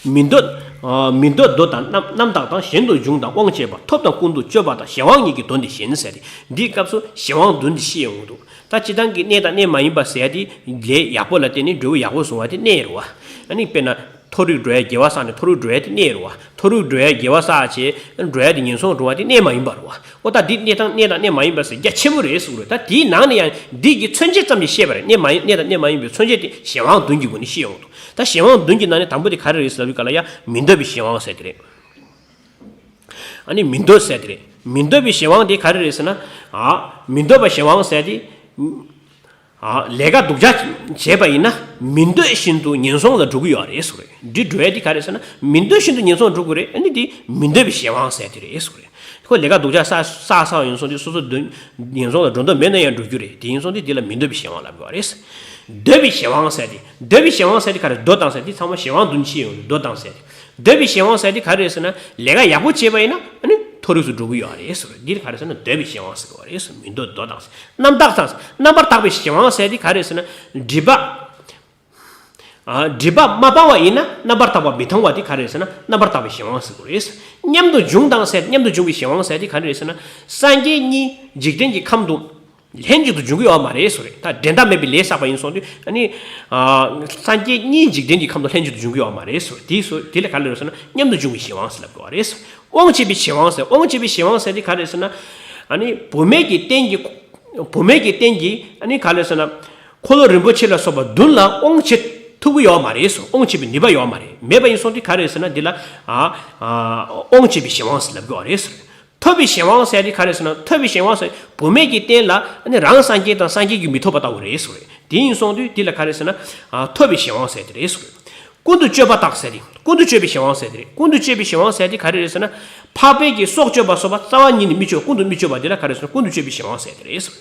མི་འདོད། ཨ། མི་འདོད་མདོ་དང་རྣམ་རྣམ་དག་དང་། གཞན་དུ་འབྱུང་དང་དབང་བྱེད་པ། ཐོབ་དང་ཀུན་ཏུ་སྤྱོད་པ་དང་། གཞན་དབང་ཉིད་ཀྱི་དོན་དེ་བཞིན་ཟེར་ཏེ། འདིའི་སྐབས་སུ་གཞན་དབང་བདུན་འདི་བཤད་ཡོང་གི་འདུག་ད་སྤྱིར་བཏང་གི་གནས་དང་གནས་མ་ཡིན་པ་ཟེར་ཡ་དེ། ལས་ཡག་པོ་ལ་བརྟེན་ནས་འབྲས་བུ་ཡག་པོ་བཟུང་བ་དེ་གནས་རེད་བ། ཨ་ནི་དཔེར་ན། མཐོ་རིས་འགྲོ་ཡ་དགེ་བ་བསགས་ནས་མཐོ་རིས་འགྲོ་ཡ་དེ་གནས་རེད་བ། མཐོ་རིས་འགྲོ་ཡ་དགེ་བ་བསགས་བྱས་འགྲོ་ཡ་དེ་ངན་སོང་འགྲོ་བ་དེ་གནས་མ་ཡིན་པ་རེད་བ། ཨོ་ད་འདི་གནས་དང་གནས་དང་གནས་མ་ཡིན་པ་ཟེར་རྒྱ་ཆེན་པོ་རེད་ཟེར་གི་རེད། ད་དེའི་ནང་ནས་ཡང་འདི་གི་མཚོན་བྱེད་ཙམ་ཞིག་བཤད་པ་རེད། གནས་མ་ཡིན། གནས་དང་གནས་མ་ཡིན་པའི་མཚོན་བྱེད་དེ་གཞན་དབང་བདུན་གྱི་སྒོ་ནས་བཤད་ཡོང་གི་འདུག་ད་གཞན་དབང་བདུན་གྱི་ནང་ནས་དང་པོ་དེ་ག་རེ་རེད་ཟེར་ལབ་དུས་ག་ལ་ཡ་མི་འདོད་པའི་གཞན་དབང་ཟེར་དེ་རེད། ཨ་ནི་མི་འདོད་ཟེར་དེ་རེད། མི་འདོད་པའི་གཞན་དབང་དེ་ག་རེ་རེད་ཟེར་ན། ཨ། མི་འདོད་པའི་གཞན་དབང་ཟེར་དེ། ཨ། ལས་ཀ་སྡུག་ཅག་བྱས་པ་ཡིན་ན་མི་འདོད་བཞིན་དུ་ངན་སོང་ལ་འགྲོ་གི་ཡོད་རེད་ཟེར་རེད། འདི་འགྲོ་ཡ་དེ་ག་རེ་ཟེར་ན་མི་འདོད་བཞིན་དུ་ངན་སོང་འགྲོ་གི་རེད། ཨ་ནི་དེ་མི་འདོད་པའི་གཞན་དབང་ཟེར་དེ་རེད་ཟེར་རེད། ཁོ་ལས་ཀ་སྡུག་ཅག་བསགས་བསགས་བསགས་ཡིན་སོང་དུས་སོ་སོ་འདོད་ངན་སོང་ལ་འགྲོ་འདོད་མེད་ན་ཡང་འགྲོ་རྒྱུ་རེད། དེ་ཡིན་སོང་དུས་དེ་ལ་མི་འདོད་པའི་གཞན་དབང་ལབ་དགོས་རེད། འདོད་པའི་གཞན་དབང་ཟེར་དེ། འདོད་པའི་གཞན་དབང་ཟེར་དེ་ག་རེ། འདོད་དང་ཟེར་དེ་ཚང་མ་གཞན་དབང་བདུན་ཕྱེ་ཡོང་དུས་འདོད་དང་ཟེར་དེ། འདོད་པའི་གཞན་དབང་ཟེར་དེ་ག་རེ་རེད་ཟེར་ན། ལས་ཀ་ཡག་པོ་བྱས་པ་ཡིན་ན་ཨ་ནི་མཐོ་རིས་སུ་འགྲོ་གི་ཡོད་རེད་ཟེར། འདིར་ག་རེ་ཟེར་ན་འདོད་པའི་གཞན་དབང་ཟེར་གི་ཡོད་རེད་ཟེར། མི་འདོད་འདོད་དང་ཟེར། རྣམ་དག་དང་ཟེར། རྣམ་པར་དག་པའི་གཞན་དབང་ཟེར་དེ་ག་རེ་ཟེར་ན། སྒྲིབ་པ། ཨ། སྒྲིབ་པ་མ་སྤངས་པ་ཡིན་ན་རྣམ་པར་དག་པ་མི་མཐོང་བ་དེ་ག་རེ་ཟེར་ན་རྣམ་པར་དག་པའི་གཞན་དབང་ཟེར་གི་རེད། མཉམ་དུ་འབྱུང་དང་ཟེར། མཉམ་དུ་འབྱུང་བའི་གཞན་དབང་ཟེར་དེ་ག་རེ་རེད་ཟེར་ན། སངས་རྒྱས་གཉིས་འཇིག་རྟེན་གྱི་ཁམས་དུ་ལྷན་ཅིག་ཏུ་འབྱུང་གི་ཡོད་མ་རེད་ཟེར་རེད། ད་འགྲན་ཟླ་མེད་པའི་ལས་བསགས་པ་ཡིན་སོང་དུས་ཨ་ནི། ཨ། སངས་རྒྱས་གཉིས་འཇིག་རྟེན་གྱི་ཁམས་དུ་ལྷན་ཅིག་ཏུ་འབྱུང་གི་ཡོད་མ་རེད་ཟེར་རེད། དེ་ཟེར་དེ་ལ་ག་རེ་རེད་ཟེར་ན་མཉམ་དུ་འབྱུང་བའི་གཞན་དབང་ཟེར་ལབ་དགོས་པ་རེད་ཟེར། དབང་བྱེད་པའི་གཞན་དབང་ཟེར། དབང་བྱེད་པའི་གཞན་དབང་ཟེར་དེ་ག་རེ་རེད་ཟེར་ན། ཨ་ནི་བུད་མེད་ཀྱི་རྟེན་གྱི། བུད་མེད་ཀྱི་རྟེན་གྱི་ཨ་ནི་ག་རེ་ཟེར་ན། འཁོར་ལོ་རིན་པོ་ཆེ་ལ་སོགས་པ་བདུན་ལ་དབང་བྱེད་ཐུབ་ཀྱི་ཡོད་མ་རེད་ཟེར། དབང་བྱེད་པའི་ནུས་པ་ཡོད་མ་རེད། མེད་པ་ཡིན་སོང་དུས་ག་རེ་ཟེར་ན་འདི་ལ། ཨ། ཨ། དབང་བྱེད་པའི་གཞན་དབང་ཟེར་ལབ་དགོས་པ་རེད་ཟེར། ཐོབ་པའི་གཞན་དབང་ཟེར་དེ་ག་རེ་ཟེར་ན། ཐོབ་པའི་གཞན་དབང་ཟེར་བུད་མེད་ཀྱི་རྟེན་ལ་ཨ་ནི་རང་སངས་རྒྱས་དང་སངས་རྒྱས་ཀྱིས་མི་ཐོབ་པ་ལྟ་བུ་རེད་ཟེར། དེ་ཡིན་སོང་དུས་དེ་ལ་ག་རེ་ཟེར་ན། ཨ། ཐོབ་པའི་གཞན་དབང་ཟེར་དེ་རེད་ཟེར། ཀུན་ཏུ་སྤྱོད་པ་དག་ཟེར་ཏེ། ཀུན་ཏུ་སྤྱོད་པའི་གཞན་དབང་ཟེར་དེ་རེད། ཀུན་ཏུ་སྤྱོད་པའི་གཞན་དབང་ཟེར་དེ་ག་རེ་རེད་ཟེར་ན། འཕགས་པའི་གི་སྲོག་གཅོད་པ་སོགས་པ་རྩ་བ་ཉིད་ནས་མི་སྤྱོད། ཀུན་ཏུ་མི་སྤྱོད་པ་དེ་ལ་ག་རེ་ཟེར་ན། ཀུན་ཏུ་སྤྱོད་པའི་གཞན་དབང་ཟེར་དེ་རེད་ཟེར།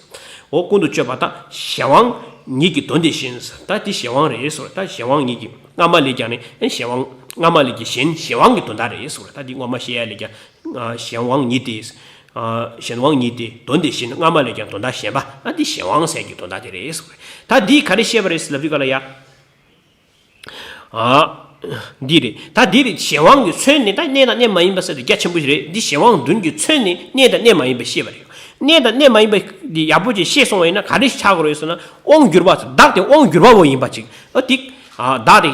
འོ་ཀུན་ཏུ་སྤྱོད་པ་དག་གཞན་དབང་ཉིད་ཀྱི་དོན་དེ་བཞིན་ཟེར། ད་དེ་གཞན་དབང་རེད་ཟེར། ད་གཞན་དབང་ཉིད་ཀྱི་སྔ་མ་ལས་ཀྱང་ནི་གཞན་དབང་། སྔ་མ་ལས་ཀྱི་གཞན་གཞན་དབང་གི་དོན་དག་རེད་ཟེར། ད་དེ་སྔོན་མ་བཤད་ཡ་ལས་ཀྱང་། ཨ། གཞན་དབང་ཉིད་དེ། ཨ། གཞན་དབང་ཉིད་དེ་དོན་དེ་བཞིན། སྔ་མ་ལས་ཀྱང་དོན་དག་གཞན་པ། ཨ། དེ་གཞན་དབང་ཟེར་གྱི་དོན་དག་དེ་རེད་ཟེར། ད་དེ་ག་རེ་བཤད་པ་རེད་ཟེར་ལབ་དུས་ག་ལ་ཡ། ཨ། འདི་རེད། ད་འདི་རེད། གཞན་དབང་གིས་མཚོན་ནས། ད་གནས་དང་གནས་མ་ཡིན་པ་ཟེར་དེ་རྒྱ་ཆེན་པོ་ཞིག་རེད། འདི་གཞན་དབང་བདུན་གྱིས་མཚོན་ནས་གནས་དང་གནས་མ་ཡིན་པ་ཤེས་པ་རེད། གནས་དང་གནས་མ་ཡིན་པ་འདི་ཡག་པོ་ཅིག་ཤེས་སོང་བ་ཡིན་ན་ག་རེ་ཆགས་དགོས་རེད་ཟེར་ན། དབང་བསྒྱུར་བ་ཟེར། བདག་དེ་དབང་བསྒྱུར་བ་བོ་ཡིན་པ་ཅིག་ཨ། དེ། ཨ། བདག་དེ་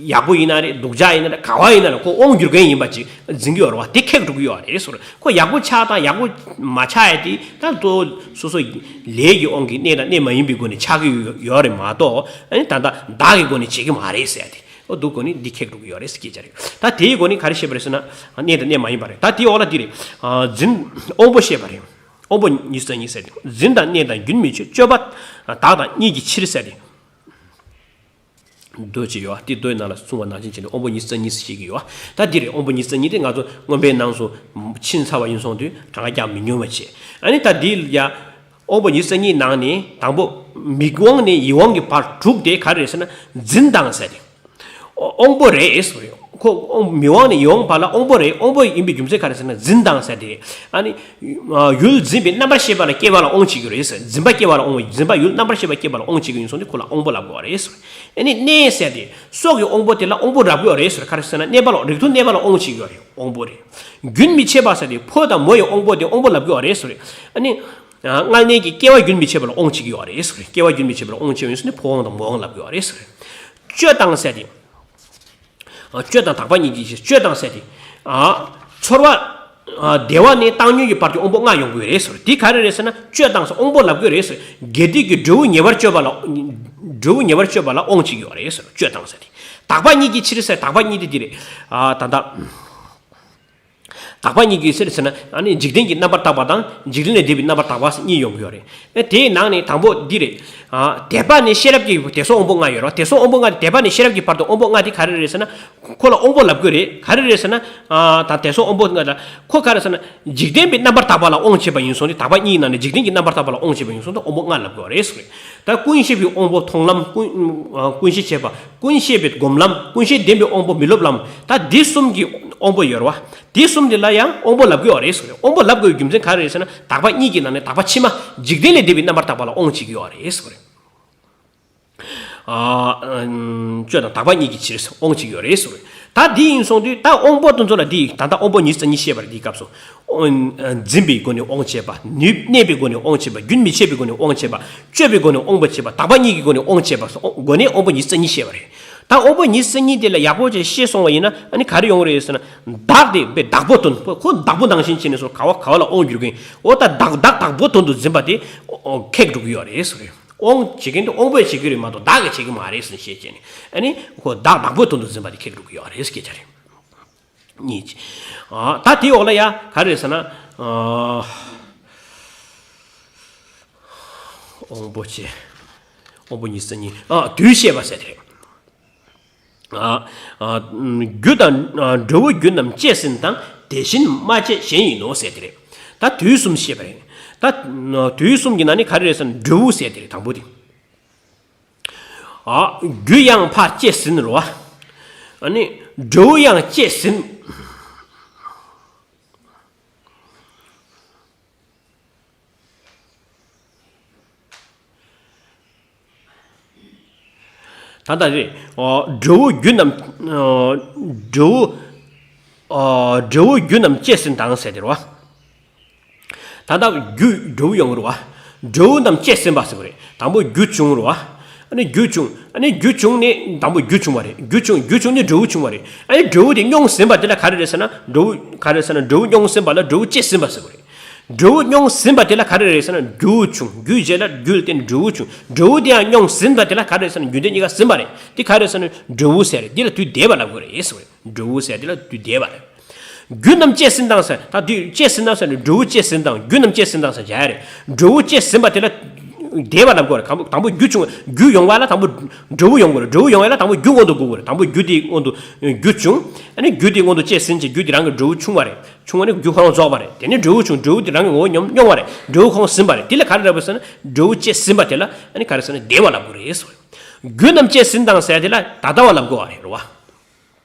ཡག་པོ་ཡིན་ན་རེད། སྡུག་ཅག་ཡིན་ན་རེད། ག་བ་ཡིན་ན་རེད། ཁོ་དབང་བསྒྱུར་མཁན་ཡིན་པ་ཅིག་འཛིན་གྱི་ཡོད་རེད་བ། དེ་ཁེགས་འགྲོ་གི་ཡོད་རེད་ཟེར། ཁོ་ཡག་པོ་ཆགས་དང་ཡག་པོ་མ་ཆགས་ཡ་དེ་ད་ལྟོ་སོ་སོ་ལས་ཀྱི་དབང་གིས་གནས་དང་གནས་མ་ཡིན་པའི་སྒོ་ནས་ཆགས་ཀྱི་ཡོད་རེད་མ་གཏོགས། ཨ་ནི་ད་ལྟ་བདག་གི་སྒོ་ནས་བྱེད་ཀྱི་མ་རེད་ཟེར་ཡ་དེ། འོ་འདུག་སྒོ་ནས་འདི་ཁེགས་འགྲོ་གི་ཡོད་རེད་ཟེར་སྐད་ཆ་རེད། ད་དེའི་སྒོ་ནས་ག་རེ་བཤད་པ་རེད་ཟེར་ན། གནས་དང་གནས་མ་ཡིན་པ་རེད། ད་དེའི་འོག་ལ་འདི་རེད། ཨ། འཛིན། དབང་པོ་བཤད་པ་རེད། དབང་པོ་ཉི་ཤུ་རྩ་གཉིས་ཟེར་ཏེ། འཛིན་དང་གནས་དང་རྒྱུན་མི་ཆད། སྤྱོད་པ་དག་དང་གཉིས་ཀྱི་ཕྱིར་ཟེར་ཏེ། མདོ་ཅིག་ཡོད། དེ་མདོའི་ནང་ལ་གསུངས་པ་ནང་བཞིན་བྱས་ནས་དབང་པོ་ཉི་ཤུ་རྩ་གཉིས་ཟེར་ཞིག་ཡོད། ད་འདི་རེད། དབང་པོ་ཉི་ཤུ་རྩ་གཉིས་དེ་ང་ཚོ་མངོན་པའི་ནང་སོ་ཕྱིན་ཚར་བ་ཡིན་སོང་དུས་གྲངས་ཀ་རྒྱག་མི་ཉུང་བ་བྱས། ཨ་ནི་ད་འདི་ཡ། དབང་པོ་ཉི་ཤུ་རྩ་གཉིས་ནང་ནས་དང་པོ་མིག་དབང་ནས་ཡིད་དབང་གི་བར་དྲུག་དེ་ག་རེ་རེད་ཟེར་ན། འཛིན་དང་ཟེར་ཏེ། དབང་པོ་རེད་ཟེར་བ་རེད། ཁོ་དབང་མི་དབང་ནས་ཡིད་དབང་བར་ལ་དབང་པོ་རེད། དབང་པོ་ཡིན་པའི་རྒྱུ་མཚན་ག་རེ་ཟེར་ན་འཛིན་སྟངས་ཟེར་དེ་རེད། ཨ་ནི་ཡུལ་འཛིན་པའི་རྣམ་པར་ཤེས་པ་ལ་སྐྱེ་བ་ལ་དབང་བྱེད་ཀྱི་རེད་ཟེར། འཛིན་པ་སྐྱེ་བ་ལ་དབང་བ། འཛིན་པ་ཡུལ་རྣམ་པར་ཤེས་པ་སྐྱེ་བ་ལ་དབང་བྱེད་ཀྱི་ཡིན་སོང་དུས་ཁོ་ལ་དབང་པོ་ལབ་དགོས་པ་རེད་ཟེར། ཨ་ནི་གནས་ཟེར་དེ་སྲོག་གི་དབང་པོ་དེ་ལ་དབང་པོ་ལབ་དགོས་པ་རེད་ཟེར། ག་རེ་ཟེར་ན་གནས་པ་ལ་རིགས་མཐུན་གནས་པ་ལ་དབང་བྱེད་ཀྱི་ཡོད་རེད། དབང་པོ་རེད། རྒྱུན་མི་འཆད་པ་ཟེར་དེ་ཕོ་དང་མོ་ཡི་དབང་པོ་དེ་དབང་པོ་ལབ་དགོས་པ་རེད་ཟེར། ཨ་ནི་མངལ་གནས་ཀྱི་སྐྱེ་བ་རྒྱུན་མི་འཆད་པ་ལ་དབང་བྱེད་ཀྱི་ཡོད་རེད་ཟེར། སྐྱེ་བ་རྒྱུན་མི་འཆད་པ་ལ་དབང་བྱེད་པ་ཡིན་སོང་དུས་ཕོ་དབང་དང་མོ་དབང་ལབ་དགོས་པ་རེད་ཟེར། སྤྱོད་སྟངས་ཟེར་དེ། སྤྱོད་དང་དག་པ་གཉིས་ཀྱི་ཕྱིར། སྤྱོད་སྟངས་ཟེར་དེ། ཚོར་བ། བདེ་བ་ནས་བཏང་སྙོམས་ཀྱི་བར་དུ་དབང་པོ་ལྔ་ཡོང་དགོས་རེད་ཟེར། དེ་ག་རེ་རེད་ཟེར་ན་སྤྱོད་སྟངས་སུ་དབང་པོ་ལབ་དགོས་རེད་ཟེར། དགེ་སྡིག་གི་འབྲས་བུ་ཉེ་བར་སྤྱོད་པ་ལ། འབྲས་བུ་ཉེ་བར་སྤྱོད་པ་ལ་དབང་བྱེད་ཀྱི་ཡོད་རེད་ཟེར། སྤྱོད་སྟངས་ཟེར་དེ། དག་པ་གཉིས་ཀྱི་ཕྱིར་ཟེར། དག་པ་གཉིས་དེ་འདི་རེད། ད་ལྟ། དག་པ་གཉིས་ཀྱི་ཕྱིར་ཟེར་ན་ཨ་ནི་འཇིག་རྟེན་གྱི་རྣམ་པར་དག་པ་དང་འཇིག་རྟེན་ལས་འདས་པའི་རྣམ་པར་དག་པ་གཉིས་ཡོང་གི་ཡོད་རེད། དེའི་ནང་ནས་དང་པོ་འདི་རེད། དད་པ་ནས་ཤེས་རབ་ཀྱི་དད་སོགས་དབང་པོ་ལྔ་ཡོད་རེད། དད་སོགས་དབང་པོ་ལྔ་དེ། དད་པ་ནས་ཤེས་རབ་ཀྱི་བར་དུ་དབང་པོ་ལྔ་དེ་ག་རེ་རེད་ཟེར་ན། ཁོ་ལ་དབང་པོ་ལབ་དགོས་རེད། ག་རེ་རེད་ཟེར་ན། ད་དད་སོགས་དབང་པོ་ལྔ་ལ་ཁོ་ག་རེ་ཟེར་ན། འཇིག་རྟེན་པའི་རྣམ་པར་དག་པ་ལ་དབང་བྱེད་པ་ཡིན་སོང་དུས། དག་པ་གཉིས་ནང་ནས་འཇིག་རྟེན་གྱི་རྣམ་པར་དག་པ་ལ་དབང་བྱེད་པ་ཡིན་སོང་དུས་དབང་པོ་ལྔ་ལབ་དགོས་རེད་ཟེར། ད་ཀུན་ཤེས་པའི་དབང་པོ་མཐོང་ལམ། ཀུན་ཀུན་ཤེས་བྱེད་པ། ཀུན་ཤེས་པའི་སྒོམ་ལམ། ཀུན་ཤེས་ལྡན་པའི་དབང་པོ་མི་སློབ་ལམ། ད་འདི་གསུམ་གྱི་དབང་པོ་ཡོད་རེད་བ། དེ་གསུམ་དེ་ལ་ཡང་དབང་པོ་ལབ་དགོས་པ་རེད་ཟེར། དབང་པོ་ལབ་དགོས་པའི་རྒྱུ་མཚན་ག་རེ་རེད་ཟེར་ན། དག་པ་གཉིས་ཀྱི་ནང་ནས་དག་པ་ཕྱི་མ་འཇིག་རྟེན་ལས་འདས་པའི་རྣམ་པར་དག་པ་ལ་དབང་བྱེད་ཀྱི་ཡོད་རེད་ཟེར། ཨ། སྤྱོད་དང་དག་པ་གཉིས་ཀྱི་ཕྱིར་དབང་བྱེད་ཀྱི་ཡོད་རེད་ཟེར། ད་འདི་ཡིན་སོང་དུས་ད་དབང་པོ་དེ་ཚོ་ལ་འདི་ད་ལྟ་དབང་པོ་ཉི་ཤུ་རྩ་གཉིས་བཤད་པ་རེད། འདིའི་སྐབས་སུ། འཛིན་པའི་སྒོ་ནས་དབང་བྱེད་པ། ནུས་གནས་པའི་སྒོ་ནས་དབང་བྱེད་པ། རྒྱུན་མི་འཆད་པའི་སྒོ་ནས་དབང་བྱེད་པ། སྤྱོད་པའི་སྒོ་ནས་དབང་པོ་བྱེད་པ། དག་པ་གཉིས་ཀྱི་སྒོ་ནས་དབང་བྱེད་པ་སོགས་སྒོ་ནས་དབང་པོ་ཉི་ཤུ་རྩ་གཉིས་བཤད་པ་རེད། ད་དབང་པོ་ཉི་ཤུ་རྩ་གཉིས་དེ་ལ་ཡག་པོ་ཅིག་ཤེས་སོང་བ་ཡིན་ན། ཨ་ནི་ག་རེ་ཡོང་གི་རེད་ཟེར་ན། བདག་དེ་བདག་པོ་དོན། ཁོ་བདག་པོ་ནང་བཞིན་བྱས་ནས་སོ། ག་བ་ག་བ་ལ་དབང་བསྒྱུར་གིན། འོ་ད་བདག་བདག་བདག་པོ་དོན་དུ་འཛིན་པ་དེ་ཁེགས་འགྲོ་གི་ཡོད་རེད་ཟེར། དབང་བྱེད་མཁན་དེ་དབང་པོས་བྱེད་ཀྱི་རེད་མ་གཏོགས་བདག་གིས་བྱེད་ཀྱི་མ་རེད་ཟེར་བཤད་བྱས་ནས། ཨ་ནི་ཁོ་བདག་བདག་པོ་དོན་དུ་འཛིན་པ་དེ་ཁེགས་འགྲོ་གི་ཡོད་རེད་ཟེར་སྐད་ཆ་རེད། གཉིས། ད་དེའི་འོག་ལ་ཡ་ག་རེ་རེད་ཟེར་ན། དབང་པོ་ཆེ། དབང་པོ་ཉི་ཤུ་རྩ་གཉིས། དུས་བཤད་པ་ཟེར་དེ་རེད། རྒྱུ་དང་། འབྲས་བུ་རྒྱུ་རྣམས་བཅས་ཟིན་དང་། དེ་བཞིན་མ་བཅས་གཞན་ཡིན་ནོ་ཟེར་དེ་རེད། ད་དུས་གསུམ་བཤད་པ་རེད། ད་དུས་གསུམ་གྱི་ནང་ནས་ག་རེ་རེད་ཟེར་ན་འབྲས་བུ་ཟེར་དེ་རེད་དང་པོ་དེ། རྒྱུ་ཡང་ཕར་བཅས་ཟིན་རོ། ཨ་ནི་འབྲས་བུ་ཡང་བཅས་ཟིན། ད་ལྟ་རེད། འབྲས་བུ་རྒྱུ་རྣམས། འབྲས་བུ། འབྲས་བུ་རྒྱུ་རྣམས་བཅས་ཟིན་དང་ཟེར་དེ་རེད་བ། ད་ལྟ་རྒྱུ་འབྲས་བུ་ཡོང་གི་རེད་བ། འབྲས་བུ་རྣམས་བཅས་ཟིན་པ་ཟེར་བ་རེད། དང་པོ་རྒྱུ་བྱུང་རེད་བ། ཨ་ནི་རྒྱུ་བྱུང་། ཨ་ནི་རྒྱུ་བྱུང་ནས་དང་པོ་རྒྱུ་བྱུང་བ་རེད། རྒྱུ་བྱུང་། རྒྱུ་བྱུང་ནས་འབྲས་བུ་བྱུང་བ་རེད། ཨ་ནི་འབྲས་བུ་དེ་མྱོང་ཟིན་པ་དེ་ལ་ག་རེ་རེད་ཟེར་ན། འབྲས་བུ་ག་རེ་ཟེར་ན། འབྲས་བུ་མྱོང་ཟིན་པ་ལ་འབྲས་བུ་བཅས་ཟིན་པ་ཟེར་བ་རེད། འབྲས་བུ་མྱོང་ཟིན་པ་དེ་ལ་ག་རེ་རེད་ཟེར་ན། རྒྱུ་བྱུང་། རྒྱུ་བྱས་ལ་རྒྱུ་དེ་ནི་འབྲས་བུ་བྱུང་། འབྲས་བུ་དེ་ཡང་མྱོང་ཟིན་པ་དེ་ལ་ག་རེ་ཟེར་ན། རྒྱུ་འབྲས་གཉིས་ཀ་ཟིན་པ་རེད། དེ་ག་རེ་ཟེར་ན། འབྲས་བུ་ཟེར་རེད། འདི་ལ་དུས་འདས་པ་ལབ་དགོས་རེད་ཟེར་བ་རེད། འབྲས་བུ་ཟེར་དེ་ལ་དུས་འདས་པ་རེད། རྒྱུ་རྣམས་བཅས་ཟིན་དང་ཟེར། ད་དུས་བཅས་ཟིན་དང་ཟེར་ནས་འབྲས་བུ་བཅས་ཟིན་དང་རྒྱུ་རྣམས་བཅས་ཟིན་དང་ཟེར་བྱ་ཡ་རེད། འབྲས་བུ་བཅས་ཟིན་པ་དེ་ལ་འདས་པ་ལབ་དགོས་རེད། དང་པོ་དང་པོ་རྒྱུ་བྱུང་། རྒྱུ་ཡོང་བ་ལ་དང་པོ་འབྲས་བུ་ཡོང་དགོས་རེད། འབྲས་བུ་ཡོང་བ་ལ་དང་པོ་རྒྱུ་སྔོན་དུ་དགོས་དགོས་རེད། དང་པོ་རྒྱུ་དེའི་སྔོན་དུ་རྒྱུ་བྱུང་། ཨ་ནི་རྒྱུ་དེའི་སྔོན་དུ་བཅས་ཟིན་བྱས་རྒྱུ་དེ་རང་གི་འབྲས་བུ་བྱུང་བ་རེད། བྱུང་བ་ནི་རྒྱུ་ཁོ་རང་རྫོགས་པ་རེད། དེ་ནས་འབྲས་བུ་བྱུང་། འབྲས་བུ་དེ་རང་གི་ངོ་བོ་མྱོང་མྱོང་བ་རེད། འབྲས་བུ་ཁོ་རང་ཟིན་པ་རེད། དེ་ལ་ག་རེ་ལབ་དགོས་ཟེར་ན། འབྲས་བུ་བཅས་ཟིན་པ་དེ་ལ་ཨ་ནི་ག་རེ་ཟེར་ན། འདས་པ་ལབ་དགོས་རེད་ཟེར། རྒྱུ་རྣམས་བཅས་ཟིན་དང་ཟེར་དེ་ལ་ད་ལྟ་བ་ལབ་དགོས་པ་རེད་རོ།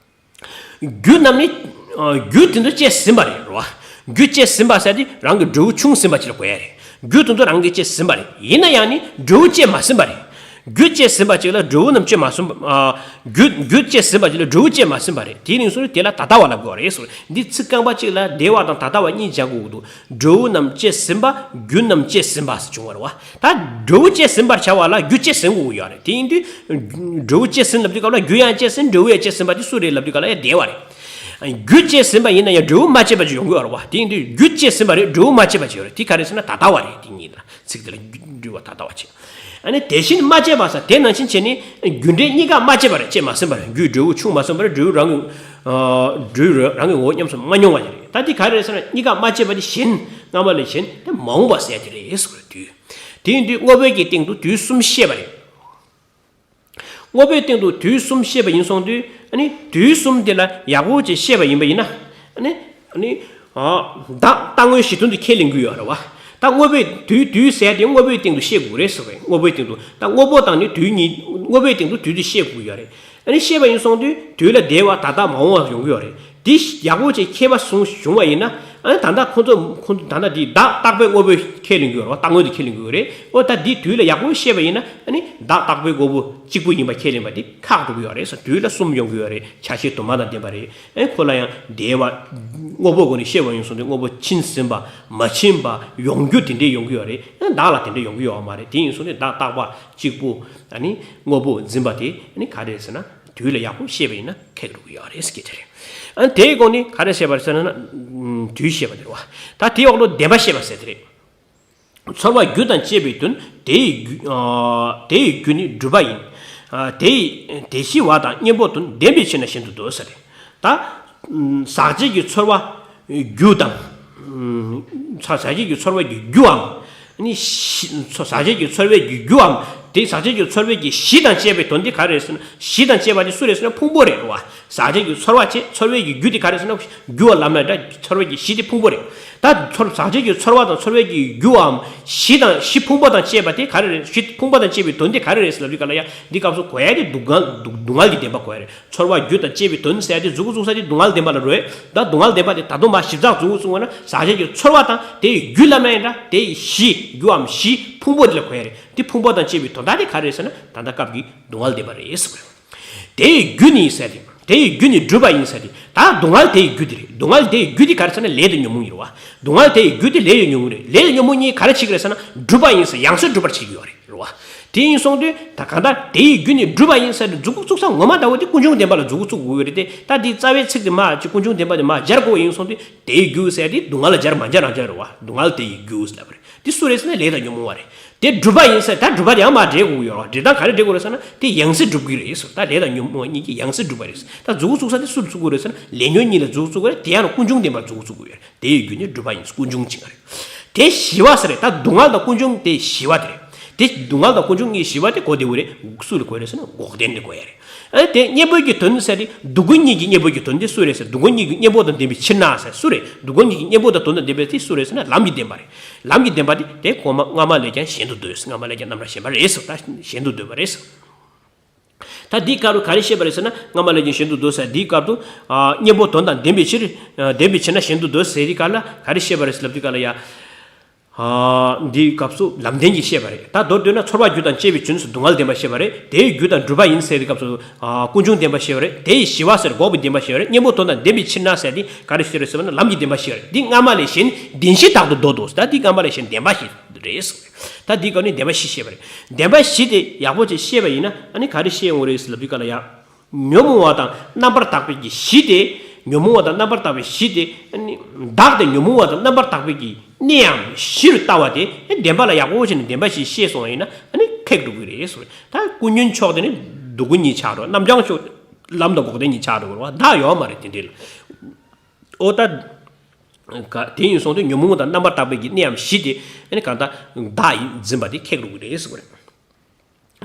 རྒྱུ་རྣམས་ནི། རྒྱུ་དེ་ཚོ་བཅས་ཟིན་པ་རེད་རོ། རྒྱུ་བཅས་ཟིན་པ་ཟེར་དེ་རང་གི་འབྲས་བུ་བྱུང་ཟིན་པ་ཅིག་ལ་གོ་ཡ་རེད། རྒྱུ་དེ་ཚོ་རང་གིས་བཅས་ཟིན་པ་རེད། ཡིན་ན་ཡང་ནི་འབྲས་བུ་བཅས་མ་ཟིན་པ་རེད། རྒྱུ་བཅས་ཟིན་པ་ཅིག་ལ་འབྲས་བུ་རྣམས་བཅས་མ་ཟིན་པ། རྒྱུ་རྒྱུ་བཅས་ཟིན་པ་ཅིག་ལ་འབྲས་བུ་བཅས་མ་ཟིན་པ་རེད། དེ་ནི་སུ་རེད། དེ་ལ་ད་ལྟ་བ་ལབ་དགོས་པ་རེད་ཟེར། འདི་ཚིག་རྐང་པ་གཅིག་ལ་འདས་པ་དང་ད་ལྟ་བ་གཉིས་སྦྱར་དགོས་ཀྱི་འདུག་འབྲས་བུ་རྣམས་བཅས་ཟིན་པ། རྒྱུ་རྣམས་བཅས་ཟིན་པ་ཟེར་བྱུང་བ་རེད་བ། ད་འབྲས་བུ་བཅས་ཟིན་པར་བྱ་བ་ལ་རྒྱུ་བཅས་ཟིན་དགོས་ཀྱི་ཡོད་རེད། དེ་ཡིན་དུས་འབྲས་བུ་བཅས་ཟིན་ལབ་དུས་སྐབས་ལ་རྒྱུ་ཡང་བཅས་ཟིན། འབྲས་བུ་ཡང་བཅས་ཟིན་པ་དེ་སུ་རེད་ལབ་དུས་སྐབས་ལ་ཡང་འདས་པ་རེད། རྒྱུ་བཅས་ཟིན་པ་ཡིན་ན་ཡང་འབྲས་བུ་མ་བཅས་པ་ཅིག་ཡོང་གི་ཡོད་རེད་བ། དེ་ཡིན་དུས་རྒྱུ་བཅས་ཟིན་པ་རེད། འབྲས་བུ་མ་བཅས་པ་ཅིག་ཡོད་རེད། དེ་ག་རེ་ཟེར་ན་ད་ལྟ་བ་རེད། དེ་གཉིས་ལ་ཚིག་དེ་ལ་འབྲས་བུ་ད་ལྟ་བ་བྱས། ཨ་ནི་དེ་བཞིན་མ་བཅས་པ་ཟེར། དེ་ནང་བཞིན་བྱས་ནས་རྒྱུ་འབྲས་གཉིས་ཀ་མ་བཅས་པ་རེད། བཅས་མ་ཟིན་པ་རེད། རྒྱུ་འབྲས་བུ་བྱུང་མ་ཟིན་པ་རེད། འབྲས་བུ་རང་གི། འབྲས་བུ་རང་གི་ངོ་བོ་ཉམས་སུ་མ་མྱོང་བ་ཞིག་རེད། ད་དེ་ག་རེ་རེད་ཟེར་ན་གཉིས་ཀ་མ་བཅས་པ་དེ་གཞན། སྔ་མ་ལས་གཞན་དེ་མ་འོངས་པ་ཟེར་ཡ་དེ་རེད་ཟེར་བ་རེད། དུས། དེ་ཡིན་དུས་དངོས་པོའི་གི་སྟེང་དུ་དུས་གསུམ་བཤད་པ་རེད། དངོས་པོའི་སྟེང་དུ་དུས་གསུམ་བཤད་པ་ཡིན་སོང་དུས། ཨ་ནི་དུས་གསུམ་དེ་ལ་ཡག་པོ་ཅིག་བཤད་པ་ཡིན་པ་ཡིན་ན། ཨ་ནི། ཨ་ནི། བདག་རྟག་དངོས་གཞི་མཐུན་དུ་ཁས་ལེན་གྱི་ཡོད་རེད་བ། ད་དངོས་པོའི་དུས་དུས་ཟེར་དེ་དངོས་པོའི་སྟེང་དུ་བཤད་དགོས་རེད་ཟེར་བས། དངོས་པོའི་སྟེང་དུ། ད་དངོས་པོ་དང་ནི་དུས་གཉིས་དངོས་པོའི་སྟེང་དུ་དུས་དེ་བཤད་དགོས་ཡོད་རེད། ཨ་ནི་ཤེས་པ་ཡིན་སོང་དུས་དུས་ལ་འདས་པ་ད་ལྟ་མ་འོངས་པ་ཡོང་གི་ཡོད་རེད། འདི་ཡག་པོ་ཅིག་མཁས་པ་གསུངས་བྱུང་བ་ཡིན་ན། ཨ་ནི་ད་ལྟ་ཁོང་ཚོ་ཁོང་ཚོ་ད་ལྟ་འདི་བདག་རྟག་པའི་དངོས་པོ་ཁས་ལེན་གྱི་ཡོད་རེད་བ། རྟག་དངོས་དེ་ཁས་ལེན་གྱི་ཡོད་རེད། ཨོ་ད་འདི་དུས་ལ་ཡག་པོ་ཤེས་པ་ཡིན་ན། ཨ་ནི་བདག་རྟག་པའི་དངོས་པོ་གཅིག་པུ་ཡིན་པ་ཁས་ལེན་པ་འདི་ཁག་འགྲོ་གི་ཡོད་རེད་ཟེར། དུས་ལ་གསུམ་ཡོང་གི་ཡོད་རེད། ཆ་ཤས་དུ་མ་དང་ལྡན་པ་རེད། ཨེ་ཁོ་ལ་ཡང་འདས་པ་དངོས་པོ་སྒོ་ནས་ཤེས་པ་ཡིན་སོང་དུས་དངོས་པོ་ཕྱིན་ཟིན་པ་མ་ཕྱིན་པ་ཡོང་རྒྱུ་དེ་འདྲས་ཡོང་གི་ཡོད་རེད། ཨེ་བདག་ལ་དེ་འདྲས་ཡོང་གི་ཡོད་མ་རེད། དེ་ཡིན་སོང་དུས་བདག་རྟག་པ་གཅིག་པུ་ཨ་ནི་དངོས་པོ་འཛིན་པ་དེ་ཨ་ནི་ག་རེ་ཟེར་ན། དུས་ལ་ཡག་པོ་ཤེས་པ་ཡིན་ན་ཁེགས་འགྲོ་གི་ཡོད་རེད་ཟེར་གྱི་དེ་རེད། ཨ་ནི་དེའི་སྒོ་ནས་ག་རེ་བཤད་པ་རེད་ཟེར་ན། ཨ་དུས་ཤེས་པ་དེ་རེད་བ། ད་དེའི་འོག་ལ་བདེན་པ་ཤེས་པ་ཟེར་དེ་རེད། ཚོར་བ་རྒྱུ་དང་བཅས་པའི་དོན་དེ་ཡི་རྒྱུ། ཨ་དེ་ཡི་རྒྱུ་ནི་སྒྲུབ་པ་ཡིན། ཨ་དེ་ཡི་དེ་ཞི་བ་དང་གཉེན་པོ་དོན་ལྡན་པའི་ཕྱིར་ན་གཞན་དུ་འདོད་ཟེར་རེད། ད་ཨ་ཟག་བཅས་ཀྱི་ཚོར་བ་རྒྱུ་དང་། ཨ་ཟག་བཅས་ཀྱི་ཚོར་བ་གྱི་རྒྱུའམ། ནི་ཞི། ཚོ་ཟག་བཅས་ཀྱི་ཚོར་བའི་གི་རྒྱུའམ། དེ་ཟག་བཅས་ཀྱི་ཚོར་བའི་གི་ཞི་དང་བཅས་པའི་དོན་དེ་ག་རེ་རེད་ཟེར་ན། ཞི་དང་བཅས་པ་དེ་སུ་རེད་ཟེར་ན་ཕུང་པོ་རེད་བ། ཟག་བཅས་ཀྱི་ཚོར་བ་བཅས། ཚོར་བའི་གི་རྒྱུ་དེ་ག་རེ་ཟེར་ན་རྒྱུ་བ་ལབ་ན་འདྲ། ཚོར་བའི་གི་ཞི་དེ་ཕུང་པོ་རེད། ད་ཚོར་ཟག་བཅས་ཀྱི་ཚོར་བ་དང་ཚོར་བའི་གི་རྒྱུའམ་ཞི་དང་། ཞི་ཕུང་པོ་དང་བཅས་པ་དེ་ག་རེ་རེད། ཞི་ཕུང་པོ་དང་བཅས་པའི་དོན་དེ་ག་རེ་རེད་ཟེར་ལབ་དུས་ག་ལ་ཡ། འདི་སྐབས་སུ་གོ་ཡ་དེ་སྡུག་བསྔལ་སྡུག་སྡུག་བསྔལ་གྱི་བདེན་པ་གོ་ཡ་རེད། ཚོར་བ་རྒྱུ་དང་བཅས་པའི་དོན་ཟེར་ཡ་དེ་མཛུབ་གུ་བཙུགས་ས་དེ་སྡུག་བསྔལ་བདེན་པ་ལ་རེད། ད་སྡུག་བསྔལ་བདེན་པ་དེ་ད་དུང་མ་ཞིབ་ཚགས་མཛུབ་གུ་བཙུགས་པ་ན་ཟག་བཅས་ཀྱི་ཚོར་བ་དང་དེའི་རྒྱུ་ལབ་ན་ཡང་འདྲ། དེའི་ཞི། རྒྱུའམ་ཞི་ཕུང་པོ་དེ་ལ་གོ་ཡ་རེད། དེ་ཕུང་པོ་དང་བཅས་པའི་དོན་དག་དེ་ག་རེ་རེད་ཟེར་ན། ད་ལྟ་སྐབས་ཀྱི་སྡུག་བསྔལ་བདེན་པ་རེད་ཟེར་བ་རེད། དེའི་རྒྱུ་ནི་ཟེར་ཏེ། དེའི་རྒྱུ་ནི་སྒྲུབ་པ་ཡིན་ཟེར་ཏེ། ད་སྡུག་བསྔལ་དེའི་རྒྱུ་དེ་རེད། སྡུག་བསྔལ་དེའི་རྒྱུ་དེ་ག་རེ་ཟེར་ན་ལས་དང་ཉོན་མོངས་ཡིན་རེད་བ། སྡུག་བསྔལ་དེའི་རྒྱུ་དེ་ལས་དང་ཉོན་མོངས་རེད། ལས་དང་ཉོན་མོངས་གཉིས་ག་རེ་བྱེད་ཀྱི་རེད་ཟེར་ན་སྒྲུབ་པ་ཡིན་ཟེར། ཡང་སེ་སྒྲུབ་པར་བྱེད་ཀྱི་ཡོད་རེད། རེད་བ། དེ་ཡིན་སོང་དུས་ད་གང་ལྟར་དེའི་རྒྱུ་ནི་སྒྲུབ་པ་ཡིན་ཟེར་ཏེ་མཛུབ་གུ་བཙུགས་ས་ངོ་མ་ལྟ་བུ་དེ་ཀུན་འབྱུང་བདེན་པ་ལ་མཛུབ་གུ་བཙུགས་དགོས་ཀྱི་རེད་དེ། ད་དེའི་རྩ་བའི་ཚིག་དེ་མ་ཅིག་ཀུན་འབྱུང་བདེན་པ་དེ་མ་སྦྱར་དགོས་ཡིན་སོང་དུས་དེའི་རྒྱུ་ཟེར་དེ་སྡུག་བསྔལ་ལ་སྦྱར་མ་སྦྱར་རང་སྦྱར་རེད་བ། སྡུག་བསྔལ་དེའི་རྒྱུ་ལབ་པ་རེད། དེ་སུ་རེད་ཟེར་ན་ལས་དང་ཉོན་མོངས་པ་རེད། དེ་སྒྲུབ་པ་ཡིན་ཟེར། ད་སྒྲུབ་པ་དེ་ཡང་མ་འགྲེལ་དགོས་ཀྱི་ཡོད་རེད་བ། འགྲེལ་སྟངས་ག་རེ་འགྲེལ་དགོས་རེད་ཟེར་ན་དེ་ཡང་སེ་སྒྲུབ་ཀྱི་རེད་ཟེར། ད་ལས་དང་ཉོན་མོངས་གཉིས་ཀྱི་ཡང་སེ་སྒྲུབ་པ་རེད་ཟེར། ད་མཛུབ་གུ་བཙུགས་ས་དེ་སུ་ལ་བཙུགས་དགོས་རེད་ཟེར་ན་ལས་ཉོན་གཉིས་ལ་མཛུབ་གུ་བཙུགས་དགོས་རེད། དེ་ཡང་ན་ཀུན་འབྱུང་བདེན་པར་མཛུབ་གུ་བཙུགས་དགོས་ཡོད་རེད། དེའི་རྒྱུ་ནི་སྒྲུབ་པ་ཡིན། ཀུན་འབྱུང་ཅིག་རེད། དེ་ཞི་བ་ཟེར་རེད། ད་སྡུག་བསྔལ་དང་ཀུན་འབྱུང་དེ་ཞི་བ་དེ་རེད། དེ་སྡུག་བསྔལ་དང་ཀུན་འབྱུང་གཉིས་ཞི་བ་དེ་གོ་བདེ་བོ་རེད། སུ་ལ་གོ་རེད་ཟེར་ན་འགོག་བདེན་དེ་གོ་ཡ་རེད། ཨ་དེ་གཉེན་པོའི་གི་དོན་ཟེར་དེ་སྡུག་ཀུན་གཉིས་ཀྱི་གཉེན་པོའི་གི་དོན་དེ་སུ་རེད་ཟེར། སྡུག་ཀུན་གཉིས་ཀྱི་གཉེན་པོ་དང་ལྡན་པའི་ཕྱིར་ན་ཟེར་སུ་རེད། སྡུག་ཀུན་གཉིས་ཀྱི་གཉེན་པོ་དང་དོན་དང་ལྡན་པའི་དེ་སུ་རེད་ཟེར་ན་ལམ་གྱི་བདེན་པ་རེད། ལམ་གྱི་བདེན་པ་དེ་དེ་གོ་མ་སྔ་མ་ལས་ཀྱང་གཞན་དུ་འདོད་ཟེར། སྔ་མ་ལས་ཀྱང་རྣམ་གྲངས་གཞན་པ་རེད་ཟེར། ད་གཞན་དུ་འདོད་པ་རེད་ཟེར། ད་འདི་སྐབས་ལ་ག་རེ་བཤད་པ་རེད་ཟེར་ན། སྔ་མ་ལས་ཀྱང་གཞན་དུ་འདོད་ཟེར། འདིའི་སྐབས་སུ་ཨ་གཉེན་པོ་དོན་དང་ལྡན་པའི་ཕྱིར། ཨ་ལྡན་པའི་ཕྱིར་ན་གཞན་དུ་འདོད་ཟེར། འདིའི་སྐབས་ལ་ག་རེ་བཤད་པ་རེད་ཟེར་ལབ་དུས་སྐབས་ལ་ཡ། ཨ་འདིའི་སྐབས་སུ་ལམ་བདེན་གྱི་བཤད་པ་རེད། ད་མདོར་བསྡུས་ན་ཚོར་བ་རྒྱུ་དང་བཅས་པའི་རྒྱུ་ནི་སྡུག་བསྔལ་བདེན་པ་བཤད་པ་རེད། དེའི་རྒྱུ་དང་སྒྲུབ་པ་ཡིན་ཟེར་བའི་སྐབས་སུ་ཨ་ཀུན་འབྱུང་བདེན་པ་བཤད་པ་རེད། དེ་ཡི་ཞི་བ་ཟེར་འགོག་པའི་བདེན་པ་བཤད་པ་རེད། གཉེན་པོ་དོན་དང་ལྡན་པའི་ཕྱིར་ན་ཟེར་དེ་ག་རེ་བཤད་རེད་ཟེར་བ་ན་ལམ་གྱི་བདེན་པ་བཤད་པ་རེད། འདི་སྔ་མ་ལས་གཞན་བདེན་བཞི་དག་ཏུ་འདོད་དོ། ད་འདི་སྔ་མ་ལས་གཞན་བདེན་པ་བཞི་རེད། ད་འདི་སྐབས་ནི་བདེན་པ་བཞི་བཤད་པ་རེད། བདེན་པ་བཞི་དེ་ཡག་པོ་ཅིག་ཤེས་པ་ཡིན་ན་ཨ་ནི་ག་རེ་ཤེས་ཡོང་རེད་ཟེར་ལབ་དུས་སྐབས་ལ་ཡ། ཉོན་མོངས་པ་དང་རྣམ་པར་དག་པའི་གི་གཞི་དེ། ཉོན་མོངས་པ་དང་རྣམ་པར་དག་པའི་གཞི་དེ་ཨ་ནི་བདག་དེ་ཉོན་མོངས་པ་དང་རྣམ་པར་དག་པའི་གི་གནས་ཡང་གཞིར་ལྟ་བ་དེ་ཨ་བདེན་པ་ལ་ཡག་པོ་བྱས་ནས་བདེན་པ་བཞི་ཤེས་སོང་བ་ཡིན་ན་ཨ་ནི་ཁེགས་འགྲོ་གི་རེད་ཟེར། ད་ཀུན་ཉོན་ཕྱོགས་དེ་ནི་སྡུག་ཀུན་གཉིས་ཆགས་འགྲོ། རྣམ་བྱང་ཕྱོགས་ལམ་དང་འགོག་བདེན་གཉིས་ཆགས་འགྲོ་གི་རེད་བ། བདག་ཡོད་མ་རེད་དེ་འདྲ་ལ། ཨོ་ད། ག་དེ་ཡིན་སོང་དུས་ཉོན་མོངས་དང་རྣམ་པར་དག་པའི་གི་གནས་ཡང་གཞི་དེ་ཨ་ནི་གང་ལྟར་བདག་ཡིན་འཛིན་པ་དེ་ཁེགས་འགྲོ་གི་རེད་ཟེར་བ་རེད།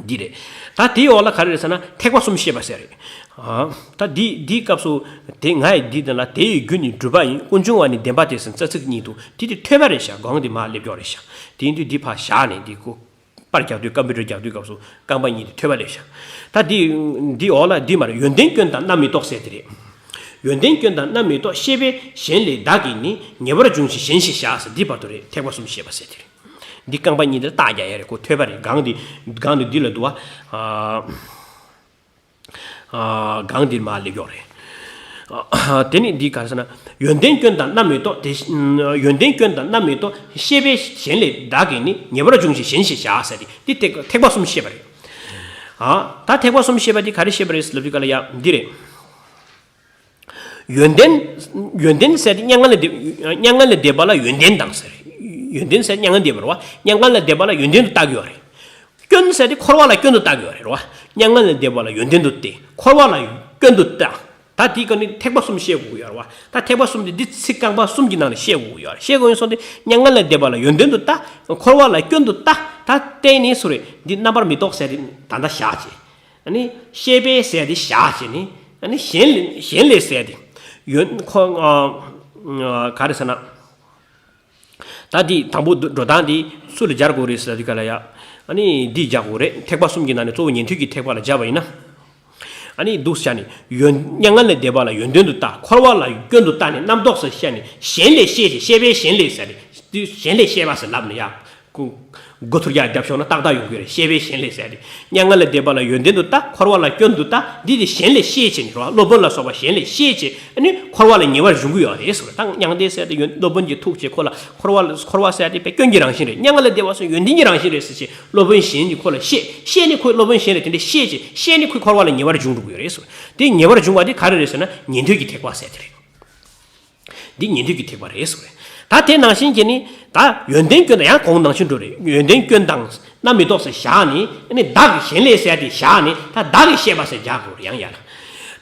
འདི་རེད། ད་དེའི་འོག་ལ་ག་རེ་རེད་ཟེར་ན་ཐེག་པ་གསུམ་བཤད་པ་ཟེར་རེད། ཨ་ད་འདི་འདིའི་སྐབས་སུ་དེ་ང་ཡི་འདི་དེ་ལ་དེ་ཡི་རྒྱུ་ནི་སྒྲུབ་པ་ཡིན། ཀུན་འབྱུང་བ་ནི་བདེན་པ་སྟེ་ཟེར་རྩ་ཚིག་གཉིས་འདུག་དེ་དེ་ཐོས་པ་རེད་ཤག་གང་དེ་མར་སླེབས་ཀྱོག་རེད་ཤག་དེ་ཡིན་དུས་འདི་ཕར་བཞག་ནས་འདི་ཀོ་པར་རྒྱག་དུས་ཀམ་པུ་ཊར་རྒྱག་དུས་སྐབས་སུ་རྐང་པ་གཉིས་དེ་ཐོས་པ་རེད་ཤག་ད་འདི་འདི་འོག་ལ་འདི་མ་རེད། ཡོན་ཏན་སྐྱོན་དང་རྣམ་མི་རྟོག་ཟེར་དེ་རེད། ཡོན་ཏན་སྐྱོན་དང་རྣམ་མི་རྟོག་ཤེས་པས་གཞན་ལས་བདག་གིས་ནི། ཉེ་བར་འབྱུང་ཞིང་གཞན་ཞེས་བྱ་ཟེར་འདི་བར་དུ་རེད། ཐེག་པ་གསུམ་བཤད་པ་ཟེར་དེ་རེད། འདི་རྐང་པ་གཉིས་དེ་རྟགས་རྒྱག་ཡ་རེད་ཁོ། ཐོས་པ་རེད། གང་འདི་གང་འདི་འདི་ལ་འདུག་བ། ཨ་ཨ་གང་འདིར་མར་སླེབས་ཀྱོག་རེད། ཨ་དེ་ནི་འདི་ག་རེ་ཟེར་ན། ཡོན་ཏན་སྐྱོན་དང་རྣམ་མི་རྟོག་དེ། ཡོན་ཏན་སྐྱོན་དང་རྣམ་མི་རྟོག་ཤེས་པས་གཞན་ལས་བདག་གིས་ནི། ཉེ་བར་འབྱུང་ཞིང་གཞན་ཞེས་བྱ་ཟེར་ཏེ་འདི་ཐེག་ཐེག་པ་གསུམ་བཤད་པ་རེད། ཨ་ད་ཐེག་པ་གསུམ་བཤད་པ་འདི་ག་རེ་བཤད་པ་རེད་ལབ་དུས་ག་ལ་ཡ་འདི་རེད། ཡོན་ཏན། ཡོན་ཏན་ཟེར་དེ་མྱ་ངན་ལས་འདས། མྱ་ངན་ལས་འདས་པ་ལ་ཡོན་ཏན་དང་ཟེར། ཡོན་ཏན་ཟེར་མྱ་ངན་འདས་པ་རེད་བ། མྱ་ངན་ལས་འདས་པ་ལ་ཡོན་ཏན་དུ་བལྟ་གི་ཡོད་རེད། སྐྱོན་ཟེར་དེ་འཁོར་བ་ལ་སྐྱོན་དུ་བལྟ་གི་ཡོད་རེད་བ། མྱ་ངན་ལས་འདས་པ་ལ་ཡོན་ཏན་དུ་བལྟ། འཁོར་བ་ལ་སྐྱོན་དུ་བལྟ། ད་དེའི་སྐབས་ནི་ཐེག་པ་གསུམ་བཤད་དགོས་ཀྱི་ཡོད་རེད་བ། ད་ཐེག་པ་གསུམ་དེ་འདི་ཚིག་རྐང་པ་གསུམ་གྱི་ནང་ནས་བཤད་དགོས་ཀྱི་ཡོད་རེད། བཤད་དགོས་ཡོད་སོང་དེ་མྱ་ངན་ལས་འདས་པ་ལ་ཡོན་ཏན་དུ་བལྟ། འཁོར་བ་ལ་སྐྱོན་དུ་བལྟ། ད་བལྟས་ནས་སུ་རེད། འདི་རྣམ་པར་མི་རྟོག་ཟེར་དེ་ད་ལྟ་བཞག་བྱས། ཨ་ནི་ཤེས་པས་ཟེར་དེ་བཞག་བྱས་ནས། ཨ་ནི་གཞན་ལས་གཞན་ལས་ཟེར་དེ་ཡོན་ཁོ་ཨ་ག་རེ་ཟེར་ན། ད་འདི་དང་པོ་འགྲོ་སྟངས་འདི་སུ་ལ་སྦྱར་དགོས་རེད་ཟེར་དུས་ག་ལ་ཡ། ཨ་ནི་འདི་སྦྱར་དགོས་རེད། ཐེག་པ་གསུམ་གྱི་ནང་ནས་གཙོ་བོ་ཉན་ཐོས་ཀྱི་ཐེག་པ་ལ་སྦྱར་བ་ཡིན་ན། ཨ་ནི་འདུག་བྱས་ནས་ཡོན་མྱ་ངན་ལས་འདས་པ་ལ་ཡོན་ཏན་དུ་བལྟ། འཁོར་བ་ལ་སྐྱོན་དུ་བལྟ་ནས་རྣམ་རྟོག་སེལ་བྱས་ནས་གཞན་ལས་ཤེས་ཅེས། ཤེས་པས་གཞན་ལས་ཟེར་ཏེ། གཞན་ལས་ཤེས་པ་ཟེར་ལབ་ནས་ཡ། ཀུ། མགོ་ཐུར་རྒྱག་རྒྱབ་ཤོག་ན་ཏག་ཏག་ཡོང་གི་རེད། ཤེས་པས་གཞན་ལས་ཟེར་ཏེ། མྱ་ངན་ལས་འདས་པ་ལ་ཡོན་ཏན་དུ་བལྟ། འཁོར་བ་ལ་སྐྱོན་དུ་བལྟ། འདི་དེ་གཞན་ལས་ཤེས་བྱས་ནས་རོ། སློབ་དཔོན་ལ་སོགས་པ་གཞན་ལས་ཤེས་བྱས། ཨ་ནི་འཁོར་བ་ལ་ཉེ་བར་འབྱུང་གི་ཡོད་རེད་ཟེར། ད་མྱང་འདས་ཟེར་ཏེ་ཡོན་སློབ་དཔོན་གྱི་ཐུགས་ཀྱིས་ཁོ་ལ་འཁོར་བ་ལ་འཁོར་བ་ཟེར་ཏེ་དཔེ་སྐྱོན་གྱི་རང་བཞིན་རེད། མྱ་ངན་ལས་འདས་པ་སོགས་ཡོན་ཏན་གྱི་རང་བཞིན་རེད་ཟེར་བྱས། སློབ་དཔོན་གཞན་གྱིས་ཁོ་ལ་བཤད། བཤད་ནས་ཁོས་སློབ་དཔོན་གཞན་ལ་དེ་འདྲ་བཤད་བྱས། བཤད་ནས་ཁོས་འཁོར་བ་ལ་ཉེ་བར་འབྱུང་འགྲོ་གི་ཡོད་རེད་ཟེར། དེ་ཉེ་བར་འབྱུང་བ་དེ་ག་རེ་རེད་ཟེར་ན་ཉན་ཐོས་ཀྱི་ཐེག་པ་ཟེར་དེ་རེད། འདི་ཉན་ཐོས་ཀྱི་ཐེག་པ་རེད་ཟེར་བས། ད་དེ་ནང་བཞིན་གྱི་ནི་ད་ཡོན་ཏན་སྐྱོན་དང་ཡང་གོང་ནང་བཞིན་འགྲོ་རེད། ཡོན་ཏན་སྐྱོན་དང་རྣམ་མི་རྟོག་ཟེར་བཞག་ནི། ཨ་ནི་བདག་གི་གཞན་ལས་ཟེར་དེ་བཞག་ནི། ད་བདག་གིས་ཤེས་པ་ཟེར་རྒྱག་དགོས་རེད། ཡང་ཡང་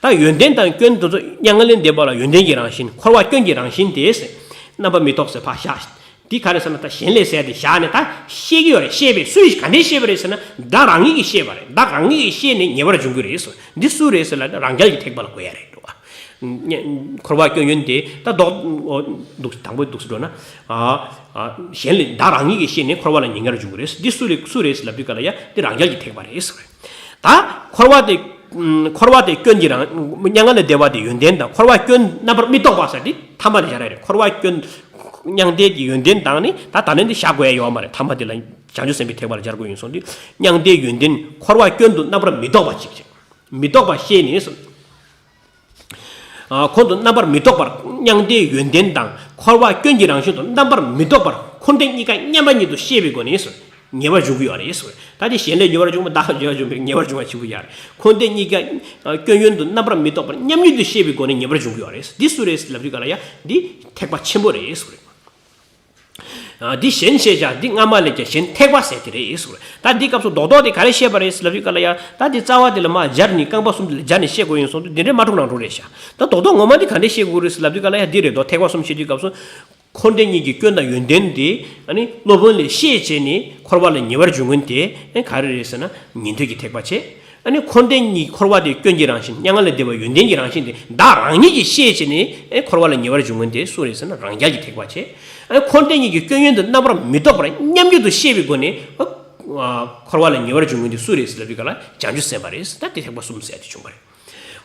ད་ཡོན་ཏན་དང་སྐྱོན་དེ་ཚོ་མྱ་ངན་ལས་འདས་པ་ལ་ཡོན་ཏན་གྱི་རང་བཞིན། འཁོར་བ་སྐྱོན་གྱི་རང་བཞིན་དེ་ཟེར། རྣམ་པར་མི་རྟོག་ཟེར་ཕར་བཞག་འདི་ག་རེ་ཟེར་ན་ད་གཞན་ལས་ཟེར་དེ་བཞག་ནས་ད་ཤེས་ཀྱི་ཡོད་རེད། ཤེས་པས་སུས་ག་འདྲས་ཤེས་པ་རེད་ཟེར་ན་བདག་རང་ཉིད་ཀྱིས་ཤེས་པ་རེད། བདག་རང་ཉིད་ཀྱིས་ཤེས་ནས་ཉེ་བར་འབྱུང་གི་རེད་ཟེར། འདི་སུ་རེད་ཟེར་ལབ་ན་རང་རྒྱལ་གྱི་ཐེག་པ་ལ་གོ་ཡ་རེད་འགྲོ་བ། འཁོར་བ་སྐྱོན་ཡོན་ཏན་ད་ལྡོག་འོ་འདུག་དང་པོ་འདུག་སེ་འགྲོ་ན། ཨ་ཨ་གཞན་ལས་བདག་རང་ཉིད་ཀྱིས་ཤེས་ནས་འཁོར་བ་ལ་ཉེ་བར་འབྱུང་གི་རེད། འདི་སུ་རེད་སུ་རེད་ཟེར་ལབ་དུས་ག་ལ་ཡ་འདི་རང་རྒྱལ་གྱི་ཐེག་པ་རེད་ཟེར་བས། ད་འཁོར་བ་དེ་འཁོར་བ་དེ་སྐྱོན་གྱི་རང་མྱ་ངན་ལས་འདས་པ་དེ་ཡོན་ཏན་དང་། འཁོར་བ་སྐྱོན་རྣམ་པར་མི་རྟོག་པ་ཟེར་དེ་ཐ་མ་དེ་བྱ་ར་རེད། འཁོར་བ་སྐྱོན་མྱང་འདས་ཀྱི་ཡོན་ཏན་དང་ནི་ད་ད་ནི་འདི་བཞག་དགོས་ཡ་ཡོད་མ་རེད། ཐ་མ་དེ་ལ་བྱང་ཆུབ་སེམས་དཔའི་ཐེག་པ་ལ་སྦྱར་དགོས་ཡིན་སོང་དུས་མྱང་འདས་ཡོན་ཏན་འཁོར་བ་སྐྱོན་དུ་རྣམ་པར་མི་རྟོག་པ་ཅིག་ཅིག་མི་རྟོག་པ་ཤེས་ནས་སོ། ཁོང་དུ་རྣམ་པར་མི་རྟོག་པར་མྱང་འདས་ཡོན་ཏན་དང་འཁོར་བ་སྐྱོན་གྱི་རང་བཞིན་དུ་རྣམ་པར་མི་རྟོག་པར་འཁོར་འདས་གཉིས་ཀ་མཉམ་པ་ཉིད་དུ་ཤེས་པའི་སྒོ་ནས་སོ། ཉེ་བར་འབྱུང་གི་ཡོད་རེད་ཟེར། ད་དེ་གཞན་ལས་ཉེ་བར་འབྱུང་བ་བདག་ཉེ་བར་འབྱུང་བ་ཉེ་བར་འབྱུང་བ་ཆེན་པོ་ཡོད་རེད། འཁོར་འདས་གཉིས་ཀ་སྐྱོན་ཡོན་དུ་རྣམ་པར་མི་རྟོག་པར་མཉམ་ཉིད་དུ་ཤེས་པའི་སྒོ་ནས་ཉེ་བར་འབྱུང་གི་ཡོད་རེད། འདི་སུ་རེད་ལབ་དུས་ག་ལ་ཡ་འདི་ཐེག་པ་ཆེན་པོ་རེད་ཟེར། འདི་གཞན་ཤེས་བྱ་འདི་སྔ་མ་ལས་ཀྱང་གཞན་ཐེག་པ་ཟེར་དེ་རེད་ཟེར། ད་འདི་སྐབས་སུ་རྡོག་རྡོག་དེ་ག་རེ་བཤད་པ་རེད་ལབ་དུས་ག་ལ་ཡ་ད་འདི་རྩ་བ་དེ་ལ་མ་སྦྱར་ནི་རྐང་པ་གསུམ་དེ་ལ་སྦྱར་ནས་བཤད་དགོས་ཡིན་སོང་དུས་འདི་འདྲའི་མ་འཁྲུག་ནང་འགྲོ་རེད་ཤག་ད་རྡོག་རྡོག་ངོ་མ་འདི་ག་འདྲས་བཤད་དགོས་རེད་ལབ་དུས་ག་ལ་ཡ་འདི་རེད་དོ། ཐེག་པ་གསུམ་བཤད་དུས་སྐབས་སུ། འཁོར་འདས་གཉིས་ཀྱི་སྐྱོན་དང་ཡོན་ཏན་དེ་ཨ་ནི་སློབ་དཔོན་ལས་ཤེས་བྱས་ནས་འཁོར་བ་ལ་ཉེ་བར་འབྱུང་མཁན་དེ་ཨ་ག་རེ་རེད་ཟེར་ན་ཉན་ཐོས་ཀྱི་ཐེག་པ་བྱས། ཨ་ནི་འཁོར་འདས་གཉིས་འཁོར་བ་དེ་སྐྱོན་གྱི་རང་བཞིན་མྱ་ངན་ལས་འདས་པ་ཡོན་ཏན་གྱི་རང་བཞིན་དེ་བདག་རང་ཉིད་ཀྱིས་ཤེས་བྱས་ནས་ཨ་འཁོར་བ་ལ་ཉེ་བར་འབྱུང་མཁན་དེ་སུ་རེད་ཟེར་ན་རང་རྒྱལ་གྱི་ཐེག་པ་བྱས། ཨ་ནི་འཁོར་འདས་གཉིས་ཀྱི་སྐྱོན་ཡོན་དུ་རྣམ་པར་མི་རྟོག་པར་མཉམ་ཉིད་དུ་ཤེས་པའི་སྒོ་ནས་ཨ་འཁོར་བ་ལ་ཉེ་བར་འབྱུང་མཁན་དེ་སུ་རེད་ཟེར་ལབ་དུས་ག་ལ་བྱང་ཆུབ་སེམས་དཔའ་རེད་ཟེར། ད་དེ་ཐེག་པ་གསུམ་ཟེར་དེ་བྱུང་བ་རེད།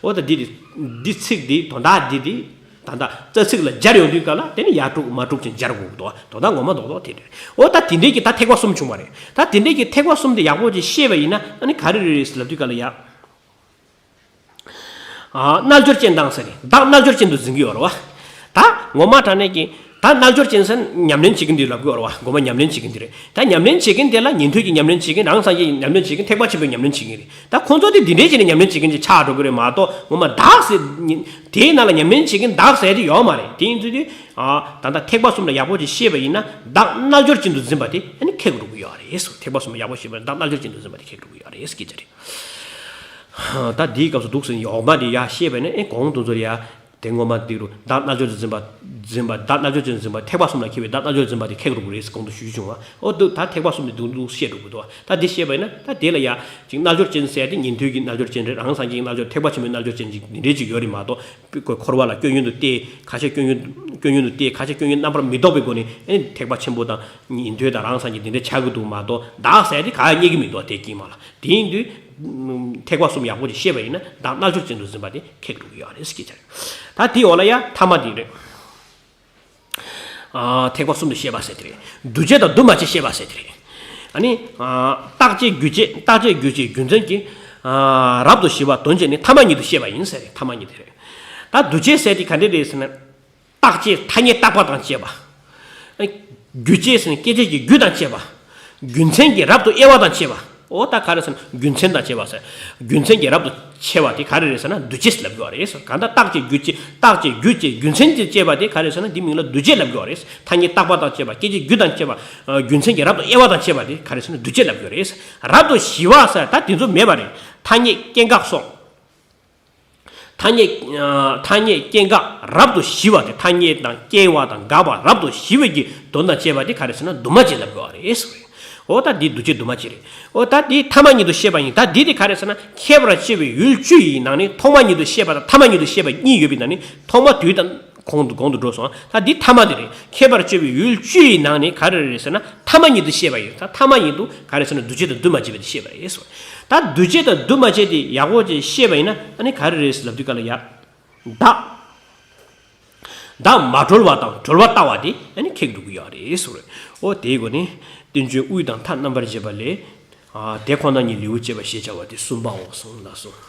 འོ་ད་འདི་འདི་འདི་ཚིག་འདི་དོན་དག་འདི་འདི་ད་ལྟ་རྩ་ཚིག་ལ་སྦྱར་ཡོང་དུས་ག་ལ་དེ་ནི་ཡར་དཀྲུག་མར་དཀྲུག་ཅིག་སྦྱར་དགོས་འདུག་དོན་དག་ངོ་མ་རྡོག་རྡོག་དེ་རེད། འོ་ད་དེ་འདྲས་ཀྱི་ད་ཐེག་པ་གསུམ་བྱུང་བ་རེད། ད་དེ་འདྲས་ཀྱི་ཐེག་པ་གསུམ་དེ་ཡག་པོ་ཅིག་ཤེས་པ་ཡིན་ན་ཨ་ནི་ག་རེ་རེད་རེད་ཟེར་ལབ་དུས་ག་ལ་ཡ། ཨ་རྣལ་འབྱོར་ཅན་དང་ཟེར་ནས་བདག་རྣལ་འབྱོར་ཅན་དུ་འཛིན་གྱི་ཡོད་རེད་བ། ད་ངོ་མ་དྲང་གནས་ཀྱི་ད་རྣལ་འབྱོར་ཅན་ཟེར་ན་ཉམས་ལེན་བྱེད་མཁན་དེ་ལབ་ཀྱི་ཡོད་རེད་བ། སྒོམ་པ་ཉམས་ལེན་བྱེད་མཁན་དེ་རེད། ད་ཉམས་ལེན་བྱེད་མཁན་དེ་ལ་ཉན་ཐོས་ཀྱི་ཉམས་ལེན་བྱེད་མཁན་རང་སངས་རྒྱས་ཀྱི་ཉམས་ལེན་བྱེད་མཁན་ཐེག་པ་ཆེན་པོའི་ཉམས་ལེན་བྱེད་མཁན་རེད། ད་ཁོང་ཚོ་དེ་འདི་འདྲས་བྱས་ནས་ཉམས་ལེན་བྱེད་མཁན་ཅིག་ཆགས་འགྲོ་གི་རེད་མ་གཏོགས་ངོ་མ་བདག་ཟེར་དེའི་ནང་ལ་ཉམས་ལེན་བྱེད་མཁན་བདག་ཟེར་དེ་ཡོད་མ་རེད། དེ་ཡིན་དུས་དེ་ཨ་ད་ལྟ་ཐེག་པ་གསུམ་ལ་ཡག་པོ་ཅིག་ཤེས་པ་ཡིན་ན་བདག་རྣལ་འབྱོར་ཅན་དུ་འཛིན་པ་དེ་ཨ་ནི་ཁེགས་འགྲོ་གི་ཡོད་རེད། ཐེག་པ་གསུམ་ལ་ཡག་པོ་ཤེས་པ་ཡིན་ན་བདག་རྣལ་འབྱོར་ཅན་དུ་འཛིན་པ་དེ་ཁེགས་འགྲོ་གི་ཡོད་རེད་ཟེར་གྱི་རེད། ད་འདིའི་སྐབས་སུ་འདུག་ཟེར་ཡོག་མ་དེ་ཡ་ཤེས་པ་ཡིན་ན་ཨེ་གོང་དུ་ཚོར་ཡ། དེ་ངོ་མ་འདི་རུ་བདག་རྣལ་འབྱོར་དུ་འཛིན་པ། འཛིན་པ་བདག་རྣལ་འབྱོར་ཅན་དུ་འཛིན་པ་ཐེག་པ་གསུམ་ལ་མཁས་པའི་བདག་རྣལ་འབྱོར་འཛིན་པ་དེ་ཁེགས་འགྲོ་གི་རེད་ཟེར་གོང་དུ་ཞུས་བྱུང་བ། ཨོ་འདུག་ད་ཐེག་པ་གསུམ་དེ་འདུག་འདུག་བཤད་འགྲོ་གི་འདུག་ད་འདི་བཤད་པ་ཡིན་ན་ད་དེ་ལ་ཡ་ཅིག་རྣལ་འབྱོར་ཅན་ཟེར་ཡ་དེ་ཉན་ཐོས་ཀྱི་རྣལ་འབྱོར་ཅན་རེད། རང་སངས་རྒྱས་ཀྱི་རྣལ་འབྱོར་ཐེག་པ་ཆེན་པོའི་རྣལ་འབྱོར་ཅན་ཅིག་འདི་འདྲས་ཅིག་ཡོད་རེད་མ་གཏོགས། འཁོར་བ་ལ་སྐྱོན་ཡོན་དུ་བལྟས། ཁ་ཤས་སྐྱོན་ཡོན་སྐྱོན་ཡོན་དུ་བལྟས། ཁ་ཤས་སྐྱོན་ཡོན་རྣམ་པར་མི་རྟོག་པའི་སྒོ་ནས་ཨེ་ཐེག་པ་ཆེན་པོ་དང་ཉན་ཐོས་དང་རང་སངས་རྒྱས་འདི་འདྲས་ཆགས་ཀྱི་འདུག་མ་གཏོགས་བདག་ཟེར་ཡ་དེ་ག་ཡ་རྙེད་ཀྱི་མི་འདུག་དེ་དཀྱིལ་མ་ལ། དེ་ཡིན་དུས། ཐེག་པ་གསུམ་ཡག་པོ་ཅིག་ཤེས་པ་ཡིན་ན་བདག་རྣལ་འབྱོར་ཅན་དུ་འཛིན་པ་དེ་ཁེགས་འགྲོ་གི་ཡོད་རེད་ཟེར་གྱི་ཆ་རེད། ད་དེའི་འོག་ལ་ཡ་ཐ་མ་དེ་རེད། ཨ་ཐེག་པ་གསུམ་དུ་ཤེས་པ་ཟེར་དེ་རེད། འདུ་བྱེད་དང་འདུ་མ་བྱེད་ཤེས་པ་ཟེར་དེ་རེད། ཨ་ནི་ཨ་རྟག་བཅས་རྒྱུ་བཅས་རྟག་བཅས་རྒྱུ་བཅས་རྒྱུ་མཚན་གྱིས་ཨ་རབ་ཏུ་ཞི་བ་དོན་བཅས་ནི་ཐ་མ་ཉིད་དུ་ཤེས་པ་ཡིན་ཟེར་རེད། ཐ་མ་ཉིད་དེ་རེད། ད་འདུ་བྱེད་ཟེར་དེ་ག་འདྲ་རེད་ཟེར་ན། རྟག་བཅས་ཐ་སྙད་རྟག་པ་དང་བཅས་པ། རྒྱུ་བཅས་ཟེར་ན་སྐྱེ་མཆེད་ཀྱི་རྒྱུ་དང་བཅས་པ། རྒྱུ་མཚན་གྱི་རབ་ཏུ་དབྱེ་བ་དང་བཅས་པ། འོ་ད་ག་རེ་ཟེར་ན་རྒྱུ་མཚན་དང་བཅས་པ་ཟེར། རྒྱུ་མཚན་གྱི་རབ་ཏུ་ཕྱེ་བ་དེ་ག་རེ་རེད་ཟེར་ན་འདུ་བྱེད་ལབ་དགོས་རེད་ཟེར། གང་ལྟར་རྟག་བཅས་རྒྱུ་བཅས་རྟག་བཅས་རྒྱུ་བཅས་རྒྱུ་མཚན་གྱིས་བཅས་པ་དེ་ག་རེ་ཟེར་ན་འདི་མིང་ལ་འདུ་བྱེད་ལབ་དགོས་རེད། ཐ་སྙད་རྟག་པ་དང་བཅས་པ་སྐྱེ་མཆེད་རྒྱུ་དང་བཅས་པ། རྒྱུ་མཚན་གྱི་རབ་ཏུ་དབྱེ་བ་དང་བཅས་པ་དེ་ག་རེ་ཟེར་ན་འདུ་བྱེད་ལབ་དགོས་རེད། རབ་ཏུ་ཞི་བ་ཟེར་ད་དེ་ཚོ་མེད་པ་རེད། ཐ་སྙད་སྐྱེ་འགག་སོགས། ཐ་སྙད་ཐ་སྙད་སྐྱེ་འགག་རབ་ཏུ་ཞི་བ་སྟེ། ཐ་སྙད་དང་སྐྱེ་བ་དང་འགག་པ་རབ་ཏུ་ཞི་བའི་གི་དོན་དང་བཅས་པ་དེ་ག་རེ་ཟེར་ན་འདུ་མ་བྱེད་ལབ་དགོས་པ་རེད་ཟེར་བས། འོ་ད་འདི་འདུ་བྱེད་འདུ་མ་བྱེད་རེད། འོ་ད་འདི་ཐ་མ་ཉིད་དུ་ཤེས་པ་ཡིན། ད་འདི་དེ་ག་རེ་ཟེར་ན་ཁྱད་པར་ཕྱེ་བའི་ཡུལ་བཅུ་ཡི་ནང་ནས་ཐོག་མ་ཉིད་དུ་ཤེས་པ་དང་ཐ་མ་ཉིད་དུ་ཤེས་པ་གཉིས་ཡོད་པའི་ནང་ནས་ཐོག་མ་དུས་དང་ གོང་དུ་གོང་དུ་འགྲོ་སོང་། ད་འདི་ཐ་མ་དེ་རེད། ཁྱད་པར་གཅོད་པའི་ཡུལ་བཅུ་ཡི་ནང་ནས་ག་རེ་རེད་ཟེར་ན། ཐ་མ་ཉིད་དུ་བཤད་པ་ཡིན། ད་ཐ་མ་ཉིད་དུ་ག་རེ་ཟེར་ན། འདུ་བྱེད་དང་འདུས་མ་བྱས་པ་དེ་བཤད་པ་རེད་ཟེར། ད་འདུ་བྱེད་དང་འདུས་མ་བྱས་དེ་ཡག་པོ་ཅིག་ཤེས་པ་ཡིན་ན། ཨ་ནི་ག་རེ་རེད་ཟེར་ལབ་དུས་སྐབས་ལ་ཡ། བདག་བདག་མ་གྲོལ་བ་དང་གྲོལ་བ་ལྟ་བ་དེ་ཨ་ནི་ཁེགས་འགྲོ་གི་ཡོད་རེད་ཟེར། འོ་དེའི་སྒོ་ནས་བསྟན་བཅོས་དབུས་དང་མཐའ་རྣམ་པར་འབྱེད་པ་ལས། ཨ་དེ་ཁོ་ན་ཉིད་ལེའུ་བཅད་པ་ཞེས་བྱ་བ་དེ་གསུམ་པའོ་གསུངས་ལ་གསུངས།